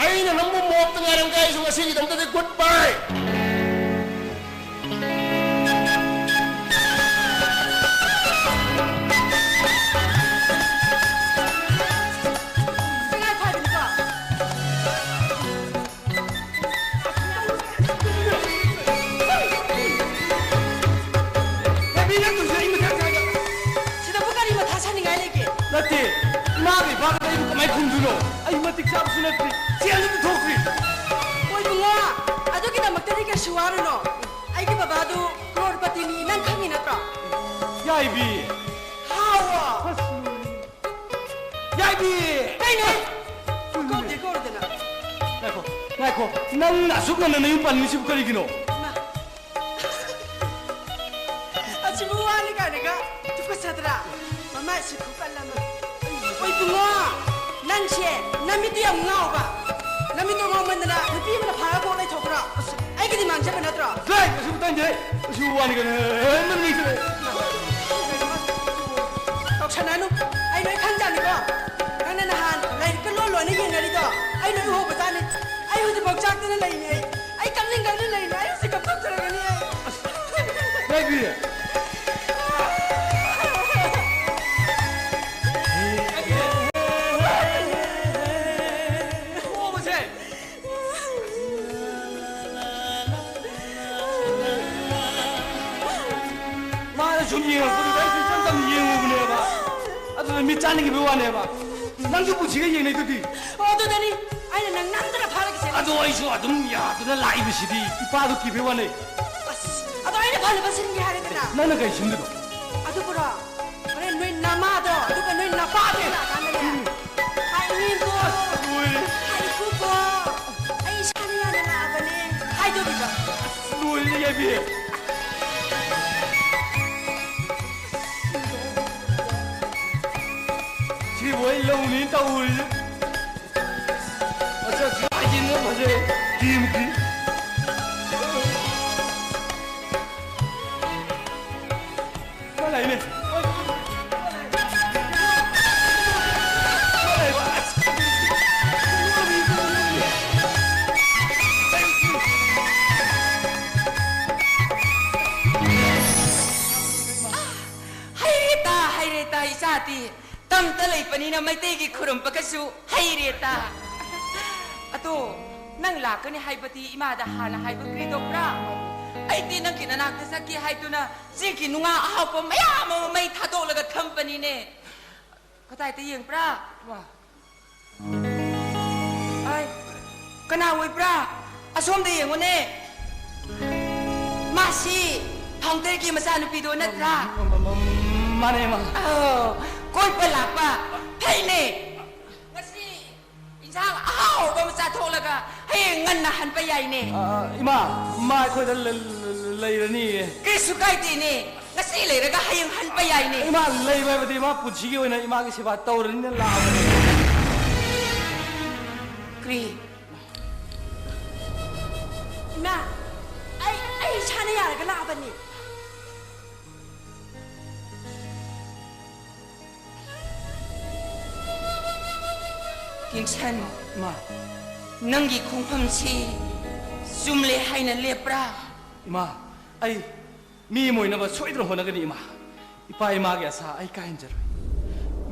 ꯑꯩꯅ ꯅꯪꯕꯨ ꯃꯣꯞꯇ ꯉꯥꯏꯔꯝꯒꯦ, ꯑꯩꯁꯨ ꯉꯁꯤꯒꯤꯗꯃꯛꯇꯗꯤ ꯒꯨꯗ ꯕꯥꯏ꯫ ꯇꯉꯥꯏ ꯐꯗꯅꯀꯣ꯫ ꯕꯦꯕꯤ, ꯅꯪ ꯇꯧꯔꯤꯁꯦ ꯑꯩ ꯃꯊꯥ ꯁꯥꯏꯗ꯫ ꯁꯤꯗꯕꯨ ꯀꯔꯤ ꯃꯊꯥ ꯁꯥꯅꯤꯡꯉꯥꯏ ꯂꯩꯒꯦ? ꯅꯠꯇꯦ, ꯏꯃꯥꯒ ꯏꯄꯥꯒ ꯑꯩꯕꯨ ꯀꯃꯥꯏꯅ ꯈꯨꯝꯗꯣꯏꯅꯣ? ꯑꯩ ꯃꯇꯤꯛ ꯆꯥꯕꯁꯨ ꯅꯠꯇ꯭ꯔꯤ, ꯁꯦꯜꯁꯨ ꯄꯨꯊꯣꯛꯇ꯭ꯔꯤ꯫ ꯍꯣꯏ ꯏꯕꯨꯡꯉꯣ, ꯑꯗꯨꯒꯤꯗꯃꯛꯇꯗꯤ ꯀꯩꯁꯨ ꯋꯥꯔꯨꯅꯣ꯫ ꯑꯩꯒꯤ ꯕꯕꯥꯗꯨ ꯀ꯭ꯔꯣꯔꯄꯇꯤꯅꯤ, ꯅꯪ ꯈꯪꯉꯤ ꯅꯠꯇ꯭ꯔꯣ? ꯌꯥꯏꯕꯤ꯫ ꯍꯥꯎꯋꯣ꯫ ꯑꯁ, ꯂꯣꯏꯔꯦ꯫ ꯌꯥꯏꯕꯤ! ꯀꯩꯅꯣ? ꯀꯧꯗꯦ, ꯀꯧꯔꯗꯅ꯫ ꯉꯥꯏꯈꯣ, ꯉꯥꯏꯈꯣ꯫ ꯅꯪꯅ ꯑꯁꯨꯛ ꯉꯟꯅ ꯅꯌꯨꯝ ꯄꯥꯟꯅꯤꯡꯉꯤꯁꯤꯕꯨ ꯀꯔꯤꯒꯤꯅꯣ? ꯏꯃꯥ꯫ ꯑꯁꯤꯕꯨ ꯋꯥꯅꯤ ꯀꯥꯏꯅꯒ ꯇꯨꯀꯠꯆꯗ꯭ꯔꯥ? ꯃꯃꯥꯏꯁꯤ ꯈꯨꯀꯟ ꯑꯃ꯫ ꯑꯣ ꯏꯕꯨꯡꯉꯣ, ꯅꯪꯁꯦ ꯅꯃꯤꯠꯇꯨ ꯌꯥꯝ ꯉꯥꯎꯕ꯫ ꯅꯃꯤꯠꯇꯣ ꯉꯥꯎꯃꯟꯗꯅ ꯅꯨꯄꯤ ꯑꯃꯅ ꯐꯥꯔꯒ ꯀꯣꯛ ꯂꯩꯊꯣꯛꯈ꯭ꯔꯣ꯫ ꯑꯩꯒꯤꯗꯤ ꯃꯥꯡꯖꯕ ꯅꯠꯇ꯭ꯔꯣ? ꯂꯩ, ꯑꯁꯤꯕꯨ ꯇꯥꯏꯅꯦ꯫ ꯑꯁꯤꯕꯨ ꯋꯥꯅꯤ ꯀꯥꯏꯅ ꯍꯦꯟꯃꯟꯕꯤꯈ꯭ꯔꯦ꯫ ꯇꯧꯁꯟꯅꯅꯨ꯫ ꯑꯩ ꯂꯣꯏ ꯈꯪꯖꯥꯠꯅꯤꯀꯣ꯫ ꯑꯩ ꯂꯣꯏ ꯎꯍꯧꯕꯖꯥꯠꯅꯤ꯫ ꯑꯩ ꯍꯧꯖꯤꯛꯐꯥꯎ ꯆꯥꯛꯇꯅ ꯂꯩꯅꯤ꯫ ꯑꯩ, ꯑꯩ ꯀꯞꯅꯤꯡ ꯀꯞꯅꯤꯡ ꯂꯩꯅꯤ꯫ ꯑꯩ ꯍꯧꯖꯤꯛ ꯀꯞꯊꯣꯛꯆꯔꯒꯅꯤ ꯑꯩ꯫ ꯂꯩꯕꯤ! ꯊꯣꯡꯕꯁꯦ! ꯃꯥꯅ ꯁꯨꯝ ꯌꯦꯡꯉꯛꯄꯗꯨꯗ ꯑꯩꯁꯨ ꯏꯆꯝ ꯆꯝꯅ ꯌꯦꯡꯉꯨꯕꯅꯦꯕ꯫ ꯑꯗꯨꯗ ꯃꯤꯠ ꯆꯥꯟꯅꯈꯤꯕꯩ ꯋꯥꯅꯦꯕ꯫ ꯅꯪꯁꯨ ꯄꯨꯟꯁꯤꯒ ꯌꯦꯡꯅꯩꯗꯨꯗꯤ꯫ ꯑꯣ, ꯑꯗꯨꯗꯅꯤ ꯑꯩꯅ ꯅꯪ ꯅꯝꯗꯅ ꯐꯥꯔꯛꯏꯁꯦ꯫ ꯑꯗꯣ ꯑꯩꯁꯨ ꯑꯗꯨꯝ ꯌꯥꯗꯨꯅ ꯂꯥꯛꯏꯕꯁꯤꯗꯤ ꯏꯄꯥꯗꯣ ꯀꯤꯕꯩ ꯋꯥꯅꯦ꯫ ꯑꯁ, ꯑꯗꯣ ꯑꯩꯅ ꯐꯅꯕ ꯁꯤꯟꯒꯦ ꯍꯥꯏꯔꯦꯗꯅ꯫ ꯅꯪꯅ ꯀꯩ ꯁꯤꯟꯗꯣꯏꯅꯣ? ꯑꯗꯨꯕꯨꯔꯣ, ꯍꯣꯔꯦꯟ ꯅꯣꯏ ꯅꯃꯥꯗꯣ, ꯑꯗꯨꯒ ꯅꯣꯏ ꯅꯄꯥꯗꯣ ꯂꯥꯛꯀꯥꯟꯗꯅꯦ, "ꯍꯥꯏ ꯏꯅꯦꯝꯕꯣ, ꯂꯣꯏꯔꯦ꯫ ꯍꯥꯏ ꯏꯀꯨꯕꯣ, ꯑꯩ ꯏꯁꯥꯅ ꯌꯥꯅ ꯂꯥꯛꯑꯕꯅꯦ" ꯍꯥꯏꯗꯣꯔꯤꯕ꯫ ꯂꯣꯏꯔꯦ, ꯌꯥꯏꯕꯤ꯫ ꯁꯤꯕꯨ ꯑꯩ ꯂꯧꯅꯤ ꯇꯧꯔꯤꯁꯦ꯫ ꯃꯁꯛ ꯀꯥꯏꯗꯦꯅ ꯐꯖꯩ꯫ ꯀꯤꯕꯨ ꯀꯤ꯫ ꯃꯥ ꯂꯥꯛꯏꯅꯦ꯫ ꯍꯩꯔꯦꯇꯥ, ꯍꯩꯔꯦꯇꯥ, ꯏꯆꯥꯗꯤ꯫ ꯇꯝꯇ ꯂꯩꯕꯅꯤꯅ ꯃꯩꯇꯩꯒꯤ ꯈꯨꯔꯨꯝꯕꯒꯁꯨ ꯍꯩꯔꯦꯇꯥ꯫ ꯑꯗꯣ, ꯅꯪ ꯂꯥꯛꯀꯅꯤ ꯍꯥꯏꯕꯗꯤ ꯏꯃꯥꯗ ꯍꯥꯟꯅ ꯍꯥꯏꯕ ꯀꯔꯤ ꯇꯧꯕ꯭ꯔꯥ? ꯑꯩꯗꯤ ꯅꯪꯒꯤ ꯅꯅꯥꯛꯇ ꯆꯠꯀꯦ ꯍꯥꯏꯗꯨꯅ ꯆꯦꯡꯒꯤ ꯅꯨꯡꯉꯥ ꯑꯍꯥꯎꯕ ꯃꯌꯥꯝ ꯑꯃ ꯃꯩ ꯊꯥꯗꯣꯛꯂꯒ ꯊꯝꯕꯅꯤꯅꯦ꯫ ꯀꯗꯥꯏꯗ ꯌꯦꯡꯕ꯭ꯔꯥ? ꯋꯥ꯫ ꯑꯩ, ꯀꯅꯥ ꯑꯣꯏꯕ꯭ꯔꯥ? ꯑꯁꯣꯝꯗ ꯌꯦꯡꯉꯨꯅꯦ꯫ ꯃꯥꯁꯤ ꯐꯥꯎꯟꯗꯔꯒꯤ ꯃꯆꯥꯅꯨꯄꯤꯗꯣ ꯅꯠꯇ꯭ꯔꯥ? ꯃꯥꯅꯦ, ꯃꯥ꯫ ꯑꯧ, ꯀꯣꯏꯕ ꯂꯥꯛꯄ꯫ ꯐꯩꯅꯦ꯫ ꯉꯁꯤ ꯏꯟꯁꯥꯡ ꯑꯍꯥꯎꯕ ꯑꯃ ꯆꯥꯊꯣꯛꯂꯒ ꯍꯌꯦꯡ ꯉꯟꯅ ꯍꯟꯕ ꯌꯥꯏꯅꯦ꯫ ꯑ, ꯏꯃꯥ, ꯃꯥ ꯑꯩꯈꯣꯏꯗ ꯂ-, ꯂ-, ꯂ-, ꯂꯩꯔꯅꯤꯌꯦ꯫ ꯀꯔꯤꯁꯨ ꯀꯥꯏꯗꯦꯅꯦ꯫ ꯉꯁꯤ ꯂꯩꯔꯒ ꯍꯌꯦꯡ ꯍꯟꯕ ꯌꯥꯏꯅꯦ꯫ ꯏꯃꯥ, ꯂꯩꯕ ꯍꯥꯏꯕꯗꯤ ꯃꯥ ꯄꯨꯟꯁꯤꯒꯤ ꯑꯣꯏꯅ ꯏꯃꯥꯒꯤ ꯁꯦꯕꯥ ꯇꯧꯔꯅꯤꯅ ꯂꯥꯛꯑꯕꯅꯦ꯫ ꯀ꯭ꯔꯤ? ꯏꯃꯥ, ꯑꯩ, ꯑꯩ ꯏꯁꯥꯅ ꯌꯥꯔꯒ ꯂꯥꯛꯑꯕꯅꯤ꯫ ꯀꯤꯡꯁꯟ, ꯏꯃꯥ꯫ ꯅꯪꯒꯤ ꯈꯣꯡꯐꯝꯁꯤ ꯆꯨꯝꯂꯦ ꯍꯥꯏꯅ ꯂꯦꯞꯄ꯭ꯔꯥ? ꯏꯃꯥ, ꯑꯩ ꯃꯤ ꯑꯃ ꯑꯣꯏꯅꯕ ꯁꯣꯏꯗꯅ ꯍꯣꯠꯅꯒꯅꯤ, ꯏꯃꯥ꯫ ꯏꯄꯥ ꯏꯃꯥꯒꯤ ꯑꯁꯥ ꯑꯩ ꯀꯥꯏꯍꯟꯖꯔꯣꯏ꯫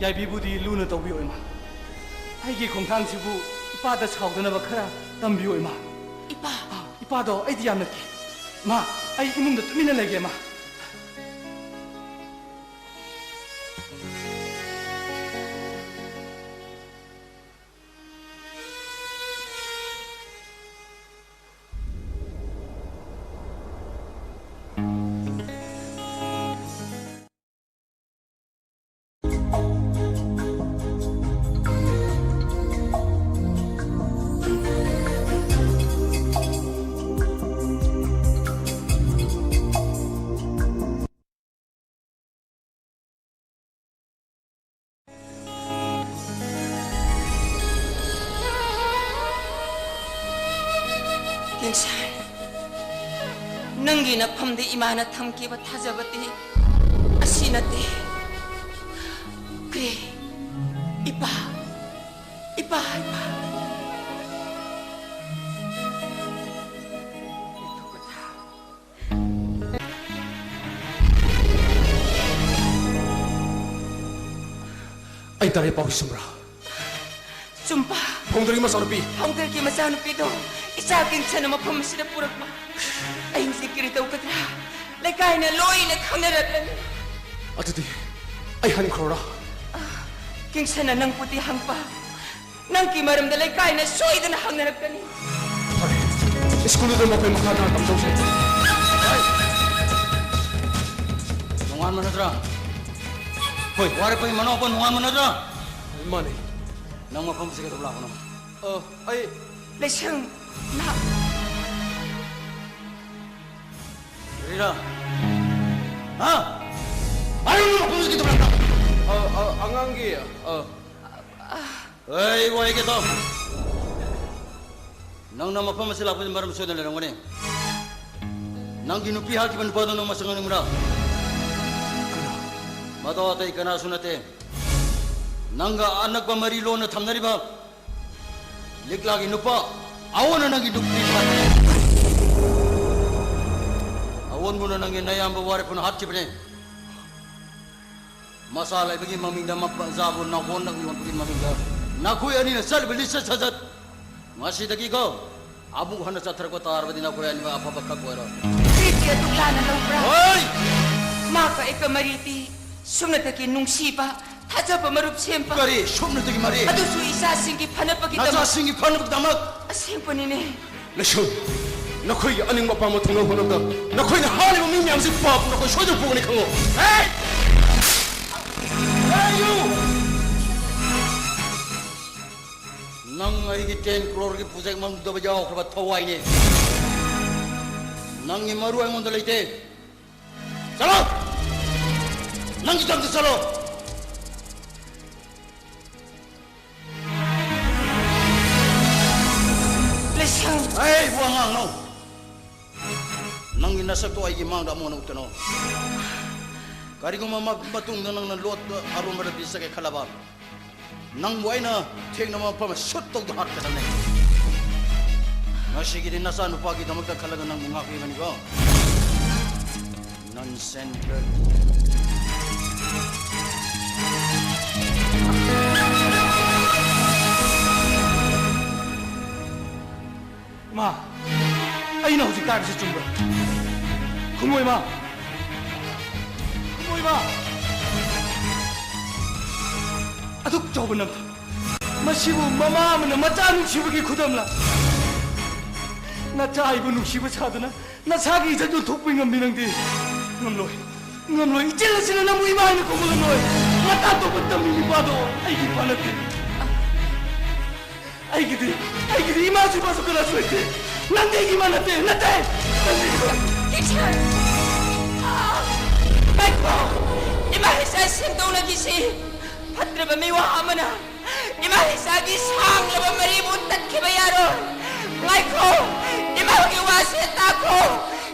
ꯌꯥꯏꯕꯤꯕꯨꯗꯤ ꯂꯨꯅ ꯇꯧꯕꯤꯌꯣ, ꯏꯃꯥ꯫ ꯑꯩꯒꯤ ꯈꯣꯡꯊꯥꯡꯁꯤꯕꯨ ꯏꯄꯥꯗ ꯁꯥꯎꯗꯅꯕ ꯈꯔ ꯇꯝꯕꯤꯌꯣ, ꯏꯃꯥ꯫ ꯏꯄꯥ꯫ ꯑꯥ, ꯏꯄꯥꯗꯣ ꯑꯩꯗꯤ ꯌꯥꯝꯅ ꯀꯤ꯫ ꯏꯃꯥ, ꯑꯩ ꯏꯃꯨꯡꯗ ꯇꯨꯃꯤꯟꯅ ꯂꯩꯒꯦ, ꯏꯃꯥ꯫ ꯀꯤꯡꯁꯟ, ꯅꯪꯒꯤ ꯅꯐꯝꯗ ꯏꯃꯥꯅ ꯊꯝꯈꯤꯕ ꯊꯥꯖꯕꯗꯤ ꯑꯁꯤ ꯅꯠꯇꯦ꯫ ꯀ꯭ꯔꯤ, ꯏꯄꯥ, ꯏꯄꯥ, ꯏꯄꯥ꯫ ꯑꯩ ꯇꯥꯔꯦ, ꯄꯥꯎ ꯆꯨꯝꯕ꯭ꯔꯥ? ꯆꯨꯝꯕ꯫ ꯐꯥꯎꯟꯗꯔꯒꯤ ꯃꯆꯥꯅꯨꯄꯤ꯫ ꯐꯥꯎꯟꯗꯔꯒꯤ ꯃꯆꯥꯅꯨꯄꯤꯗꯣ ꯏꯆꯥ ꯀꯤꯡꯁꯟꯅ ꯃꯐꯝ ꯑꯁꯤꯗ ꯄꯨꯔꯛꯄ꯫ ꯑꯩ ꯍꯧꯖꯤꯛ ꯀꯔꯤ ꯇꯧꯒꯗ꯭ꯔꯥ? ꯂꯩꯀꯥꯏꯅ ꯂꯣꯏꯅ ꯈꯪꯅꯔꯛꯂꯅꯤ꯫ ꯑꯗꯨꯗꯤ ꯑꯩ ꯍꯟꯈ꯭ꯔꯣꯔꯥ? ꯀꯤꯡꯁꯟꯅ ꯅꯪꯕꯨꯗꯤ ꯍꯪꯕ, ꯅꯪꯒꯤ ꯃꯔꯝꯗ ꯂꯩꯀꯥꯏꯅ ꯁꯣꯏꯗꯅ ꯍꯪꯅꯔꯛꯀꯅꯤ꯫ ꯐꯔꯦ, ꯁ꯭ꯀꯨꯜꯗꯨꯗ ꯃꯈꯣꯏ ꯃꯈꯥ ꯇꯥꯅ ꯇꯝꯗꯧꯁꯦ꯫ ꯅꯣꯡꯉꯥꯟꯕ ꯅꯠꯇ꯭ꯔꯥ? ꯍꯣꯏ꯫ ꯋꯥꯔꯛꯄꯒꯤ ꯃꯅꯥꯎꯄꯥ ꯅꯣꯡꯉꯥꯟꯕ ꯅꯠꯇ꯭ꯔꯥ? ꯃꯥꯅꯦ꯫ ꯅꯪ ꯃꯐꯝꯁꯤ ꯀꯩꯗꯧꯕ ꯂꯥꯛꯄꯅꯣ? ꯑ, ꯑꯩ ꯂꯩꯁꯪ ꯅꯍꯥꯛ ꯀꯔꯤꯔꯥ? ꯍꯥ? ꯍꯥꯏꯔꯨꯅꯨ, ꯃꯐꯝꯗꯨ ꯀꯩꯗꯧꯔꯛꯄ? ꯑ, ꯑ, ꯑꯉꯥꯡꯒꯤ, ꯑ, ꯑꯩ ꯋꯥꯍꯩ ꯀꯩ ꯇꯥꯎ꯫ ꯅꯪꯅ ꯃꯐꯝ ꯑꯁꯤ ꯂꯥꯛꯄꯒꯤ ꯃꯔꯝ ꯁꯣꯏꯗꯅ ꯂꯩꯔꯝꯒꯅꯤ꯫ ꯅꯪꯒꯤ ꯅꯨꯄꯤ ꯍꯥꯠꯈꯤꯕ ꯅꯨꯄꯥꯗꯣ ꯅꯪ ꯃꯁꯛ ꯈꯪꯅꯤꯡꯕ꯭ꯔꯥ? ꯀꯅꯥ? ꯃꯗꯣ ꯑꯇꯩ ꯀꯅꯥꯁꯨ ꯅꯠꯇꯦ, ꯅꯪꯒ ꯑꯅꯛꯄ ꯃꯔꯤ ꯂꯣꯟꯅ ꯊꯝꯅꯔꯤꯕ ꯂꯤꯛꯂꯥꯒꯤ ꯅꯨꯄꯥ ꯑꯋꯣꯟꯅ ꯅꯪꯒꯤ ꯅꯨꯄꯤ ꯐꯥꯈ꯭ꯔꯦ꯫ ꯑꯋꯣꯟꯕꯨꯅ ꯅꯪꯒꯤ ꯅꯌꯥꯝꯕ ꯋꯥꯔꯦꯞꯄꯨꯅ ꯍꯥꯠꯈꯤꯕꯅꯦ꯫ ꯃꯆꯥ ꯂꯩꯕꯒꯤ ꯃꯃꯤꯡꯗ ꯃꯄꯥꯖꯥꯕꯨ ꯅꯪꯉꯣꯟꯗ ꯌꯣꯟꯕꯒꯤ ꯃꯃꯤꯡꯗ ꯅꯈꯣꯏ ꯑꯅꯤꯅ ꯆꯠꯂꯤꯕ ꯂꯤꯆꯠ ꯁꯥꯖꯠ, ꯉꯁꯤꯗꯒꯤꯀꯣ ꯑꯃꯨꯛ ꯍꯟꯅ ꯆꯠꯊꯔꯛꯄ ꯇꯥꯔꯕꯗꯤ ꯅꯈꯣꯏ ꯑꯅꯤꯃꯛ ꯑꯐꯕ ꯈꯛ ꯑꯣꯏꯔꯣꯏ꯫ ꯀꯔꯤꯒꯤ ꯑꯗꯨꯛ ꯂꯥꯟꯅ ꯂꯧꯕ꯭ꯔꯥ? ꯍꯣꯏ! ꯃꯥꯒ ꯑꯩꯒ ꯃꯔꯤꯗꯤ ꯁꯨꯞꯅꯇꯒꯤ ꯅꯨꯡꯁꯤꯕ, ꯊꯥꯖꯕ ꯃꯔꯨꯞ ꯁꯦꯝꯕ꯫ ꯀꯔꯤ ꯁꯨꯞꯅꯇꯒꯤ ꯃꯔꯤ? ꯑꯗꯨꯁꯨ ꯏꯆꯥꯁꯤꯡꯒꯤ ꯐꯅꯕꯒꯤꯗꯃꯛ꯫ ꯅꯆꯥꯁꯤꯡꯒꯤ ꯐꯅꯕꯒꯤꯗꯃꯛ꯫ ꯑꯁꯦꯡꯕꯅꯤꯅꯦ꯫ ꯂꯩꯁꯧ, ꯅꯈꯣꯏꯒꯤ ꯑꯅꯤꯡꯕ ꯑꯄꯥꯝꯕ ꯊꯨꯡꯅꯕ ꯍꯣꯠꯅꯕꯗ ꯅꯈꯣꯏꯅ ꯍꯥꯠꯂꯤꯕ ꯃꯤ ꯃꯌꯥꯝꯁꯤ ꯄꯥꯞ ꯅꯈꯣꯏ ꯁꯣꯏꯗꯅ ꯄꯨꯒꯅꯤ ꯈꯪꯉꯨ꯫ ꯍꯦ! ꯍꯦ, you! ꯅꯪ ꯑꯩꯒꯤ ten crore ꯒꯤ project ꯃꯅꯨꯡꯗ ꯌꯥꯎꯈ꯭ꯔꯕ ꯊꯋꯥꯏꯅꯦ꯫ ꯅꯪꯒꯤ ꯃꯔꯨ ꯑꯩꯉꯣꯟꯗ ꯂꯩꯇꯦ꯫ ꯆꯠꯂꯣ! ꯅꯪꯒꯤ ꯇꯝꯗ ꯆꯠꯂꯣ! ꯂꯩꯁꯧ! ꯑꯩꯕꯨ ꯑꯉꯥꯡꯅꯣ! ꯅꯪꯒꯤ ꯅꯁꯛꯇꯣ ꯑꯩꯒꯤ ꯃꯥꯡꯗ ꯑꯃꯨꯛ ꯍꯟꯅ ꯎꯠꯀꯅꯨ꯫ ꯀꯔꯤꯒꯨꯝꯕ ꯃ-, ꯃꯇꯨꯡꯗ ꯅꯪꯅ ꯂꯣꯠꯇ ꯑꯔꯨꯝꯕ ꯂꯝꯕꯤ ꯆꯠꯀꯦ ꯈꯜꯂꯕ, ꯅꯪꯕꯨ ꯑꯩꯅ ꯊꯦꯡꯅꯕ ꯃꯐꯝ ꯁꯨꯠ ꯇꯧꯗꯨꯅ ꯍꯥꯠꯀꯗꯕꯅꯤ꯫ ꯉꯁꯤꯒꯤꯗꯤ ꯅꯆꯥꯅꯨꯄꯥꯒꯤꯗꯃꯛꯇ ꯈꯜꯂꯒ ꯅꯪꯕꯨ ꯉꯥꯛꯄꯤꯕꯅꯤꯀꯣ꯫ Nonsense. ꯏꯃꯥ, ꯑꯩꯅ ꯍꯧꯖꯤꯛ ꯇꯥꯔꯤꯁꯤ ꯆꯨꯝꯕ꯭ꯔꯥ? ꯈꯨꯃꯣ ꯏꯃꯥ! ꯈꯨꯃꯣ ꯏꯃꯥ! ꯑꯗꯨꯛ ꯆꯥꯎꯕ ꯅꯝꯊꯥꯛ! ꯃꯁꯤꯕꯨ ꯃꯃꯥ ꯑꯃꯅ ꯃꯆꯥ ꯅꯨꯡꯁꯤꯕꯒꯤ ꯈꯨꯗꯝꯂ? ꯅꯆꯥ ꯑꯩꯕꯨ ꯅꯨꯡꯁꯤꯕ ꯁꯥꯗꯨꯅ ꯅꯁꯥꯒꯤ ꯏꯖꯠ ꯌꯣꯟꯊꯣꯛꯄ ꯉꯝꯃꯤ ꯅꯪꯗꯤ? ꯉꯝꯂꯣꯏ, ꯉꯝꯂꯣꯏ꯫ ꯏꯆꯦꯜ ꯑꯁꯤꯅ ꯅꯪꯕꯨ ꯏꯃꯥ ꯍꯥꯏꯅ ꯀꯧꯕ ꯉꯝꯂꯣꯏ꯫ ꯃꯇꯥ ꯇꯧꯕ ꯇꯝꯃꯤ ꯅꯨꯄꯥꯗꯣ ꯑꯩꯒꯤ ꯏꯄꯥ ꯅꯠꯇꯦ꯫ ꯑꯩꯒꯤꯗꯤ, ꯑꯩꯒꯤꯗꯤ ꯏꯃꯥꯁꯨ ꯏꯄꯥꯁꯨ ꯀꯅꯥꯁꯨ ꯂꯩꯇꯦ꯫ ꯅꯪꯗꯤ ꯑꯩꯒꯤ ꯏꯃꯥ ꯅꯠꯇꯦ, ꯅꯠꯇꯦ! ꯅꯪꯗꯤ ꯑꯩꯒꯤ ꯏꯃꯥ ꯅꯠꯇꯦ꯫ ꯀꯤꯁꯟ! ꯉꯥꯏꯈꯣ! ꯏꯃꯥ ꯏꯆꯥ ꯁꯦꯝꯗꯣꯛꯅꯈꯤꯁꯤ꯫ ꯐꯠꯇ꯭ꯔꯕ ꯃꯤꯋꯥ ꯑꯃꯅ ꯏꯃꯥ ꯏꯆꯥꯒꯤ ꯁꯥꯡꯂꯕ ꯃꯔꯤꯕꯨ ꯇꯠꯈꯤꯕ ꯌꯥꯔꯣꯏ꯫ ꯉꯥꯏꯈꯣ! ꯏꯃꯥꯒꯤ ꯋꯥꯁꯦ ꯇꯥꯈꯣ!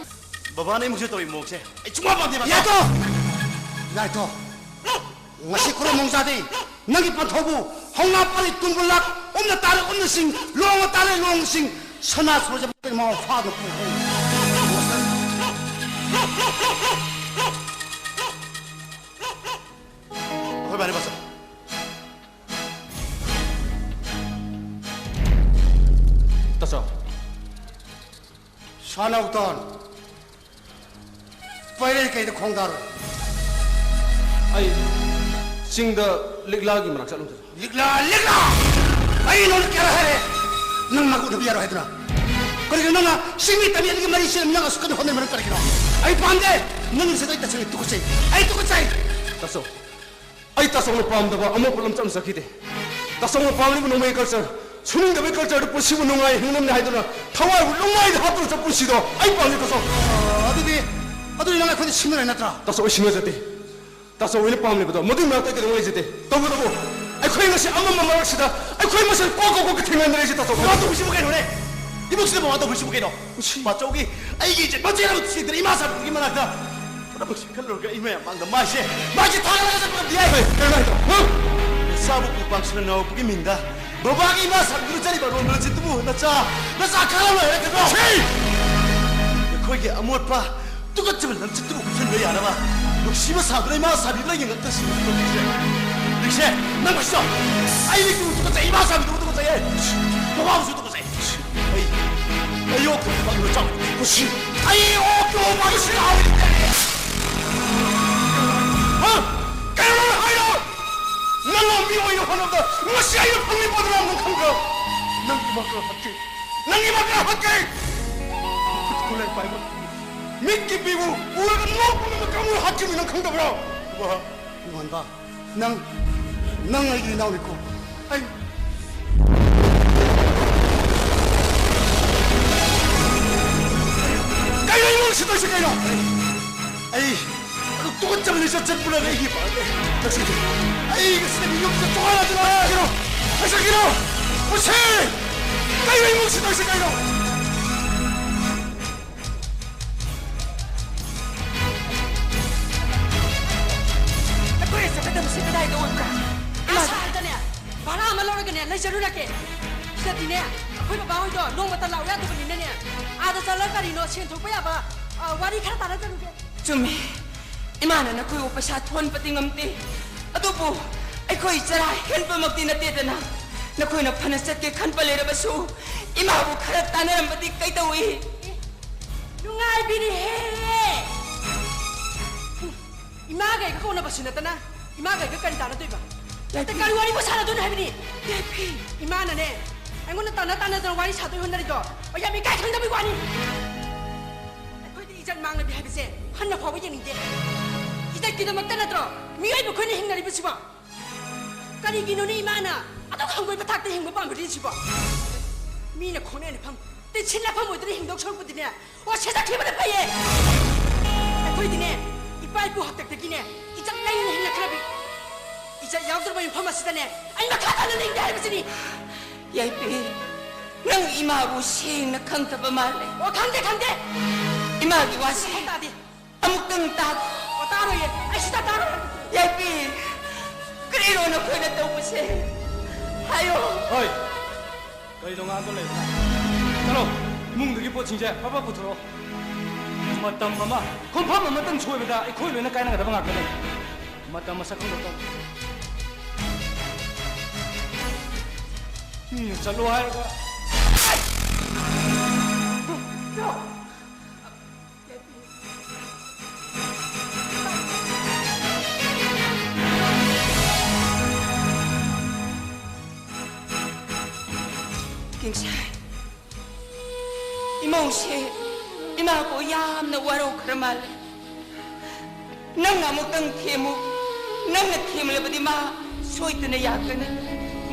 ꯕꯕꯥꯅ ꯏꯃꯨꯡꯁꯦ ꯇꯧꯔꯤ ꯃꯑꯣꯡꯁꯦ ꯑꯩ ꯁꯨꯡꯄꯥꯝ ꯄꯥꯝꯗꯦ, ꯕꯕꯥ꯫ ꯌꯥꯏꯇꯣ! ꯌꯥꯏꯇꯣ! ꯉꯁꯤ ꯈꯨꯔꯨꯝ ꯃꯣꯡꯖꯥꯗꯤ ꯅꯪꯒꯤ ꯄꯟꯊꯧꯕꯨ ꯍꯧꯅꯥ ꯄꯥꯜꯂꯤ ꯀꯨꯟꯕꯨ ꯂꯥꯛ ꯎꯝꯅ ꯇꯥꯔꯦ ꯎꯝꯅꯁꯤꯡ ꯂꯣꯡꯅ ꯇꯥꯔꯦ ꯂꯣꯡꯁꯤꯡ ꯁꯅꯥ ꯁꯣꯔꯖ ꯃꯥꯎ ꯐꯥꯗꯨꯅ ꯄꯨꯈ꯭ꯔꯦ꯫ ꯑꯩꯈꯣꯏ ꯕꯥꯔꯤ ꯕꯁ꯫ ꯇꯥꯆꯧ꯫ ꯁꯥꯅꯧꯇꯣꯟ꯫ ꯄꯩꯔꯩ ꯀꯩꯗ ꯈꯣꯡꯗꯥꯔꯣꯏ꯫ ꯑꯩ ꯆꯤꯡꯗ ꯂꯤꯛꯂꯥꯒꯤ ꯃꯅꯥꯛ ꯆꯠꯂꯨꯁꯦ꯫ ꯂꯤꯛꯂꯥ, ꯂꯤꯛꯂꯥ! ꯑꯩ ꯅꯉꯣꯟꯗ ꯀꯌꯥꯔꯛ ꯍꯥꯏꯔꯦ? ꯅꯪ ꯃꯥꯒ ꯎꯅꯕ ꯌꯥꯔꯣꯏ ꯍꯥꯏꯗꯨꯅ꯫ ꯀꯔꯤꯒꯤꯅꯣ ꯅꯪꯅ ꯆꯤꯡꯒꯤ ꯇꯝꯌꯦꯠꯀꯤ ꯃꯔꯤ ꯁꯤꯗ ꯅꯪ ꯑꯁꯨꯛ ꯀꯟꯅ ꯍꯣꯠꯅꯔꯤꯕ ꯃꯔꯝ ꯀꯔꯤꯒꯤꯅꯣ? ꯑꯩ ꯄꯥꯝꯗꯦ! ꯅꯪꯒꯤ ꯁꯤꯗ ꯑꯩ ꯇꯁꯦꯡꯅ ꯇꯨꯀꯠꯆꯩ꯫ ꯑꯩ ꯇꯨꯀꯠꯆꯩ! ꯇꯥꯆꯧ, ꯑꯩ ꯇꯥꯆꯧꯅ ꯄꯥꯝꯗꯕ ꯑꯃꯣꯠꯄ ꯂꯝꯆꯠ ꯑꯃ ꯆꯠꯈꯤꯗꯦ꯫ ꯇꯥꯆꯧꯅ ꯄꯥꯝꯂꯤꯕ ꯅꯣꯡꯃꯩ culture, ꯁꯨꯅꯤꯡꯗꯕꯒꯤ culture ꯗꯨ ꯄꯨꯟꯁꯤꯕꯨ ꯅꯨꯡꯉꯥꯏ ꯍꯤꯡꯅꯕꯅꯤ ꯍꯥꯏꯗꯨꯅ ꯊꯋꯥꯏꯕꯨ ꯂꯨꯡꯃꯥꯏꯗ ꯍꯥꯞꯇꯨꯅ ꯆꯠꯄ ꯄꯨꯟꯁꯤꯗꯣ ꯑꯩ ꯄꯥꯝꯗꯦ ꯇꯥꯆꯧ꯫ ꯑ, ꯑꯗꯨꯗꯤ, ꯑꯗꯨꯗꯤ ꯅꯪ ꯑꯩꯈꯣꯏꯗ ꯁꯤꯡꯅꯔꯦ ꯅꯠꯇ꯭ꯔꯥ? ꯇꯥꯆꯧ, ꯑꯩ ꯁꯤꯡꯅꯖꯗꯦ꯫ ꯇꯥꯆꯧ, ꯑꯩꯅ ꯄꯥꯝꯂꯤꯕꯗꯣ ꯃꯗꯨꯒꯤ ꯃꯔꯛꯇ ꯑꯩ ꯀꯩꯗꯧꯉꯩ ꯂꯩꯖꯗꯦ꯫ ꯇꯧꯕꯇꯕꯨ ꯑꯩꯈꯣꯏ ꯉꯁꯤ ꯑꯃꯝꯕ ꯃꯔꯛꯁꯤꯗ ꯑꯩꯈꯣꯏ ꯃꯁꯦꯜ ꯀꯣꯛ ꯀꯣꯛ ꯀꯣꯛꯀ ꯊꯦꯡꯅꯗꯅ ꯂꯩꯔꯤꯁꯤ ꯇꯥꯆꯧ꯫ ꯃꯃꯥ ꯇꯧꯕꯤꯁꯤꯕꯨ ꯀꯩꯅꯣꯅꯦ? ꯏꯃꯨꯡꯁꯤꯗ ꯃꯃꯥ ꯇꯧꯕꯤꯁꯤꯕꯨ ꯀꯩꯅꯣ? ꯃꯁꯤ ꯃꯥꯆꯧꯒꯤ ꯑꯩꯒꯤ ꯏꯆꯦ ꯃꯆꯦꯅ ꯊꯤꯗꯅ ꯏꯃꯥ ꯁꯥꯕꯤꯒꯤ ꯃꯅꯥꯛꯇ ꯄꯨꯝꯅꯃꯛꯁꯤ ꯈꯜꯂꯨꯔꯒ ꯑꯩ ꯃꯌꯥꯝ ꯃꯥꯡꯗ ꯃꯥꯏꯁꯦ, ꯃꯥꯏꯁꯦ ꯊꯥꯒꯠꯂꯒ ꯆꯠꯄ ꯉꯝꯗꯦ ꯍꯥꯏ꯫ ꯀꯩꯅꯣ ꯍꯥꯏꯗꯣ? ꯍꯨꯝ! ꯅꯆꯥꯕꯨ ꯈꯨꯄꯥꯛ ꯁꯟꯅ ꯅꯥꯎꯔꯛꯄꯒꯤ ꯃꯤꯡꯗ ꯕꯕꯥꯒꯤ ꯏꯃꯥ ꯁꯥꯕꯤꯗꯨꯅ ꯆꯠꯂꯤꯕ ꯂꯣꯟ ꯂꯣꯟꯁꯤꯠꯇꯨꯕꯨ ꯅꯆꯥ, ꯅꯆꯥ ꯈꯪꯂꯝꯂꯣꯏ ꯍꯥꯏꯒꯗ꯭ꯔꯣ? ꯁꯤ! ꯑꯩꯈꯣꯏꯒꯤ ꯑꯃꯣꯠꯄ ꯇꯨꯀꯠꯆꯕ ꯂꯝꯆꯠꯇꯨꯕꯨ ꯀꯨꯞꯁꯟꯕ ꯌꯥꯅꯕ ꯅꯨꯡꯁꯤꯕ ꯁꯥꯗꯨꯅ ꯏꯃꯥ ꯁꯥꯕꯤꯗꯨꯅ ꯌꯦꯡꯉꯛꯇ ꯁꯤꯕ ꯇꯧꯔꯤꯁꯦ꯫ ꯂꯤꯛꯁꯦ, ꯅꯪ ꯃꯁꯤꯗꯣ! ꯑꯩ ꯂꯤꯛꯇꯨꯕꯨ ꯇꯨꯀꯠꯆꯩ, ꯏꯃꯥ ꯁꯥꯕꯤꯗꯨꯕꯨ ꯇꯨꯀꯠꯆꯩꯌꯦ! ꯕꯕꯥꯕꯨꯁꯨ ꯇꯨꯀꯠꯆꯩ! ꯑꯩ, ꯑꯩ ꯑꯣꯛꯇꯕ ꯄꯥꯡꯒꯜ ꯆꯥꯎ꯫ ꯀꯨꯁꯤ꯫ ꯑꯩ ꯑꯣꯛꯇꯕ ꯄꯥꯡꯒꯜ ꯆꯥꯎ꯫ ꯍꯥ? ꯀꯩꯅꯣ ꯅꯪ ꯍꯥꯏꯔꯣ? ꯅꯪꯅ ꯃꯤ ꯑꯣꯏꯅ ꯍꯣꯠꯅꯕꯗ ꯉꯁꯤ ꯑꯩꯅ ꯐꯪꯂꯤꯕ ꯄꯣꯠꯇꯨ ꯅꯪ ꯈꯪꯕ꯭ꯔꯣ? ꯅꯪꯒꯤ ꯃꯥ ꯀꯅꯥ ꯍꯥꯠꯀꯦ? ꯅꯪꯒꯤ ꯃꯥ ꯀꯅꯥ ꯍꯥꯠꯀꯦ? ꯈꯨꯠ ꯈꯨꯠꯂꯥꯏ ꯄꯥꯏꯕ, ꯃꯤꯠꯀꯤ ꯄꯤꯕꯨ ꯎꯔꯒ ꯅꯣꯛꯄ ꯉꯝꯕ ꯀꯥꯡꯕꯨ ꯍꯥꯠꯈꯤꯕ ꯅꯪ ꯈꯪꯗꯕ꯭ꯔꯣ? ꯏꯃꯥ, ꯏꯃꯥꯟꯕ, ꯅꯪ, ꯅꯪ ꯑꯩꯒꯤ ꯏꯅꯥꯎꯅꯤꯀꯣ꯫ ꯑꯩ, ꯀꯩꯅꯣ ꯏꯃꯨꯡ ꯁꯤꯗꯣꯏꯁꯤ ꯀꯩꯅꯣ? ꯑꯩ, ꯑꯗꯨ ꯇꯨꯀꯠꯆꯕꯅꯤ ꯆꯠ-, ꯆꯠꯄꯅ ꯑꯩꯒꯤ ꯄꯥꯝꯗꯦ꯫ ꯆꯠꯁꯤꯗꯦ꯫ ꯑꯩ ꯉꯁꯤꯗꯒꯤ ꯌꯨꯝꯁꯤꯗ ꯊꯣꯛꯍꯜꯂꯗꯤ ꯂꯣꯏꯔꯦ ꯀꯩꯅꯣ? ꯆꯠꯁꯤ ꯀꯩꯅꯣ? ꯄꯨꯟꯁꯤ! ꯀꯩꯅꯣ ꯏꯃꯨꯡ ꯁꯤꯗꯣꯏꯁꯤ ꯀꯩꯅꯣ? ꯑꯩꯈꯣꯏ ꯑꯁꯤꯗ ꯃꯁꯤ ꯀꯗꯥꯏꯗ ꯑꯣꯏꯕ꯭ꯔꯥ? ꯑꯁ, ꯑꯗꯅꯦ, ꯚꯔꯥ ꯑꯃ ꯂꯧꯔꯒꯅꯦ, ꯂꯩꯖꯔꯨꯔꯒꯦ꯫ ꯁꯤꯗꯗꯤꯅꯦ, ꯑꯩꯈꯣꯏ ꯕꯕꯥ ꯍꯣꯏꯗꯣ ꯅꯣꯡꯃꯇ ꯂꯥꯛꯎ ꯌꯥꯗꯕꯅꯤꯅꯅꯦ, ꯑꯥꯗ ꯆꯠꯂꯒ ꯀꯔꯤꯅꯣ ꯁꯦꯟ ꯊꯣꯛꯄ ꯌꯥꯕ, ꯑ, ꯋꯥꯔꯤ ꯈꯔ ꯇꯥꯟꯅꯖꯔꯨꯒꯦ꯫ ꯆꯨꯝꯃꯤ꯫ ꯏꯃꯥꯅ ꯅꯈꯣꯏꯕꯨ ꯄꯩꯁꯥ ꯊꯣꯛꯍꯟꯕꯗꯤ ꯉꯝꯗꯦ꯫ ꯑꯗꯨꯕꯨ ꯑꯩꯈꯣꯏ ꯆꯔꯥ ꯍꯦꯟꯕꯃꯛꯇꯤ ꯅꯠꯇꯦꯗꯅ꯫ ꯅꯈꯣꯏꯅ ꯐꯅ ꯆꯠꯀꯦ ꯈꯟꯕ ꯂꯩꯔꯕꯁꯨ, ꯏꯃꯥꯕꯨ ꯈꯔ ꯇꯥꯟꯅꯔꯝꯕꯗꯤ ꯀꯩꯗꯧꯏ? ꯅꯨꯡꯉꯥꯏꯕꯤꯔꯤꯍꯦ! ꯏꯃꯥꯒ ꯑꯩꯒ ꯀꯧꯅꯕꯁꯨ ꯅꯠꯇꯅ, ꯏꯃꯥꯒ ꯑꯩꯒ ꯀꯔꯤ ꯇꯥꯟꯅꯗꯣꯏꯕ? ꯅꯠꯇꯦ, ꯀꯔꯤ ꯋꯥꯔꯤꯕꯨ ꯁꯥꯟꯅꯗꯣꯏꯅꯣ ꯍꯥꯏꯕꯅꯤ? ꯏꯃꯥꯅꯅꯦ, ꯑꯩꯉꯣꯟꯗ ꯇꯥꯟꯅ ꯇꯥꯟꯅꯗꯅ ꯋꯥꯔꯤ ꯁꯥꯗꯣꯏ ꯍꯣꯠꯅꯔꯤꯗꯣ, ꯑꯩ ꯌꯥꯝ ꯏꯀꯥꯏ ꯈꯪꯗꯕꯩ ꯋꯥꯅꯤ꯫ ꯑꯩꯈꯣꯏꯗꯤ ꯏꯖꯠ ꯃꯥꯡꯂꯕꯤ ꯍꯥꯏꯕꯁꯦ ꯍꯟꯅ ꯐꯥꯎꯕ ꯌꯦꯡꯅꯤꯡꯗꯦ꯫ ꯏꯖꯠꯀꯤꯗꯃꯛꯇ ꯅꯠꯇ꯭ꯔꯣ ꯃꯤꯑꯣꯏꯕ ꯑꯩꯈꯣꯏꯅ ꯍꯤꯡꯅꯔꯤꯕꯁꯤꯕꯣ? ꯀꯔꯤꯒꯤꯅꯣꯅꯦ ꯏꯃꯥꯅ ꯑꯗꯨꯛ ꯍꯪꯒꯣꯏꯕ ꯊꯥꯛꯇ ꯍꯤꯡꯕ ꯄꯥꯝꯕꯤꯔꯤꯁꯤꯕꯣ? ꯃꯤꯅ ꯈꯣꯡꯅꯦ ꯂꯩꯐꯝ, ꯇꯤꯟꯁꯤꯟ ꯂꯩꯐꯝ ꯑꯣꯏꯗꯨꯅ ꯍꯤꯡꯗꯧ ꯁꯔꯨꯛꯄꯨꯗꯤꯅꯦ, ꯑꯣ, ꯁꯤꯗ ꯊꯤꯕꯅ ꯐꯩꯌꯦ꯫ ꯑꯩꯈꯣꯏꯗꯤꯅꯦ, ꯏꯄꯥ ꯏꯄꯨ ꯍꯥꯛꯇꯛꯇꯒꯤꯅꯦ, ꯏꯖꯠ ꯂꯩꯅ ꯍꯤꯡꯂꯛꯈ꯭ꯔꯕꯤ꯫ ꯏꯖꯠ ꯌꯥꯎꯗ꯭ꯔꯕ ꯃꯐꯝ ꯑꯁꯤꯗꯅꯦ, ꯑꯩ ꯃꯈꯥ ꯇꯥꯅ ꯂꯦꯡꯗꯦ ꯍꯥꯏꯕꯁꯤꯅꯤ꯫ ꯌꯥꯏꯐꯤ, ꯅꯪ ꯏꯃꯥꯕꯨ ꯁꯦꯡꯅ ꯈꯪꯗꯕ ꯃꯥꯜꯂꯦ꯫ ꯑꯣ, ꯈꯪꯗꯦ, ꯈꯪꯗꯦ꯫ ꯏꯃꯥꯒꯤ ꯋꯥꯁꯦ ꯈꯪ ꯇꯥꯗꯦ꯫ ꯑꯃꯨꯛꯇꯪ ꯇꯥ- ꯑꯣ, ꯇꯥꯔꯣꯏꯌꯦ꯫ ꯑꯩ ꯁꯨꯇꯥ ꯇꯥꯔꯣꯏ꯫ ꯌꯥꯏꯐꯤ, ꯀꯔꯤꯅꯣ ꯅꯈꯣꯏꯅ ꯇꯧꯕꯁꯦ? ꯍꯥꯏꯌꯣ꯫ ꯍꯣꯏ꯫ ꯀꯔꯤꯅꯣ ꯉꯥꯡꯗ ꯂꯩꯕꯅ? ꯆꯠꯂꯣ, ꯏꯃꯨꯡꯗꯨꯒꯤ ꯄꯣꯠꯁꯤꯡꯁꯦ ꯐꯠ ꯐꯠ ꯄꯨꯊꯣꯔꯛꯑꯣ꯫ ꯃꯇꯝ ꯑꯃ, ꯈꯣꯡꯐꯝ ꯑꯃꯇꯪ ꯁꯣꯏꯕꯗ ꯑꯩꯈꯣꯏ ꯂꯣꯏꯅ ꯀꯥꯏꯅꯒꯗꯕ ꯉꯥꯛꯇꯅꯤ꯫ ꯃꯇꯝ ꯃꯁꯛ ꯈꯪꯗ ꯇꯧ꯫ ꯃꯤꯅ ꯆꯠꯂꯣ ꯍꯥꯏꯔꯒ꯫ ꯀꯤꯡꯁꯥꯏ, ꯏꯃꯧꯁꯦ ꯏꯃꯥꯕꯨ ꯌꯥꯝꯅ ꯋꯥꯔꯧꯈ꯭ꯔ ꯃꯥꯜꯂꯦ꯫ ꯅꯪꯅ ꯑꯃꯨꯛꯇꯪ ꯊꯦꯝꯃꯨ꯫ ꯅꯪꯅ ꯊꯦꯝꯂꯕꯗꯤ ꯃꯥ ꯁꯣꯏꯗꯅ ꯌꯥꯒꯅꯤ꯫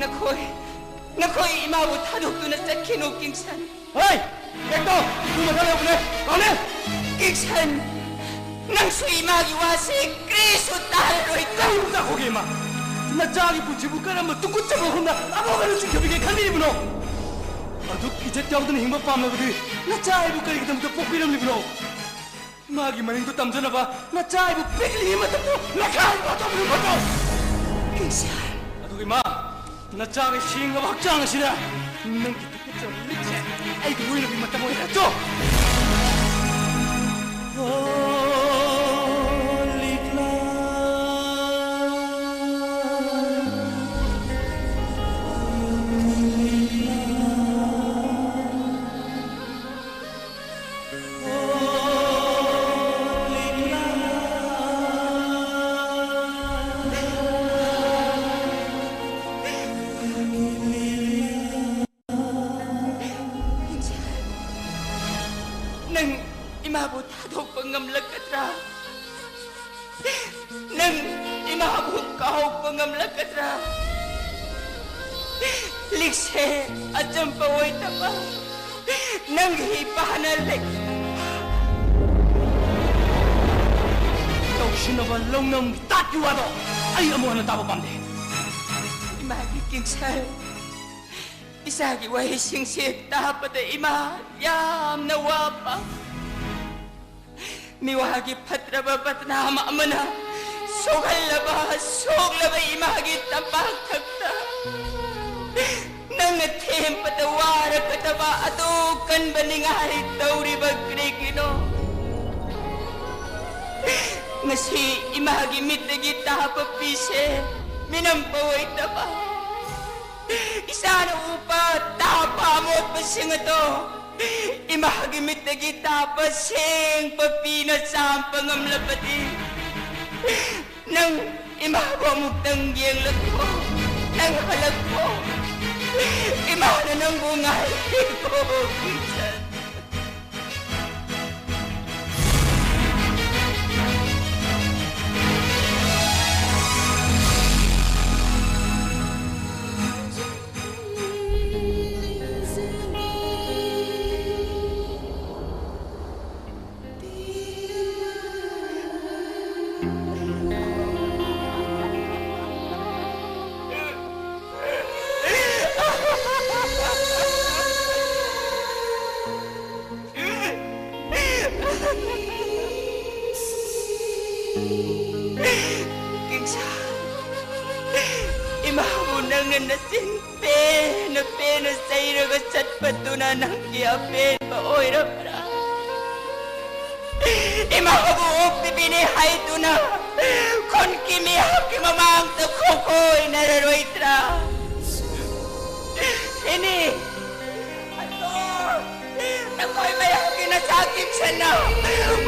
ꯅꯈꯣꯏ, ꯅꯈꯣꯏ ꯏꯃꯥꯕꯨ ꯊꯥꯗꯣꯛꯇꯨꯅ ꯆꯠꯈꯤꯅꯨ, ꯀꯤꯡꯁꯟ꯫ ꯍꯣꯏ! ꯍꯦꯛꯇ ꯎꯄꯨ ꯃꯊꯛ ꯌꯧꯕꯅꯦ! ꯀꯥꯎꯅꯦ! ꯀꯤꯡꯁꯟ! ꯅꯪꯁꯨ ꯏꯃꯥꯒꯤ ꯋꯥꯁꯦ ꯀꯔꯤꯁꯨ ꯇꯥꯔꯔꯣꯏ꯫ ꯀꯔꯤꯕꯨ ꯇꯥꯛꯈꯣꯒꯦ, ꯏꯃꯥ? ꯅꯆꯥꯒꯤ ꯄꯨꯟꯁꯤꯕꯨ ꯀꯔꯝꯕ ꯇꯨꯀꯨꯠꯆꯕ ꯋꯥꯐꯝꯗ ꯑꯃꯨꯛ ꯍꯟꯅ ꯆꯤꯡꯊꯕꯤꯒꯦ ꯈꯟꯕꯤꯔꯤꯕꯅꯣ? ꯑꯗꯨꯛ ꯏꯖꯠ ꯌꯥꯎꯗꯅ ꯍꯤꯡꯕ ꯄꯥꯝꯂꯕꯗꯤ ꯅꯆꯥ ꯑꯩꯕꯨ ꯀꯔꯤꯒꯤꯗꯃꯛꯇ ꯄꯣꯛꯄꯤꯔꯝꯂꯤꯕꯅꯣ? ꯏꯃꯥꯒꯤ ꯃꯅꯤꯡꯗꯣ ꯇꯝꯖꯅꯕ ꯅꯆꯥ ꯑꯩꯕꯨ ꯄꯤꯛꯂꯤꯉꯩ ꯃꯇꯝꯗꯣ ꯅꯈꯥꯏꯕ ꯇꯧꯔꯨꯕꯗꯣ꯫ ꯀꯦꯟꯁꯔ꯫ ꯑꯗꯨꯒ ꯏꯃꯥ, ꯅꯆꯥꯒꯤ ꯁꯦꯡꯂꯕ ꯍꯛꯆꯥꯡ ꯑꯁꯤꯅ ꯅꯪꯒꯤ ꯇꯨꯀꯠꯆꯕ ꯃꯤꯠꯁꯦ ꯑꯩꯒꯤ ꯂꯣꯏꯅꯕꯤ ꯃꯇꯝ ꯑꯣꯏꯔꯦ꯫ ꯆꯣ! ꯅꯪ ꯏꯃꯥꯕꯨ ꯊꯥꯗꯣꯛꯄ ꯉꯝꯂꯛꯀꯗ꯭ꯔꯥ? ꯅꯪ ꯏꯃꯥꯕꯨ ꯀꯥꯎꯕ ꯉꯝꯂꯛꯀꯗ꯭ꯔꯥ? ꯂꯤꯛꯁꯦ ꯑꯆꯝꯕ ꯑꯣꯏꯗꯕ ꯅꯪꯒꯤ ꯏꯄꯥꯅ ꯂꯩ꯫ ꯇꯧꯁꯤꯟꯅꯕ ꯂꯧꯅꯝꯒꯤ ꯇꯥꯠꯀꯤ ꯋꯥꯗꯣ ꯑꯩ ꯑꯃꯨꯛ ꯍꯟꯅ ꯇꯥꯕ ꯄꯥꯝꯗꯦ꯫ ꯏꯃꯥꯒꯤ ꯀꯦꯟꯁꯔ, ꯏꯆꯥꯒꯤ ꯋꯥꯍꯩꯁꯤꯡꯁꯦ ꯇꯥꯕꯗ ꯏꯃꯥ ꯌꯥꯝꯅ ꯋꯥꯕ꯫ ꯃꯤꯋꯥꯒꯤ ꯐꯠꯇ꯭ꯔꯕ ꯕꯗꯅꯥꯝ ꯑꯃꯅ ꯁꯣꯛꯍꯜꯂꯕ, ꯁꯣꯛꯂꯕ ꯏꯃꯥꯒꯤ ꯇꯝꯄꯥꯛ ꯊꯛꯇ ꯅꯪꯅ ꯊꯦꯝꯕꯗ ꯋꯥꯔꯒꯗꯕ ꯑꯗꯨ ꯀꯟꯕ ꯅꯤꯡꯉꯥꯏ ꯇꯧꯔꯤꯕ ꯀꯔꯤꯒꯤꯅꯣ? ꯉꯁꯤ ꯏꯃꯥꯒꯤ ꯃꯤꯠꯇꯒꯤ ꯇꯥꯕ ꯄꯤꯁꯦ ꯃꯤꯅꯝꯕ ꯑꯣꯏꯗꯕ, ꯏꯆꯥꯅ ꯎꯕ ꯇꯥꯕ ꯑꯃꯣꯠꯄꯁꯤꯡ ꯑꯗꯣ ꯏꯃꯥꯒꯤ ꯃꯤꯠꯇꯒꯤ ꯇꯥꯕ ꯁꯦꯡꯕ ꯄꯤꯅ ꯆꯥꯝꯕ ꯉꯝꯂꯕꯗꯤ, ꯅꯪ ꯏꯃꯥꯕꯨ ꯑꯃꯨꯛꯇꯪ ꯌꯦꯡꯂꯛꯈꯣ꯫ ꯅꯪ ꯍꯜꯂꯛꯈꯣ꯫ ꯏꯃꯥꯅ ꯅꯪꯕꯨ ꯉꯥꯏꯔꯤꯀꯣ, ꯄꯤꯁꯟ꯫ ꯅꯆꯤꯟ ꯄꯦꯟꯅ ꯄꯦꯟꯅ ꯆꯩꯔꯒ ꯆꯠꯄꯗꯨꯅ ꯅꯪꯒꯤ ꯑꯄꯦꯟꯕ ꯑꯣꯏꯔꯕ꯭ꯔꯥ? ꯏꯃꯥꯕꯨ ꯑꯣꯛꯄꯤꯕꯤꯅꯤ ꯍꯥꯏꯗꯨꯅ ꯈꯨꯟꯒꯤ ꯃꯤꯌꯥꯝꯒꯤ ꯃꯃꯥꯡꯗ ꯈꯣꯡꯈꯣꯏꯅꯔꯔꯣꯏꯗ꯭ꯔꯥ? ꯏꯅꯦ, ꯑꯗꯣ ꯅꯈꯣꯏ ꯃꯌꯥꯝꯒꯤ ꯅꯆꯥꯁꯤꯡꯁꯤꯅ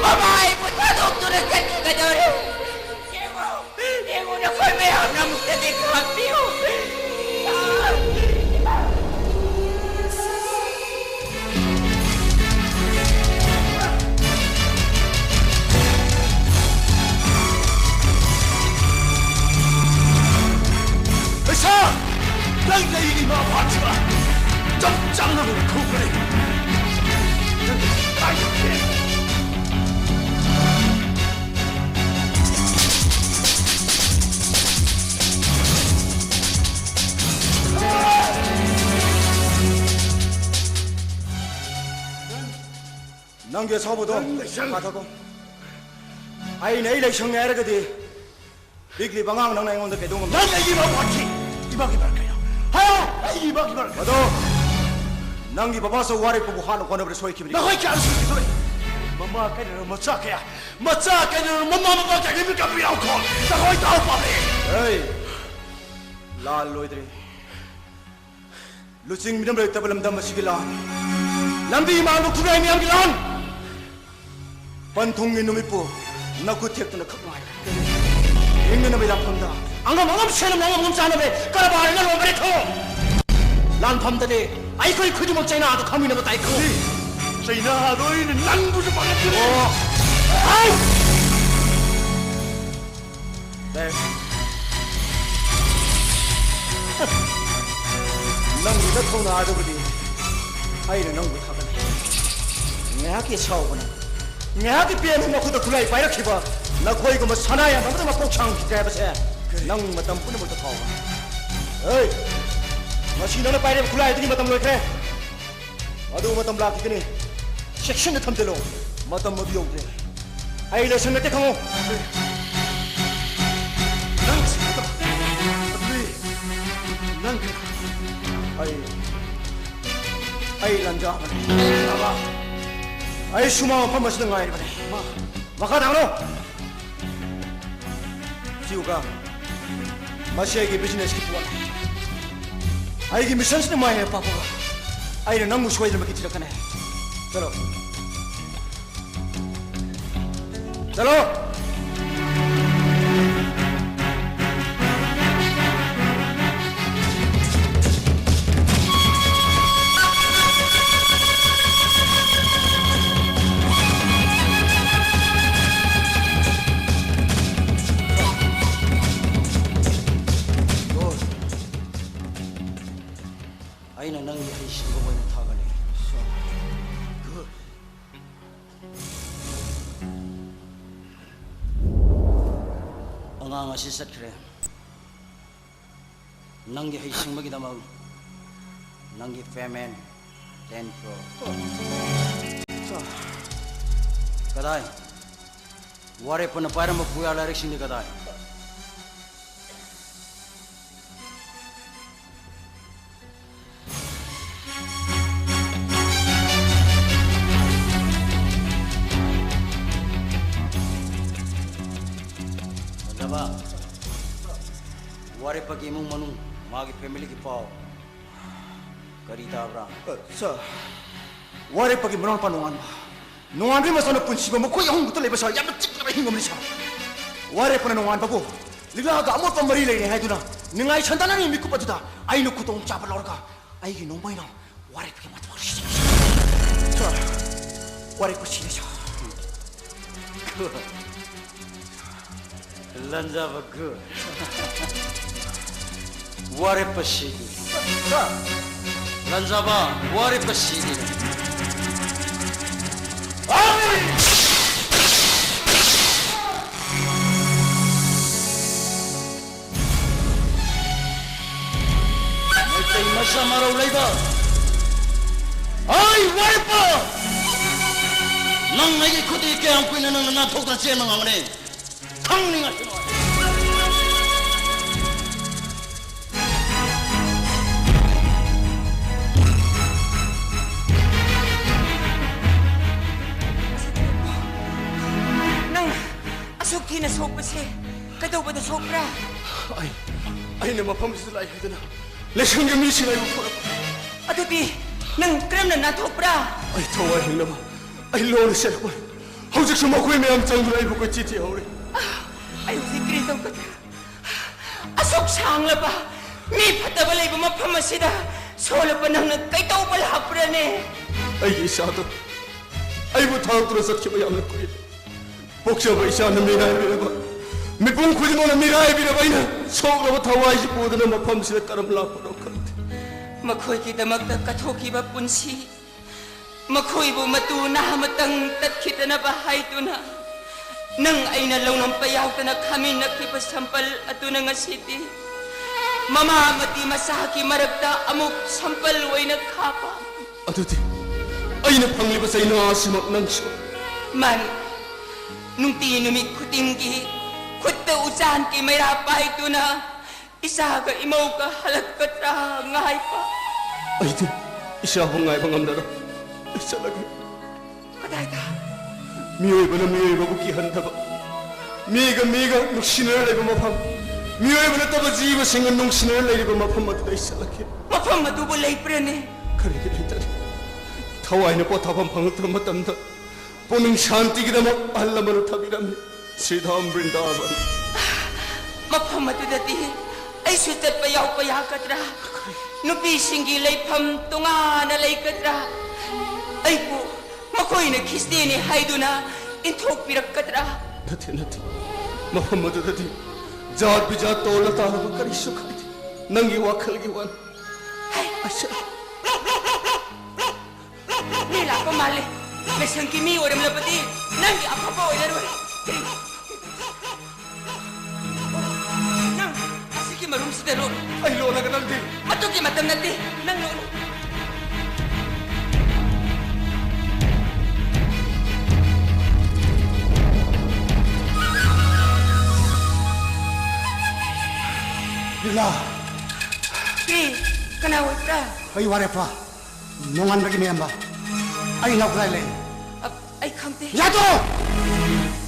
ꯃꯃꯥ ꯑꯩꯕꯨ ꯊꯥꯗꯣꯛꯇꯨꯅ ꯆꯠꯈꯤꯒꯗꯧꯔꯦ꯫ ꯌꯦꯡꯉꯨ, ꯌꯦꯡꯉꯨ, ꯅꯈꯣꯏ ꯃꯌꯥꯝꯅ ꯑꯃꯨꯛꯇꯗꯤ ꯉꯥꯛꯄꯤꯌꯨ꯫ ꯂꯩꯁꯥ! ꯅꯪ ꯑꯩꯒꯤ ꯏꯃꯥ ꯐꯥꯈꯤꯕ ꯆꯞ ꯆꯥꯅ ꯂꯣꯏꯅ ꯈꯪꯈ꯭ꯔꯦ꯫ ꯅꯪ ꯀꯥꯏꯗ ꯂꯩꯒꯦ? ꯅꯪꯒꯤ ꯑꯁꯥꯎꯕꯗꯣ ꯅꯪ ꯂꯩꯁꯪ꯫ ꯄꯥꯊꯣꯛꯀꯣ꯫ ꯑꯩꯅ ꯑꯩ ꯂꯩꯁꯪꯅꯦ ꯍꯥꯏꯔꯒꯗꯤ ꯄꯤꯛꯂꯤꯕ ꯑꯉꯥꯡ ꯅꯪꯅ ꯑꯩꯉꯣꯟꯗ ꯀꯩꯗꯧ ꯉꯝꯒꯦ? ꯅꯪ ꯑꯩꯒꯤ ꯏꯃꯥ ꯐꯥꯈꯤ꯫ ꯏꯃꯥꯒꯤ ꯃꯔꯝ ꯀꯩꯅꯣ? ꯍꯥꯏꯌꯣ! ꯑꯩꯒꯤ ꯏꯃꯥꯒꯤ ꯃꯔꯝ ꯀꯩꯅꯣ? ꯑꯗꯣ ꯅꯪꯒꯤ ꯕꯕꯥꯁꯨ ꯋꯥꯔꯦꯞꯄꯕꯨ ꯍꯥꯟꯅ ꯍꯣꯠꯅꯕꯗ ꯁꯣꯏꯈꯤꯕꯅꯤ꯫ ꯅꯈꯣꯏ ꯀꯌꯥꯅ ꯁꯣꯏꯈꯤꯗꯣꯔꯤ? ꯃꯃꯥ ꯀꯩꯅꯣ ꯃꯆꯥ ꯀꯌꯥ? ꯃꯆꯥ ꯀꯩꯅꯣ ꯃꯃꯥ ꯃꯄꯥ ꯀꯌꯥꯒꯤ ꯃꯤꯀꯞ ꯌꯥꯎꯈꯣ? ꯅꯈꯣꯏ ꯇꯥꯎ ꯄꯥꯝꯃꯤ꯫ ꯑꯩ ꯂꯥꯜ ꯂꯣꯏꯗ꯭ꯔꯤ꯫ ꯂꯨꯆꯤꯡ ꯃꯤꯅꯝ ꯂꯩꯇꯕ ꯂꯝꯗꯝ ꯑꯁꯤꯒꯤ ꯂꯥꯟ, ꯂꯝꯕꯤ ꯃꯥꯡꯕ ꯈꯨꯠꯂꯥꯏ ꯃꯤꯌꯥꯝꯒꯤ ꯂꯥꯟ, ꯄꯟꯊꯨꯡꯒꯤ ꯅꯨꯃꯤꯠꯄꯨ ꯅꯈꯨꯠ ꯊꯦꯛꯇꯨꯅ ꯈꯛ ꯉꯥꯏꯔꯦ꯫ ꯍꯤꯡꯅꯅꯕ ꯂꯥꯟꯐꯝꯗ ꯑꯉꯝ ꯑꯉꯝ ꯁꯦꯟꯅꯕ, ꯑꯉꯝ ꯑꯉꯝ ꯆꯥꯅꯕ ꯀꯔꯕꯥꯔꯅ ꯂꯣꯟꯕꯅꯤ ꯈꯪꯉꯣ꯫ ꯂꯥꯟꯐꯝꯗꯅꯦ ꯑꯩꯈꯣꯏ ꯈꯨꯗꯤꯡꯃꯛ ꯆꯩꯅꯥꯗ ꯈꯪꯃꯤꯟꯅꯕ ꯇꯥꯏ ꯈꯪꯉꯣ꯫ ꯆꯩꯅꯥꯗ ꯑꯩꯅ ꯅꯪꯕꯨꯁꯨ ꯄꯥꯡꯒꯠꯀꯅꯤ꯫ ꯑꯣ꯫ ꯍꯥꯏ! ꯂꯦ꯫ ꯅꯪꯒꯤ ꯅꯊꯧꯅꯥ ꯑꯗꯨꯕꯨꯗꯤ ꯑꯩꯅ ꯅꯪꯕꯨ ꯊꯥꯒꯠꯂꯤ꯫ ꯉꯥꯏꯍꯥꯛꯀꯤ ꯁꯥꯎꯕꯅ, ꯉꯥꯏꯍꯥꯛꯀꯤ ꯄꯦꯟꯕ ꯃꯈꯨꯠꯇ ꯈꯨꯠꯂꯥꯏ ꯄꯥꯏꯔꯛꯈꯤꯕ ꯅꯈꯣꯏꯒꯨꯝꯕ ꯁꯅꯥ ꯌꯥꯝꯕ ꯑꯃꯇ ꯃꯀꯣꯛ ꯁꯥꯡꯈꯤꯗ꯭ꯔꯦ ꯍꯥꯏꯕꯁꯦ ꯅꯪ ꯃꯇꯝ ꯄꯨꯝꯅꯃꯛꯇ ꯀꯥꯎꯒꯅꯤ꯫ ꯍꯦ! ꯉꯁꯤ ꯅꯪꯅ ꯄꯥꯏꯔꯤꯕ ꯈꯨꯠꯂꯥꯏ ꯑꯗꯨꯒꯤ ꯃꯇꯝ ꯂꯣꯏꯈ꯭ꯔꯦ꯫ ꯑꯗꯨ ꯃꯇꯝ ꯂꯥꯛꯈꯤꯒꯅꯤ꯫ ꯆꯦꯛꯁꯤꯟꯅ ꯊꯝꯖꯤꯜꯂꯣ꯫ ꯃꯇꯝ ꯑꯗꯨ ꯌꯧꯗ꯭ꯔꯦ꯫ ꯑꯩ ꯂꯣꯏꯁꯟꯂꯒꯦ ꯈꯪꯉꯨ꯫ ꯅꯪ ꯁꯤꯒꯗꯕ ꯑꯗꯨꯗꯤ ꯑꯩ ꯂꯟꯖꯥꯕꯅꯤ꯫ ꯑꯩ ꯁꯨꯃꯥꯡ ꯃꯐꯝ ꯑꯁꯤꯗ ꯉꯥꯏꯔꯤꯕꯅꯤ꯫ ꯃꯈꯥ ꯊꯥꯡꯂꯣ꯫ ꯁꯤꯎꯒ, ꯃꯁꯤ ꯑꯩꯒꯤ businessꯀꯤ ꯄꯣꯠꯅꯤ꯫ ꯑꯩꯒꯤ missionꯁꯤꯅ ꯃꯥꯏ ꯍꯦꯛ ꯄꯥꯛꯄꯒ ꯑꯩꯅ ꯅꯪꯕꯨ ꯁꯣꯏꯗꯅꯃꯛꯀꯤ ꯊꯤꯔꯛꯀꯅꯤ꯫ ꯆꯠꯂꯣ꯫ ꯆꯠꯂꯣ꯫ ꯑꯩꯅ ꯅꯪꯒꯤ ꯍꯩꯁꯤꯡꯕ ꯑꯣꯏꯅ ꯊꯥꯒꯠꯂꯤ꯫ Good. ꯑꯉꯥꯡ ꯑꯁꯤ ꯆꯠꯈ꯭ꯔꯦ꯫ ꯅꯪꯒꯤ ꯍꯩꯁꯤꯡꯕꯒꯤꯗꯃꯛ ꯅꯪꯒꯤ payment ten crore꯫ ꯀꯗꯥꯏ? ꯋꯥꯔꯦꯞꯄꯅ ꯄꯥꯏꯔꯝꯕ ꯄꯨꯌꯥ ꯂꯥꯏꯔꯤꯛꯁꯤꯡꯗꯤ ꯀꯗꯥꯏ? ꯐꯖꯕ, ꯋꯥꯔꯦꯞꯄꯒꯤ ꯏꯃꯨꯡ ꯃꯅꯨꯡ, ꯃꯥꯒꯤ familyꯒꯤ ꯄꯥꯎ ꯀꯔꯤ ꯇꯥꯕ꯭ꯔꯥ? ꯑ, sir, ꯋꯥꯔꯦꯞꯄꯒꯤ ꯃꯅꯥꯎꯅꯨꯄꯥ ꯅꯣꯡꯉꯥꯟꯕ, ꯅꯣꯡꯉꯥꯟꯕꯒꯤ ꯃꯆꯥꯅ ꯄꯨꯟꯁꯤꯕ ꯃꯈꯣꯏ ꯑꯍꯨꯝ ꯈꯛꯇ ꯂꯩꯕ sir, ꯌꯥꯝꯅ ꯆꯤꯛꯅꯕ ꯍꯤꯡꯉꯝꯃꯤ sir꯫ ꯋꯥꯔꯦꯞꯄꯅ ꯅꯣꯡꯉꯥꯟꯕꯕꯨ ꯂꯤꯛꯂꯥꯒ ꯑꯃꯣꯠꯄ ꯃꯔꯤ ꯂꯩꯅꯩ ꯍꯥꯏꯗꯨꯅ ꯅꯤꯡꯉꯥꯏ ꯁꯟꯗꯥꯅꯔꯤ ꯃꯤꯀꯨꯞ ꯑꯗꯨꯗ ꯑꯩꯅ ꯈꯨꯗꯣꯡꯆꯥꯕ ꯂꯧꯔꯒ ꯑꯩꯒꯤ ꯅꯣꯡꯃꯩꯅ ꯋꯥꯔꯦꯞꯄꯒꯤ ꯃꯊꯧꯔꯤ ꯁꯤꯖꯤꯟꯅꯈꯤ꯫ Sir, ꯋꯥꯔꯦꯞꯄ ꯁꯤꯔꯦ sir꯫ ꯂꯟꯖꯥꯕ good꯫ ꯋꯥꯔꯦꯞꯄ ꯁꯤꯗꯤ꯫ Sir꯫ ꯂꯟꯖꯥꯕ ꯋꯥꯔꯦꯞꯄ ꯁꯤꯗꯤ꯫ ꯑꯩ! ꯃꯩꯇꯩ ꯃꯆꯥ ꯃꯔꯧ ꯂꯩꯕ꯫ ꯑꯩ ꯋꯥꯔꯦꯞꯄ! ꯅꯪ ꯑꯩꯒꯤ ꯈꯨꯠꯇꯒꯤ ꯀꯌꯥꯝ ꯀꯨꯏꯅ ꯅꯪꯅ ꯅꯥꯟꯊꯣꯛꯇꯅ ꯆꯦꯟꯕ ꯉꯝꯒꯅꯤ? ꯈꯪꯅꯤꯡꯉꯁꯅꯨ꯫ ꯀꯩꯗꯧꯕꯗ ꯁꯣꯛꯄ꯭ꯔꯥ? ꯑꯩ, ꯑꯩꯅ ꯃꯐꯝꯁꯤꯗ ꯂꯥꯛꯏ ꯍꯥꯏꯗꯨꯅ ꯂꯩꯁꯪꯒꯤ ꯃꯤꯁꯤꯡ ꯑꯩꯕꯨ ꯐꯨꯔꯛꯄ꯫ ꯑꯗꯨꯗꯤ ꯅꯪ ꯀꯔꯝꯅ ꯅꯥꯟꯊꯣꯛꯄ꯭ꯔꯥ? ꯑꯩ ꯊꯋꯥꯏ ꯍꯤꯡꯅꯕ ꯑꯩ ꯂꯣꯟꯅ ꯆꯦꯜꯂꯛꯄꯅꯤ꯫ ꯍꯧꯖꯤꯛꯁꯨ ꯃꯈꯣꯏ ꯃꯌꯥꯝ ꯆꯪꯗꯨꯅ ꯑꯩꯕꯨ ꯀꯣꯏꯊꯤ ꯊꯤꯍꯧꯔꯤ꯫ ꯑꯩ ꯍꯧꯖꯤꯛ ꯀꯔꯤ ꯇꯧꯒꯗ꯭ꯔꯥ? ꯑꯁꯨꯛ ꯁꯥꯡꯂꯕ ꯃꯤ ꯐꯠꯇꯕ ꯂꯩꯕ ꯃꯐꯝ ꯑꯁꯤꯗ ꯁꯣꯜꯂꯛꯄ ꯅꯪꯅ ꯀꯩꯗꯧꯕ ꯂꯥꯛꯄ꯭ꯔꯅꯦ? ꯑꯩꯒꯤ ꯏꯆꯥꯗꯣ ꯑꯩꯕꯨ ꯊꯥꯗꯣꯛꯇꯨꯅ ꯆꯠꯈꯤꯕ ꯌꯥꯝꯅ ꯀꯨꯏꯔꯦ꯫ ꯄꯣꯛꯆꯕ ꯏꯆꯥꯅ ꯃꯤꯔꯥꯏꯕꯤꯔꯕ, ꯃꯤꯄꯨꯝ ꯈꯨꯗꯤꯡꯃꯛꯅ ꯃꯤꯔꯥꯏꯕꯤꯔꯕ ꯑꯩꯅ ꯁꯣꯛꯂꯕ ꯊꯋꯥꯏꯁꯤ ꯄꯨꯗꯨꯅ ꯃꯐꯝꯁꯤꯗ ꯀꯔꯝ ꯂꯥꯛꯄꯅꯣ ꯈꯪꯗꯦ꯫ ꯃꯈꯣꯏꯒꯤꯗꯃꯛꯇ ꯀꯠꯊꯣꯛꯈꯤꯕ ꯄꯨꯟꯁꯤ, ꯃꯈꯣꯏꯕꯨ ꯃꯇꯨ ꯅꯍꯥ ꯑꯃꯇꯪ ꯇꯠꯈꯤꯗꯅꯕ ꯍꯥꯏꯗꯨꯅ, ꯅꯪ ꯑꯩꯅ ꯂꯧꯅꯝꯕ ꯌꯥꯎꯗꯅ ꯈꯥꯃꯤꯟꯅꯈꯤꯕ ꯁꯝꯄꯜ ꯑꯗꯨꯅ ꯉꯁꯤꯗꯤ ꯃꯃꯥ ꯑꯃꯗꯤ ꯃꯆꯥꯒꯤ ꯃꯔꯛꯇ ꯑꯃꯨꯛ ꯁꯝꯄꯜ ꯑꯣꯏꯅ ꯈꯥꯕ꯫ ꯑꯗꯨꯗꯤ ꯑꯩꯅ ꯐꯪꯂꯤꯕ ꯆꯩꯅꯥ ꯑꯁꯤꯃꯛ ꯅꯪꯁꯨ? ꯃꯥꯅꯤ, ꯅꯨꯡꯇꯤ ꯅꯨꯃꯤꯠ ꯈꯨꯗꯤꯡꯒꯤ ꯈꯨꯠꯇ ꯎꯆꯥꯟꯒꯤ ꯃꯩꯔꯥ ꯄꯥꯏꯗꯨꯅ ꯏꯆꯥꯒ ꯏꯃꯧꯒ ꯍꯜꯂꯛꯀꯗ꯭ꯔꯥ ꯉꯥꯏꯕ꯫ ꯑꯩꯗꯤ ꯏꯆꯥꯕꯨ ꯉꯥꯏꯕ ꯉꯝꯂꯔꯣꯏ꯫ ꯑꯩ ꯆꯠꯂꯒꯦ꯫ ꯀꯗꯥꯏꯗ? ꯃꯤꯑꯣꯏꯕꯅ ꯃꯤꯑꯣꯏꯕꯕꯨ ꯀꯤꯍꯟꯗꯕ, ꯃꯤꯒ ꯃꯤꯒ ꯅꯨꯡꯁꯤꯅꯔ ꯂꯩꯕ ꯃꯐꯝ, ꯃꯤꯑꯣꯏꯕ ꯅꯠꯇꯕ ꯖꯤꯕꯁꯤꯡꯒ ꯅꯨꯡꯁꯤꯅꯔ ꯂꯩꯔꯤꯕ ꯃꯐꯝ ꯑꯗꯨꯗ ꯑꯩ ꯆꯠꯂꯒꯦ꯫ ꯃꯐꯝ ꯑꯗꯨꯕꯨ ꯂꯩꯕ꯭ꯔꯅꯦ? ꯀꯔꯤꯒꯤ ꯂꯩꯇꯅꯤ? ꯊꯋꯥꯏꯅ ꯄꯣꯊꯥꯐꯝ ꯐꯪꯂꯛꯇꯕ ꯃꯇꯝꯗ ꯄꯨꯛꯅꯤꯡ ꯁꯥꯟꯇꯤꯒꯤꯗꯃꯛ ꯑꯍꯜ ꯂꯃꯟꯅ ꯊꯝꯕꯤꯔꯝꯃꯤ꯫ ꯁ꯭ꯔꯤꯙꯥꯝ ꯕ꯭ꯔꯤꯟꯗꯥꯕꯟ꯫ ꯃꯐꯝ ꯑꯗꯨꯗꯗꯤ ꯑꯩꯁꯨ ꯆꯠꯄ ꯌꯥꯎꯕ ꯌꯥꯒꯗ꯭ꯔꯥ? ꯅꯨꯄꯤꯁꯤꯡꯒꯤ ꯂꯩꯐꯝ ꯇꯣꯉꯥꯟꯅ ꯂꯩꯒꯗ꯭ꯔꯥ? ꯑꯩꯕꯨ ꯃꯈꯣꯏꯅ ꯈ꯭ꯔꯤꯁꯇꯦꯟꯅꯤ ꯍꯥꯏꯗꯨꯅ ꯏꯟꯊꯣꯛꯄꯤꯔꯛꯀꯗ꯭ꯔꯥ? ꯅꯠꯇꯦ, ꯅꯠꯇꯦ꯫ ꯃꯐꯝ ꯑꯗꯨꯗꯗꯤ ꯖꯥꯠ ꯕꯤꯖꯥꯠ ꯇꯣꯜꯂ ꯇꯥꯔꯕ ꯀꯔꯤꯁꯨ ꯈꯥꯏꯗꯦ꯫ ꯅꯪꯒꯤ ꯋꯥꯈꯜꯒꯤ ꯋꯥꯅꯤ꯫ ꯍꯩ! ꯑꯁ! ꯃꯤ ꯂꯥꯛꯄ ꯃꯥꯜꯂꯦ꯫ ꯃꯤꯁꯪꯒꯤ ꯃꯤ ꯑꯣꯏꯔꯝꯂꯕꯗꯤ ꯅꯪꯒꯤ ꯑꯐꯕ ꯑꯣꯏꯔꯔꯣꯏ꯫ ꯅꯪ ꯑꯁꯤꯒꯤ ꯃꯔꯨꯝꯁꯤꯗ ꯂꯣꯠꯂꯨ꯫ ꯑꯩ ꯂꯣꯠꯂꯒ ꯅꯪꯗꯤ? ꯃꯗꯨꯒꯤ ꯃꯇꯝ ꯅꯠꯇꯦ꯫ ꯅꯪ ꯂꯣꯠꯂꯨ꯫ ꯂꯤꯂꯥ! ꯀꯔꯤ? ꯀꯅꯥ ꯑꯣꯏꯕ꯭ꯔꯥ? ꯑꯩ ꯋꯥꯔꯦꯞꯄ꯫ ꯅꯣꯡꯉꯥꯟꯕꯒꯤ ꯃꯌꯥꯝꯕ꯫ ꯑꯩ ꯏꯅꯥꯎ ꯀꯗꯥꯏ ꯂꯩ? ꯑ, ꯑꯩ ꯈꯪꯗꯦ꯫ ꯌꯥꯗꯣ!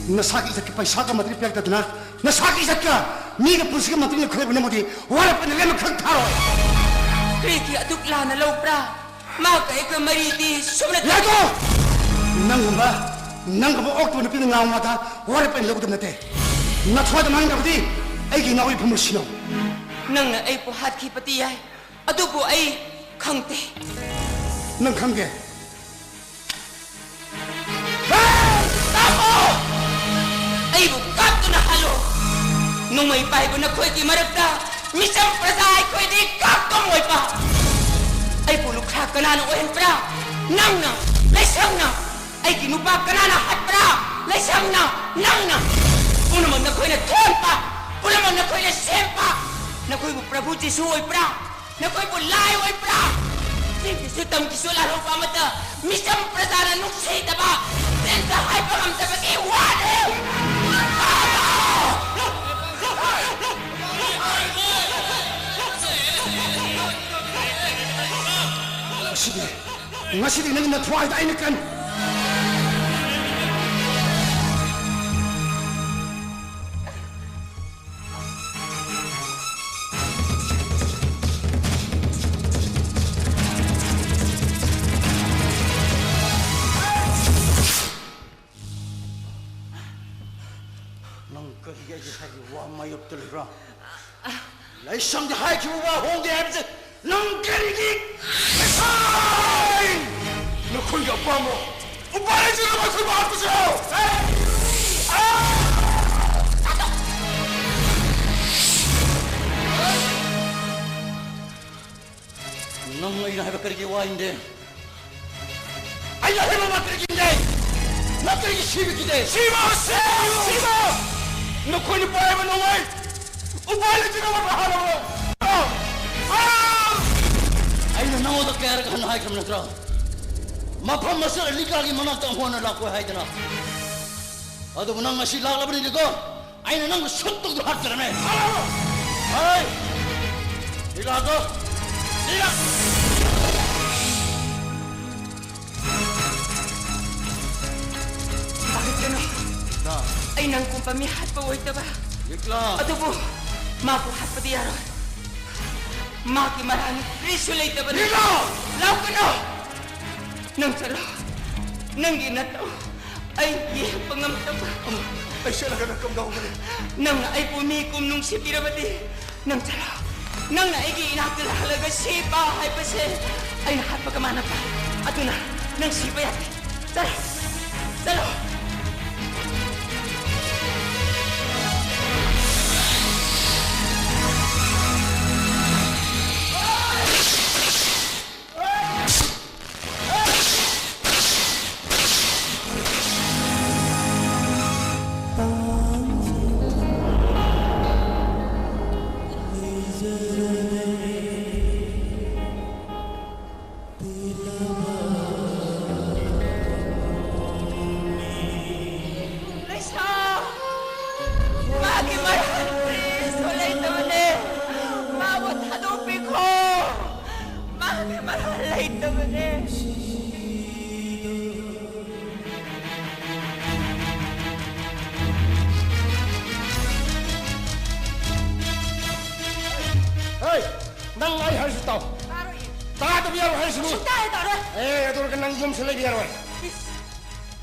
ꯅꯁꯥꯒꯤ ꯏꯖꯠꯀꯤ ꯄꯩꯁꯥꯒ ꯃꯇꯤꯛ ꯄꯤꯔꯛꯇꯗꯅ, ꯅꯁꯥꯒꯤ ꯏꯖꯠꯀ ꯃꯤꯒꯤ ꯄꯨꯟꯁꯤꯒ ꯃꯇꯤꯛ ꯈꯜꯂꯕ ꯅꯪꯕꯨꯗꯤ ꯋꯥꯔꯛꯄꯅ ꯂꯦꯝꯅ ꯈꯛ ꯊꯥꯔꯣꯏ꯫ ꯀꯔꯤꯒꯤ ꯑꯗꯨꯛ ꯂꯥꯟꯅ ꯂꯧꯕ꯭ꯔꯥ? ꯃꯍꯥꯛꯀ ꯑꯩꯒ ꯃꯔꯤꯗꯤ ꯁꯨꯞꯅ ꯌꯥꯏꯀꯣ! ꯅꯪꯒꯨꯝꯕ, ꯅꯪꯒꯨꯝꯕ ꯑꯣꯛꯇꯕ ꯅꯨꯄꯤꯅ ꯉꯥꯡꯕ ꯋꯥꯗ ꯋꯥꯔꯛꯄꯅ ꯂꯧꯒꯗꯕ ꯅꯠꯇꯦ꯫ ꯅꯊꯋꯥꯏꯗ ꯃꯥꯡꯗꯕꯗꯤ ꯑꯩꯒꯤ ꯏꯅꯥꯎꯒꯤ ꯐꯝꯃꯨ ꯁꯤꯅꯧ꯫ ꯅꯪꯅ ꯑꯩꯕꯨ ꯍꯥꯠꯈꯤꯕꯗꯤ ꯌꯥꯏ, ꯑꯗꯨꯕꯨ ꯑꯩ ꯈꯪꯗꯦ꯫ ꯅꯪ ꯈꯪꯗꯦ? ꯍꯦ! ꯇꯥꯃꯣ! ꯑꯩꯕꯨ ꯀꯥꯞꯇꯨꯅ ꯍꯥꯠꯂꯨ꯫ ꯅꯣꯡꯃꯩ ꯄꯥꯏꯕ ꯅꯈꯣꯏꯒꯤ ꯃꯔꯛꯇ ꯃꯤꯆꯝ ꯄ꯭ꯔꯖꯥ ꯑꯩꯈꯣꯏꯗꯤ ꯀꯥꯞꯀꯝ ꯑꯣꯏꯕ꯫ ꯑꯩꯕꯨ ꯂꯨꯈ꯭ꯔꯥ ꯀꯅꯥꯅ ꯑꯣꯏꯍꯟꯕ꯭ꯔꯥ? ꯅꯪꯅ, ꯂꯩꯁꯪꯅ꯫ ꯑꯩꯒꯤ ꯅꯨꯄꯥ ꯀꯅꯥꯅ ꯍꯥꯠꯄ꯭ꯔꯥ? ꯂꯩꯁꯪꯅ, ꯅꯪꯅ꯫ ꯄꯨꯝꯅꯃꯛ ꯅꯈꯣꯏꯅ ꯊꯣꯛꯍꯟꯕ, ꯄꯨꯝꯅꯃꯛ ꯅꯈꯣꯏꯅ ꯁꯦꯝꯕ꯫ ꯅꯈꯣꯏꯕꯨ ꯄ꯭ꯔꯚꯨ ꯖꯤꯁꯨ ꯑꯣꯏꯕ꯭ꯔꯥ? ꯅꯈꯣꯏꯕꯨ ꯂꯥꯏ ꯑꯣꯏꯕ꯭ꯔꯥ? ꯆꯤꯡꯒꯤꯁꯨ ꯇꯝꯒꯤꯁꯨ ꯂꯥꯜꯍꯧꯕ ꯑꯃꯠꯇ ꯃꯤꯆꯝ ꯄ꯭ꯔꯖꯥꯅ ꯅꯨꯡꯁꯤꯗꯕ, ꯄꯦꯟꯅ ꯍꯥꯏꯕ ꯉꯝꯗꯕꯒꯤ ꯋꯥꯅꯤ꯫ ꯉꯁꯤꯗꯤ, ꯉꯁꯤꯗꯤ ꯅꯪꯒꯤ ꯅꯊ꯭ꯋꯥꯏꯗ ꯑꯩꯅ ꯀꯟ- ꯅꯪ ꯀꯔꯤꯒꯤ ꯑꯩꯒꯤ ꯍꯥꯏꯔꯤꯕ ꯋꯥ ꯃꯥꯌꯣꯛꯇ ꯂꯩꯕ꯭ꯔꯥ? ꯂꯥꯏꯁꯪꯗ ꯍꯥꯏꯈꯤꯕ ꯋꯥ ꯍꯣꯡꯗꯦ ꯍꯥꯏꯕꯁꯦ ꯅꯪ ꯀꯔꯤꯒꯤ? ꯂꯥꯏꯁꯪ! ꯅꯈꯣꯏꯒꯤ ꯑꯄꯥꯝꯕ ꯎꯄꯥꯏ ꯂꯩꯇ꯭ꯔꯒ ꯑꯩꯈꯣꯏꯕꯨ ꯍꯥꯠꯄꯁꯨ ꯌꯥꯎ! ꯅꯪ ꯑꯩꯅ ꯍꯥꯏꯕ ꯀꯔꯤꯒꯤ ꯋꯥ ꯏꯟꯗꯦ? ꯑꯩꯅ ꯍꯥꯏꯕ ꯋꯥ ꯀꯔꯤꯒꯤ ꯏꯟꯗꯦ? ꯅꯪ ꯀꯔꯤꯒꯤ ꯁꯤꯕ ꯀꯤꯗꯦ? ꯁꯤꯕ! ꯁꯤꯕ! ꯁꯤꯕ! ꯅꯈꯣꯏꯅ ꯄꯥꯏꯕ ꯅꯣꯡꯃꯩ ꯎꯄꯥꯏ ꯂꯩꯇꯅ ꯋꯥꯕ ꯍꯥꯠꯂꯕ꯭ꯔꯣ? ꯑꯥ! ꯑꯥ! ꯑꯩꯅ ꯅꯉꯣꯟꯗ ꯀꯌꯥꯔꯛ ꯍꯟꯅ ꯍꯥꯏꯈ꯭ꯔꯕ ꯅꯠꯇ꯭ꯔꯣ? ꯃꯐꯝ ꯑꯁꯤꯗ ꯂꯤꯛꯂꯥꯒꯤ ꯃꯅꯥꯛꯇ ꯑꯃꯨꯛ ꯍꯟꯅ ꯂꯥꯛꯀꯣꯏ ꯍꯥꯏꯗꯅ꯫ ꯑꯗꯨꯕꯨ ꯅꯪ ꯉꯁꯤ ꯂꯥꯛꯂꯕꯅꯤꯅꯀꯣ, ꯑꯩꯅ ꯅꯪꯕꯨ ꯁꯨꯠ ꯇꯧꯗꯨꯅ ꯍꯥꯠꯀꯗꯕꯅꯦ꯫ ꯍꯣꯏ! ꯂꯤꯛꯂꯥꯗꯣ! ꯂꯤꯛꯂꯥ! ꯄꯥꯈꯠꯀꯅꯨ꯫ ꯑꯩ ꯅꯪ ꯀꯨꯝꯕ ꯃꯤ ꯍꯥꯠꯄ ꯑꯣꯏꯗꯕ꯫ ꯂꯤꯛꯂꯥ꯫ ꯑꯗꯨꯕꯨ ꯃꯥꯕꯨ ꯍꯥꯠꯄꯗꯤ ꯌꯥꯔꯣꯏ꯫ ꯃꯥꯒꯤ ꯃꯔꯥꯜ ꯀꯔꯤꯁꯨ ꯂꯩꯇꯕꯅꯤ꯫ ꯂꯤꯛꯂꯥ! ꯂꯥꯎꯒꯅꯨ! ꯅꯪ ꯆꯠꯂꯣ꯫ ꯅꯪꯒꯤ ꯅꯇꯧ ꯑꯩ ꯌꯦꯡꯕ ꯉꯝꯗꯕ꯫ ꯑꯩ ꯆꯠꯂꯒꯅ ꯀꯝꯗꯧꯒꯅꯤ? ꯅꯪꯅ ꯑꯩꯕꯨ ꯃꯤ ꯀꯨꯝ ꯅꯨꯡꯁꯤꯕꯤꯔꯕꯗꯤ ꯅꯪ ꯆꯠꯂꯣ꯫ ꯅꯪꯅ ꯑꯩꯒꯤ ꯏꯅꯥꯛꯇ ꯂꯥꯛꯍꯜꯂꯒ ꯁꯤꯕ ꯍꯥꯏꯕꯁꯦ ꯑꯩꯅ ꯍꯥꯠꯄꯒ ꯃꯥꯟꯅꯕ꯫ ꯑꯗꯨꯅ ꯅꯪ ꯁꯤꯕ ꯌꯥꯗꯦ꯫ ꯆꯠꯂꯣ꯫ ꯆꯠꯂꯣ꯫ ꯂꯩꯁꯥ! ꯃꯥꯒꯤ ꯃꯔꯥꯜ ꯀꯔꯤꯁꯨ ꯂꯩꯇꯕꯅꯦ꯫ ꯃꯥꯕꯨ ꯊꯥꯗꯣꯛꯄꯤꯈꯣ꯫ ꯃꯥꯒꯤ ꯃꯔꯥꯜ ꯂꯩꯇꯕꯅꯦ꯫ ꯍꯦ! ꯅꯪ ꯑꯩ ꯍꯥꯏꯔꯤꯁꯤ ꯇꯥꯎ꯫ ꯇꯥꯔꯣꯏꯌꯦ꯫ ꯇꯥꯗꯕ ꯌꯥꯔꯣꯏ ꯍꯥꯏꯔꯤꯁꯤꯅꯤ꯫ ꯁꯨꯛꯇꯥ ꯍꯦꯛ ꯇꯥꯔꯣꯏ꯫ ꯑꯦ, ꯑꯗꯨ ꯑꯣꯏꯔꯒ ꯅꯪ ꯌꯨꯝꯁꯤ ꯂꯩꯕ ꯌꯥꯔꯣꯏ꯫ ꯏꯁ,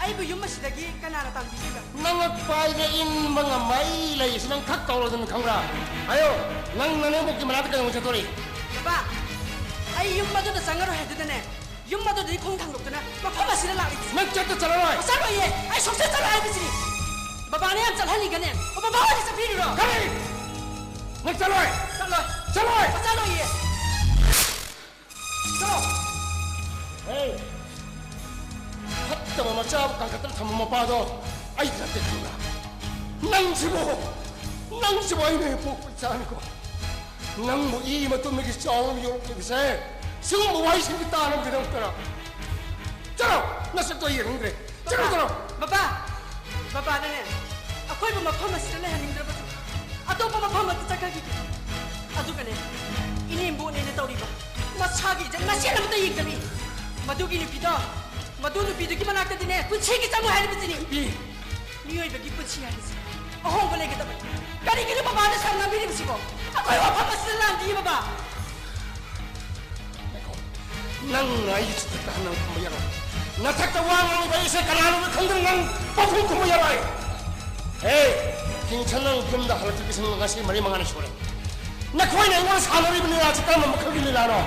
ꯑꯩꯕꯨ ꯌꯨꯝ ꯑꯁꯤꯗꯒꯤ ꯀꯅꯥꯅ ꯇꯥꯟꯕꯤꯗꯣꯏꯕ? ꯅꯉꯛ ꯄꯥꯏꯒ ꯏꯟꯕ ꯉꯝꯃ ꯑꯩ ꯂꯩꯔꯤꯁꯤ ꯅꯪ ꯈꯛ ꯇꯧꯔꯗꯅ ꯈꯪꯕ꯭ꯔꯥ? ꯍꯥꯏꯌꯣ, ꯅꯪ ꯅꯅꯦꯝꯕꯣꯛꯀꯤ ꯃꯅꯥꯛꯇ ꯀꯩꯗꯧꯉꯩ ꯆꯠꯇꯣꯔꯤ? ꯕꯕꯥ, ꯑꯩ ꯌꯨꯝ ꯑꯗꯨꯗ ꯆꯪꯉꯔꯣꯏ ꯍꯥꯏꯗꯨꯅꯅꯦ, ꯌꯨꯝ ꯑꯗꯨꯗꯒꯤ ꯈꯣꯡ ꯊꯥꯡꯗꯣꯛꯇꯨꯅ ꯃꯐꯝ ꯑꯁꯤꯗ ꯂꯥꯛꯂꯤꯕꯁꯤ꯫ ꯅꯪ ꯆꯠꯇ ꯆꯠꯂꯔꯣꯏ? ꯆꯠꯂꯣꯏꯌꯦ, ꯑꯩ ꯁꯨꯡꯆꯠ ꯆꯠꯂꯣꯏ ꯍꯥꯏꯕꯁꯤꯅꯤ꯫ ꯕꯕꯥꯅ ꯌꯥꯝ ꯆꯠꯍꯟꯅꯤꯡꯒꯅꯦ, ꯑꯣ, ꯕꯕꯥ ꯍꯣꯏꯗ ꯆꯠꯄꯤꯔꯨꯔꯣ꯫ ꯀꯔꯤ? ꯅꯪ ꯆꯠꯂꯣꯏ? ꯆꯠꯂꯣꯏ꯫ ꯆꯠꯂꯣꯏ? ꯆꯠꯂꯣꯏꯌꯦ꯫ ꯆꯠꯂꯣ! ꯍꯦ! ꯐꯠꯇꯕ ꯃꯆꯥꯕꯨ ꯀꯟꯈꯠꯇꯅ ꯊꯝꯕ ꯃꯄꯥꯗꯣ ꯑꯩ ꯅꯠꯇꯦ ꯈꯪꯕ꯭ꯔꯥ? ꯅꯪꯁꯤꯕꯨ, ꯅꯪꯁꯤꯕꯨ ꯑꯩꯅ ꯍꯦꯛ ꯄꯣꯛꯄ ꯏꯆꯥꯅꯤꯀꯣ꯫ ꯅꯪꯕꯨ ꯏ ꯃꯇꯨꯝꯗꯒꯤ ꯆꯥꯎꯅ ꯌꯣꯛꯂꯛꯂꯤꯕꯁꯦ ꯁꯤꯒꯨꯝꯕ ꯋꯥꯍꯩꯁꯤꯡꯁꯤ ꯇꯥꯅꯕꯒꯤꯗꯃꯛꯇꯔ? ꯆꯠꯂꯣ! ꯅꯁꯛꯇꯣ ꯑꯩ ꯌꯦꯡꯅꯤꯡꯗ꯭ꯔꯦ꯫ ꯆꯠꯂꯣ, ꯆꯠꯂꯣ꯫ ꯕꯕꯥ! ꯕꯕꯥꯅꯅꯦ, ꯑꯩꯈꯣꯏꯕꯨ ꯃꯐꯝ ꯑꯁꯤꯗ ꯂꯩꯍꯟꯅꯤꯡꯗ꯭ꯔꯕꯁꯨ ꯑꯇꯣꯞꯄ ꯃꯐꯝ ꯑꯃꯗ ꯆꯠꯈ꯭ꯔꯈꯤꯒꯦ꯫ ꯑꯗꯨꯒꯅꯦ, ꯏꯅꯦꯝꯕꯣꯛꯅꯦꯅ ꯇꯧꯔꯤꯕ ꯃꯁꯥꯒꯤ ꯏꯖꯠ ꯃꯆꯦꯠ ꯑꯃꯠꯇ ꯌꯦꯡꯗꯕꯤ ꯃꯗꯨꯒꯤ ꯅꯨꯄꯤꯗꯣ, ꯃꯗꯨ ꯅꯨꯄꯤꯗꯨꯒꯤ ꯃꯅꯥꯛꯇꯗꯤꯅꯦ ꯄꯨꯟꯁꯤꯒꯤ ꯆꯪꯉꯣꯏ ꯍꯥꯏꯔꯤꯕꯁꯤꯅꯤ꯫ ꯏ! ꯃꯤꯑꯣꯏꯕꯒꯤ ꯄꯨꯟꯁꯤ ꯍꯥꯏꯕꯁꯤ ꯑꯍꯣꯡꯕ ꯂꯩꯒꯗꯕꯅꯤ꯫ ꯀꯔꯤꯒꯤꯅꯣ ꯕꯕꯥꯅ ꯁꯥꯎꯅꯕꯤꯔꯤꯕꯁꯤꯕꯣ? ꯑꯩꯈꯣꯏ ꯋꯥꯐꯝ ꯑꯁꯤꯗ ꯂꯥꯟꯗꯤꯌꯦ ꯕꯕꯥ꯫ ꯉꯥꯏꯈꯣ꯫ ꯅꯪꯅ ꯑꯩꯒꯤ ꯆꯤꯠꯇ ꯍꯟꯅ ꯈꯨꯝꯕ ꯌꯥꯔꯣꯏ꯫ ꯅꯊꯛꯇ ꯋꯥ ꯉꯥꯡꯂꯤꯕ ꯑꯩꯁꯦ ꯀꯅꯥꯅꯣ ꯈꯪꯗꯅ ꯅꯪ ꯄꯥꯎꯈꯨꯝ ꯈꯨꯝꯕ ꯌꯥꯔꯣꯏ꯫ ꯍꯦ, ꯀꯤꯡꯁꯟ ꯅꯪ ꯌꯨꯝꯗ ꯍꯜꯂꯛꯇ꯭ꯔꯤꯕꯁꯤ ꯉꯁꯤ ꯃꯔꯤ ꯃꯉꯥꯅꯤ ꯁꯨꯔꯦ꯫ ꯅꯈꯣꯏꯅ ꯑꯩꯉꯣꯟꯗ ꯁꯥꯟꯅꯔꯤꯕ ꯂꯤꯂꯥꯁꯤ ꯀꯔꯝꯕ ꯃꯈꯜꯒꯤ ꯂꯤꯂꯥꯅꯣ?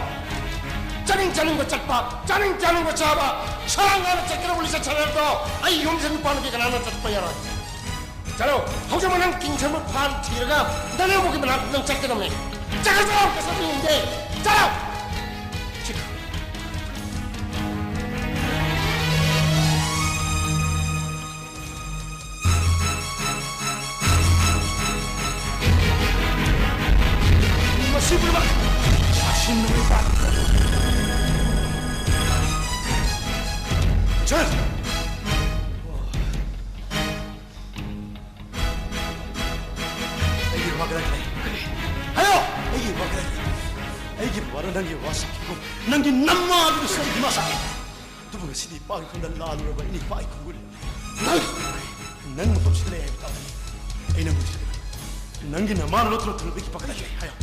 ꯆꯥꯅꯤꯡ ꯆꯥꯅꯤꯡꯕ ꯆꯠꯄ, ꯆꯥꯅꯤꯡ ꯆꯥꯅꯤꯡꯕ ꯆꯥꯕ, ꯁꯥ ꯉꯥꯅ ꯆꯠꯀꯗꯧꯕ ꯂꯤꯆꯠ ꯁꯥꯟꯅꯕꯗꯣ ꯑꯩ ꯌꯨꯝꯁꯤꯗ ꯅꯨꯄꯥ ꯅꯨꯄꯤ ꯀꯅꯥꯅ ꯆꯠꯄ ꯌꯥꯔꯣꯏ꯫ ꯆꯠꯂꯣ, ꯍꯧꯖꯤꯛꯃꯛ ꯅꯪ ꯀꯤꯡꯁꯟꯕꯨ ꯐꯥꯟ ꯊꯤꯔꯒ ꯗꯅꯤꯌꯥꯕꯨꯒꯤ ꯃꯅꯥꯛꯇ ꯅꯪ ꯆꯠꯀꯗꯕꯅꯦ꯫ ꯆꯠꯈ꯭ꯔꯣ, ꯀꯩꯁꯨ ꯌꯦꯡꯗꯦ꯫ ꯆꯠꯂꯣ꯫ ꯃꯁꯤ ꯄꯨꯝꯅꯃꯛ ꯆꯥꯁꯤꯟꯅꯕꯒꯤ ꯄꯥꯞ꯫ ꯁꯔ! ꯑꯩꯒꯤ ꯋꯥ ꯈꯔ ꯂꯩ꯫ ꯀꯔꯤ? ꯍꯥꯏꯌꯣ! ꯑꯩꯒꯤ ꯋꯥ ꯈꯔ ꯂꯩ꯫ ꯑꯩꯒꯤ ꯕꯕꯥꯅ ꯅꯪꯒꯤ ꯋꯥ ꯁꯥꯈꯤꯕꯒꯨꯝ, ꯅꯪꯒꯤ ꯅꯃꯥꯗꯨꯗ ꯁꯣꯏꯗꯅ ꯃꯥ ꯁꯥꯈꯤ꯫ ꯑꯗꯨꯕꯨ ꯉꯁꯤꯗꯤ ꯏꯄꯥꯒꯤ ꯈꯨꯟꯗ ꯂꯥꯜꯂꯨꯔꯕ ꯑꯩꯅ ꯏꯄꯥꯒꯤ ꯈꯨꯟꯕꯨ ꯂꯩꯔꯝꯂꯦ꯫ ꯅꯪ ꯅꯪ ꯃꯐꯝꯁꯤꯗ ꯂꯩ ꯍꯥꯏꯕ ꯇꯥꯕꯅꯤ꯫ ꯑꯩ ꯅꯪꯕꯨ ꯊꯤꯔꯒ ꯅꯪꯒꯤ ꯅꯃꯥꯅ ꯂꯣꯠꯇꯨꯅ ꯊꯝꯂꯤꯕꯒꯤ ꯄꯥꯈꯠ ꯑꯗꯨ ꯂꯩ ꯍꯥꯏꯌꯣ꯫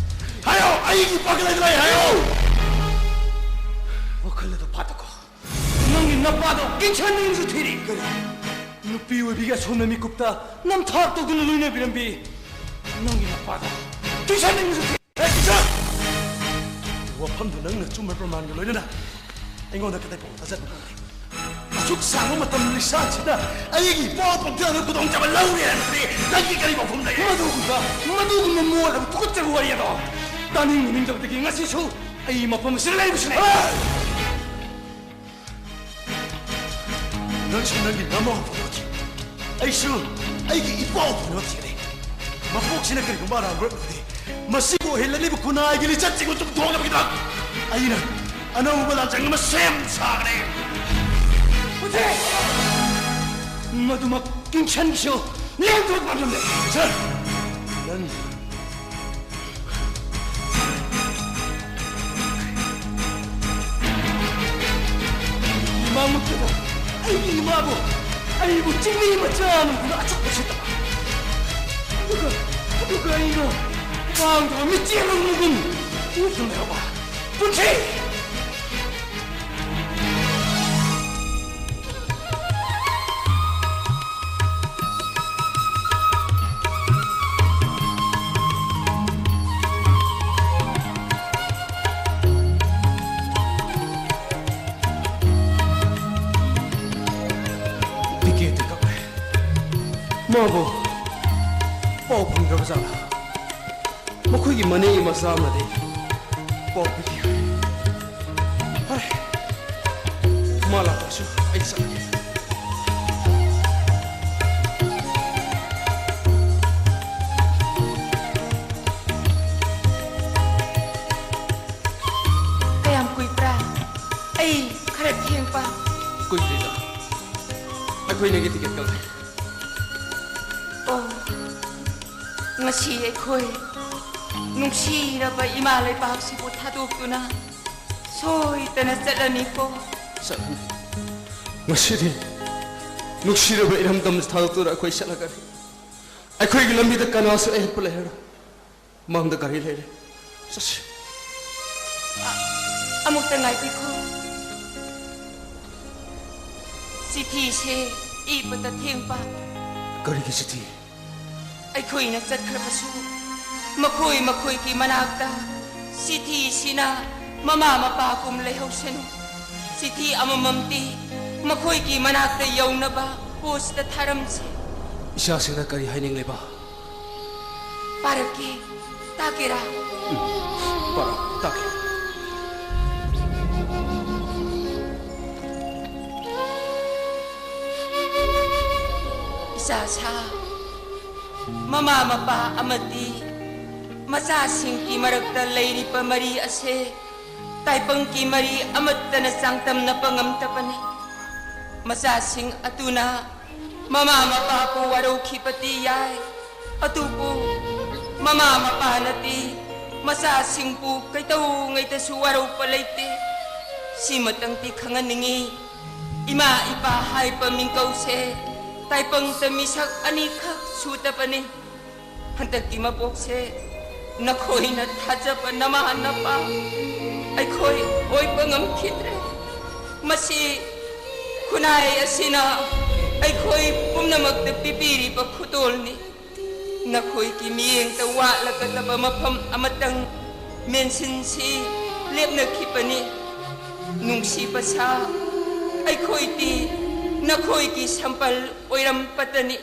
ꯍꯥꯏꯌꯣ! ꯑꯩꯒꯤ ꯄꯥꯈꯠ ꯑꯗꯨ ꯂꯩ ꯍꯥꯏꯌꯣ! ꯋꯥꯈꯜ ꯑꯗꯨ ꯐꯥꯠꯇꯀꯣ꯫ ꯅꯪꯒꯤ ꯅꯄꯥꯗꯣ ꯀꯤꯡꯁꯟ ꯅꯤꯡꯁꯨ ꯊꯤꯔꯤ꯫ ꯀꯔꯤ? ꯅꯨꯄꯤ ꯑꯣꯏꯕꯤꯒꯤ ꯑꯁꯣꯟꯕ ꯃꯤꯀꯨꯞꯇ ꯅꯝꯊꯥꯛ ꯇꯧꯗꯨꯅ ꯂꯣꯏꯅꯕꯤꯔꯝꯕꯤ ꯅꯪꯒꯤ ꯅꯄꯥꯗꯣ ꯀꯤꯡꯁꯟ ꯅꯤꯡꯁꯨ ꯊꯤꯔꯤ꯫ ꯍꯦ, ꯀꯤꯡꯁꯟ! ꯋꯥꯐꯝꯗꯨ ꯅꯪꯅ ꯑꯆꯨꯝꯕ ꯄ꯭ꯔꯃꯥꯟꯒ ꯂꯣꯏꯅꯅ ꯑꯩꯉꯣꯟꯗ ꯀꯗꯥꯏ ꯐꯥꯎ ꯊꯥꯖꯕ ꯉꯝꯗꯦ꯫ ꯑꯁꯨꯛ ꯁꯥꯡꯕ ꯃꯇꯝ ꯂꯤꯁꯥꯡꯁꯤꯗ ꯑꯩꯒꯤ ꯏꯄꯥ ꯄꯣꯛꯊꯅ ꯈꯨꯗꯣꯡꯆꯥꯕ ꯂꯧꯔꯦ ꯍꯥꯏꯕꯗꯤ ꯅꯪꯒꯤ ꯀꯔꯤ ꯃꯐꯝ ꯂꯩ? ꯃꯗꯨꯒꯨꯝꯕ, ꯃꯗꯨꯒꯨꯝꯕ ꯃꯣꯠꯂꯕ ꯇꯨꯀꯠꯆꯕ ꯋꯥꯔꯤ ꯑꯗꯣ ꯇꯥꯅꯤꯡ ꯅꯤꯡꯗꯕꯗꯒꯤ ꯉꯁꯤꯁꯨ ꯑꯩ ꯃꯐꯝ ꯑꯁꯤꯗ ꯂꯩꯕꯁꯤꯅꯦ꯫ ꯅꯪꯁꯨ ꯅꯪꯒꯤ ꯅꯃꯧ ꯐꯪꯂꯛꯈꯤ꯫ ꯑꯩꯁꯨ ꯑꯩꯒꯤ ꯏꯄꯥꯎ ꯐꯪꯅꯕ ꯊꯤꯒꯅꯤ꯫ ꯃꯄꯣꯛꯁꯤꯅ ꯀꯔꯤꯒꯨꯝꯕ ꯑꯔꯥꯟꯕ ꯑꯣꯏꯔꯕꯗꯤ, ꯃꯁꯤꯕꯨ ꯑꯣꯏꯍꯜꯂꯅꯤꯕ ꯈꯨꯟꯅꯥꯏꯒꯤ ꯂꯤꯆꯠꯁꯤꯡꯕꯨ ꯆꯨꯝꯊꯣꯛꯅꯕꯒꯤꯗꯃꯛ ꯑꯩꯅ ꯑꯅꯧꯕ ꯂꯥꯟꯆꯦꯡ ꯑꯃ ꯁꯦꯝ ꯁꯥꯒꯅꯤ꯫ ꯃꯗꯨꯃꯛ ꯀꯤꯡꯁꯟꯒꯤꯁꯨ ꯂꯦꯡꯗꯕ ꯄꯥꯟꯗꯝꯅꯤ꯫ ꯁꯔ, ꯅꯪ ꯏꯃꯥꯃꯛꯇꯗ ꯑꯩꯒꯤ ꯏꯃꯥꯕꯨ ꯑꯩꯕꯨ ꯆꯤꯡꯃꯤ ꯃꯆꯥ ꯑꯃꯒꯨꯝꯅ ꯑꯆꯧꯕꯁꯤꯗ, ꯑꯗꯨꯒ, ꯑꯗꯨꯒ ꯑꯩꯅ ꯄꯥꯡꯗꯕ ꯃꯤꯆꯦꯜ ꯑꯃꯒꯨꯝ ꯎꯞꯇꯨꯅ ꯂꯩꯍꯧꯕ ꯄꯨꯟꯁꯤ꯫ ꯇꯤꯀꯦꯠꯇꯤ ꯀꯛꯂꯦ꯫ ꯃꯥꯕꯨ ꯄꯥꯎ ꯐꯪꯗ꯭ꯔꯕ ꯖꯥꯠꯂꯥ? ꯃꯈꯣꯏꯒꯤ ꯃꯅꯦ ꯃꯆꯥ ꯑꯃꯗꯤ ꯄꯥꯎ ꯄꯤꯈꯤ꯫ ꯐꯔꯦ, ꯃꯥ ꯂꯥꯛꯇ꯭ꯔꯁꯨ ꯑꯩ ꯆꯠꯂꯒꯦ꯫ ꯀꯌꯥꯝ ꯀꯨꯏꯕ꯭ꯔꯥ? ꯑꯩ ꯈꯔ ꯊꯦꯡꯕ꯫ ꯀꯨꯏꯗ꯭ꯔꯤꯗ꯫ ꯑꯩꯈꯣꯏ ꯅꯪꯒꯤ ꯇꯤꯀꯦꯠ ꯀꯛꯂꯦ꯫ ꯑꯣ, ꯉꯁꯤ ꯑꯩꯈꯣꯏ ꯅꯨꯡꯁꯤꯔꯕ ꯏꯃꯥ ꯂꯩꯕꯥꯛꯁꯤꯕꯨ ꯊꯥꯗꯣꯛꯇꯨꯅ ꯁꯣꯏꯗꯅ ꯆꯠꯂꯅꯤꯀꯣ꯫ ꯆꯠꯂꯅꯤ꯫ ꯉꯁꯤꯗꯤ ꯅꯨꯡꯁꯤꯔꯕ ꯏꯔꯝꯗꯝꯁꯤ ꯊꯥꯗꯣꯛꯇꯨꯅ ꯑꯩꯈꯣꯏ ꯆꯠꯂꯒꯅꯤ꯫ ꯑꯩꯈꯣꯏꯒꯤ ꯂꯝꯕꯤꯗ ꯀꯅꯥꯁꯨ ꯑꯍꯦꯛꯄ ꯂꯩꯔꯔꯣꯏ꯫ ꯃꯥꯡꯗ ꯒꯥꯔꯤ ꯂꯩꯔꯦ꯫ ꯆꯠꯁꯤ꯫ ꯑ-, ꯑꯃꯨꯛꯇ ꯉꯥꯏꯕꯤꯈꯣ꯫ ꯆꯤꯊꯤꯁꯦ ꯏꯕꯗ ꯊꯦꯡꯕ꯫ ꯀꯔꯤꯒꯤ ꯆꯤꯊꯤ? ꯑꯩꯈꯣꯏꯅ ꯆꯠꯈ꯭ꯔꯕꯁꯨ ꯃꯈꯣꯏ ꯃꯈꯣꯏꯒꯤ ꯃꯅꯥꯛꯇ ꯆꯤꯊꯤꯁꯤꯅ ꯃꯃꯥ ꯃꯄꯥꯒꯨꯝ ꯂꯩꯍꯧꯁꯅꯨ꯫ ꯆꯤꯊꯤ ꯑꯃꯃꯝꯗꯤ ꯃꯈꯣꯏꯒꯤ ꯃꯅꯥꯛꯇ ꯌꯧꯅꯕ ꯄꯣꯁꯇ ꯊꯥꯔꯝꯁꯤ꯫ ꯏꯆꯥꯁꯤꯡꯅ ꯀꯔꯤ ꯍꯥꯏꯅꯤꯡꯂꯤꯕ? ꯄꯥꯔꯛꯀꯦ, ꯇꯥꯒꯦꯔꯥ? ꯎꯝ, ꯄꯥꯔꯛ, ꯇꯥꯒꯦ꯫ ꯏꯆꯥ ꯁꯥ, ꯃꯃꯥ ꯃꯄꯥ ꯑꯃꯗꯤ ꯃꯆꯥꯁꯤꯡꯒꯤ ꯃꯔꯛꯇ ꯂꯩꯔꯤꯕ ꯃꯔꯤ ꯑꯁꯦ ꯇꯥꯏꯕꯪꯒꯤ ꯃꯔꯤ ꯑꯃꯠꯇꯅ ꯆꯥꯡꯗꯝꯅꯕ ꯉꯝꯗꯕꯅꯤ꯫ ꯃꯆꯥꯁꯤꯡ ꯑꯗꯨꯅ ꯃꯃꯥ ꯃꯄꯥꯕꯨ ꯋꯥꯔꯧꯈꯤꯕꯗꯤ ꯌꯥꯏ, ꯑꯗꯨꯕꯨ ꯃꯃꯥ ꯃꯄꯥꯅꯗꯤ ꯃꯆꯥꯁꯤꯡꯕꯨ ꯀꯩꯗꯧꯉꯩꯗꯁꯨ ꯋꯥꯔꯧꯕ ꯂꯩꯇꯦ꯫ ꯁꯤꯃꯇꯪꯗꯤ ꯈꯪꯍꯟꯅꯤꯡꯏ, ꯏꯃꯥ ꯏꯄꯥ ꯍꯥꯏꯕ ꯃꯤꯡꯀꯧꯁꯦ ꯇꯥꯏꯕꯪꯗ ꯃꯤꯁꯛ ꯑꯅꯤꯈꯛ ꯁꯨꯗꯕꯅꯤ꯫ ꯍꯟꯗꯛꯀꯤ ꯃꯄꯣꯛꯁꯦ ꯅꯈꯣꯏꯅ ꯊꯥꯖꯕ ꯅꯃꯥ ꯅꯄꯥ ꯑꯩꯈꯣꯏ ꯑꯣꯏꯕ ꯉꯝꯈꯤꯗ꯭ꯔꯦ꯫ ꯃꯁꯤ ꯈꯨꯟꯅꯥꯏ ꯑꯁꯤꯅ ꯑꯩꯈꯣꯏ ꯄꯨꯝꯅꯃꯛꯇ ꯄꯤꯕꯤꯔꯤꯕ ꯈꯨꯗꯣꯜꯅꯤ꯫ ꯅꯈꯣꯏꯒꯤ ꯃꯤꯠꯌꯦꯡꯗ ꯋꯥꯠꯂꯒꯗꯕ ꯃꯐꯝ ꯑꯃꯇꯪ ꯃꯦꯟꯁꯤꯟꯁꯤ ꯂꯦꯞꯅꯈꯤꯕꯅꯤ꯫ ꯅꯨꯡꯁꯤꯕ ꯁꯥ, ꯑꯩꯈꯣꯏꯗꯤ ꯅꯈꯣꯏꯒꯤ ꯁꯝꯕꯜ ꯑꯣꯏꯔꯝꯕꯇꯅꯤ꯫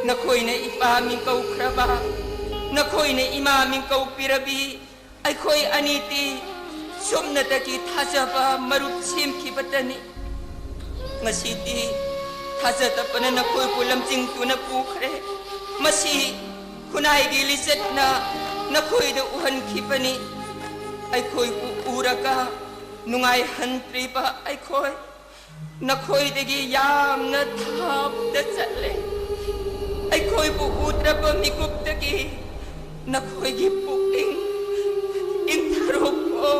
ꯅꯈꯣꯏꯅ ꯏꯄꯥ ꯃꯤꯡꯀꯧꯈ꯭ꯔꯕ, ꯅꯈꯣꯏꯅ ꯏꯃꯥ ꯃꯤꯡꯀꯧ ꯄꯤꯔꯕꯤ, ꯑꯩꯈꯣꯏ ꯑꯅꯤꯗꯤ ꯁꯨꯞꯅꯇꯒꯤ ꯊꯥꯖꯕ ꯃꯔꯨꯞ ꯁꯦꯝꯈꯤꯕꯇꯅꯤ꯫ ꯉꯁꯤꯗꯤ ꯊꯥꯖꯗꯕꯅ ꯅꯈꯣꯏꯕꯨ ꯂꯝꯖꯤꯡꯗꯨꯅ ꯄꯨꯈ꯭ꯔꯦ꯫ ꯃꯁꯤ ꯈꯨꯟꯅꯥꯏꯒꯤ ꯂꯤꯆꯠꯅ ꯅꯈꯣꯏꯗ ꯎꯍꯟꯈꯤꯕꯅꯤ꯫ ꯑꯩꯈꯣꯏꯕꯨ ꯎꯔꯒ ꯅꯨꯡꯉꯥꯏꯍꯟꯗ꯭ꯔꯤꯕ ꯑꯩꯈꯣꯏ, ꯅꯈꯣꯏꯗꯒꯤ ꯌꯥꯝꯅ ꯊꯥꯞꯅ ꯆꯠꯂꯦ꯫ ꯑꯩꯈꯣꯏꯕꯨ ꯎꯗ꯭ꯔꯕ ꯃꯤꯀꯨꯞꯇꯒꯤ ꯅꯈꯣꯏꯒꯤ ꯄꯨꯛꯅꯤꯡ ꯏꯪꯊꯔꯣꯀꯣ,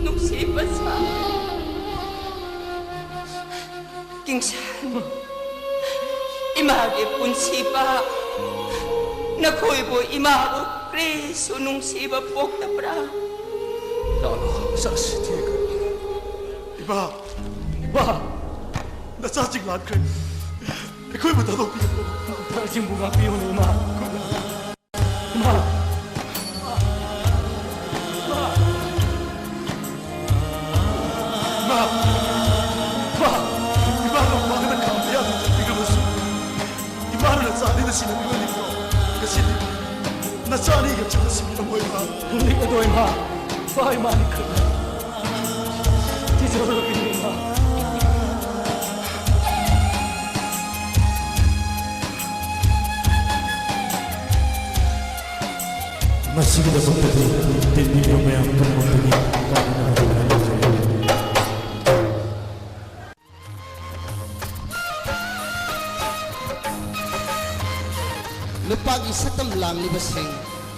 ꯅꯨꯡꯁꯤꯕ ꯁꯥ꯫ ꯀꯤꯡꯁꯟ, ꯏꯃꯥꯒꯤ ꯄꯨꯟꯁꯤꯕ, ꯅꯈꯣꯏꯕꯨ ꯏꯃꯥꯕꯨ ꯀꯔꯤꯁꯨ ꯅꯨꯡꯁꯤꯕ ꯄꯣꯛꯇꯕ꯭ꯔꯥ? ꯂꯥꯛꯂꯣ, ꯆꯠꯂꯁꯤ, ꯊꯦꯡꯈ꯭ꯔꯦ꯫ ꯏꯃꯥ, ꯏꯃꯥ, ꯅꯆꯥꯁꯤꯡ ꯂꯥꯛꯈ꯭ꯔꯦ꯫ ꯑꯩꯈꯣꯏꯕꯨ ꯊꯥꯗꯣꯛꯄꯤꯔꯝꯃꯣ꯫ ꯅꯆꯥꯁꯤꯡꯕꯨ ꯉꯥꯛꯄꯤꯌꯨꯅꯦ, ꯏꯃꯥ꯫ ꯏꯃꯥ꯫ ꯏꯃꯥ! ꯏꯃꯥ! ꯏꯃꯥ ꯃꯄꯥꯗ ꯈꯥꯝꯕ ꯌꯥꯗꯅ ꯆꯠꯄꯤꯔꯕꯁꯨ, ꯏꯃꯥꯅ ꯅꯆꯥ ꯑꯅꯤꯗ ꯁꯤꯟꯅꯕꯤꯕꯅꯤꯀꯣ꯫ ꯉꯁꯤꯗꯤ ꯅꯆꯥ ꯑꯅꯤꯒ ꯆꯠꯂꯁꯤꯕꯤꯔꯝꯃꯣ, ꯏꯃꯥ꯫ ꯅꯤꯛꯑꯗꯣ, ꯏꯃꯥ꯫ ꯏꯄꯥ ꯏꯃꯥꯅꯤ ꯈꯪꯅ ꯊꯤꯖꯔꯨꯔꯒꯦ, ꯏꯃꯥ꯫ ꯃꯁꯤꯒꯤꯗꯃꯛꯇꯗꯤ ꯇꯤꯟꯕꯤꯔꯤꯕ ꯃꯌꯥꯝ ꯄꯨꯝꯅꯃꯛꯇꯒꯤ ꯇꯥꯕꯤꯅꯕ ꯍꯥꯏꯖꯔꯤ꯫ ꯂꯨꯄꯥꯒꯤ ꯁꯛꯇꯝ ꯂꯥꯡꯂꯤꯕꯁꯤꯡ,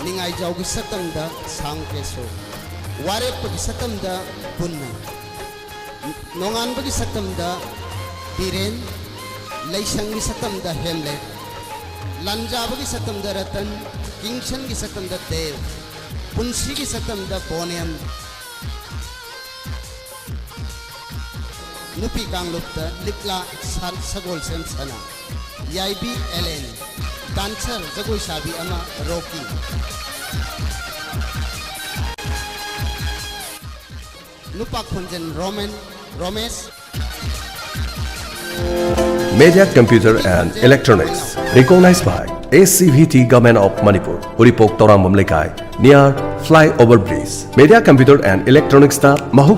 ꯅꯤꯡꯉꯥꯏꯖꯥꯎꯒꯤ ꯁꯛꯇꯝꯗ ꯁꯥꯎꯟ ꯀꯦꯁꯣ, ꯋꯥꯔꯦꯞꯄꯒꯤ ꯁꯛꯇꯝꯗ ꯄꯨꯟꯅ, ꯅꯣꯡꯉꯥꯟꯕꯒꯤ ꯁꯛꯇꯝꯗ ꯕꯤꯔꯦꯟ, ꯂꯩꯁꯪꯒꯤ ꯁꯛꯇꯝꯗ ꯍꯦꯝꯂꯦꯠ, ꯂꯥꯟꯖꯥꯕꯒꯤ ꯁꯛꯇꯝꯗ ꯔꯇꯟ, ꯀꯤꯡꯁꯟꯒꯤ ꯁꯛꯇꯝꯗ ꯗꯦꯕ, ꯄꯨꯟꯁꯤꯒꯤ ꯁꯛꯇꯝꯗ ꯕꯣꯅꯦꯝ, ꯅꯨꯄꯤ ꯀꯥꯡꯂꯨꯞꯇ ꯂꯤꯛꯂꯥ, ꯁꯥ-, ꯁꯒꯣꯜꯁꯦꯝ ꯁꯅꯥ, ꯌꯥꯏꯕꯤ ꯑꯦꯂꯦꯟ, ꯗꯥꯟꯁꯔ ꯖꯒꯣꯏ ꯁꯥꯕꯤ ꯑꯃ ꯔꯣꯀꯤ, ꯅꯨꯄꯥ ꯈꯣꯟꯖꯦꯜ Roman, ꯔꯣꯃꯦꯁ, Media Computer and Electronics, recognized by A C V T Government of Manipur, Uripok Torambam Lekai, near Flyover Bridge. Media Computer and Electronics ta mahuk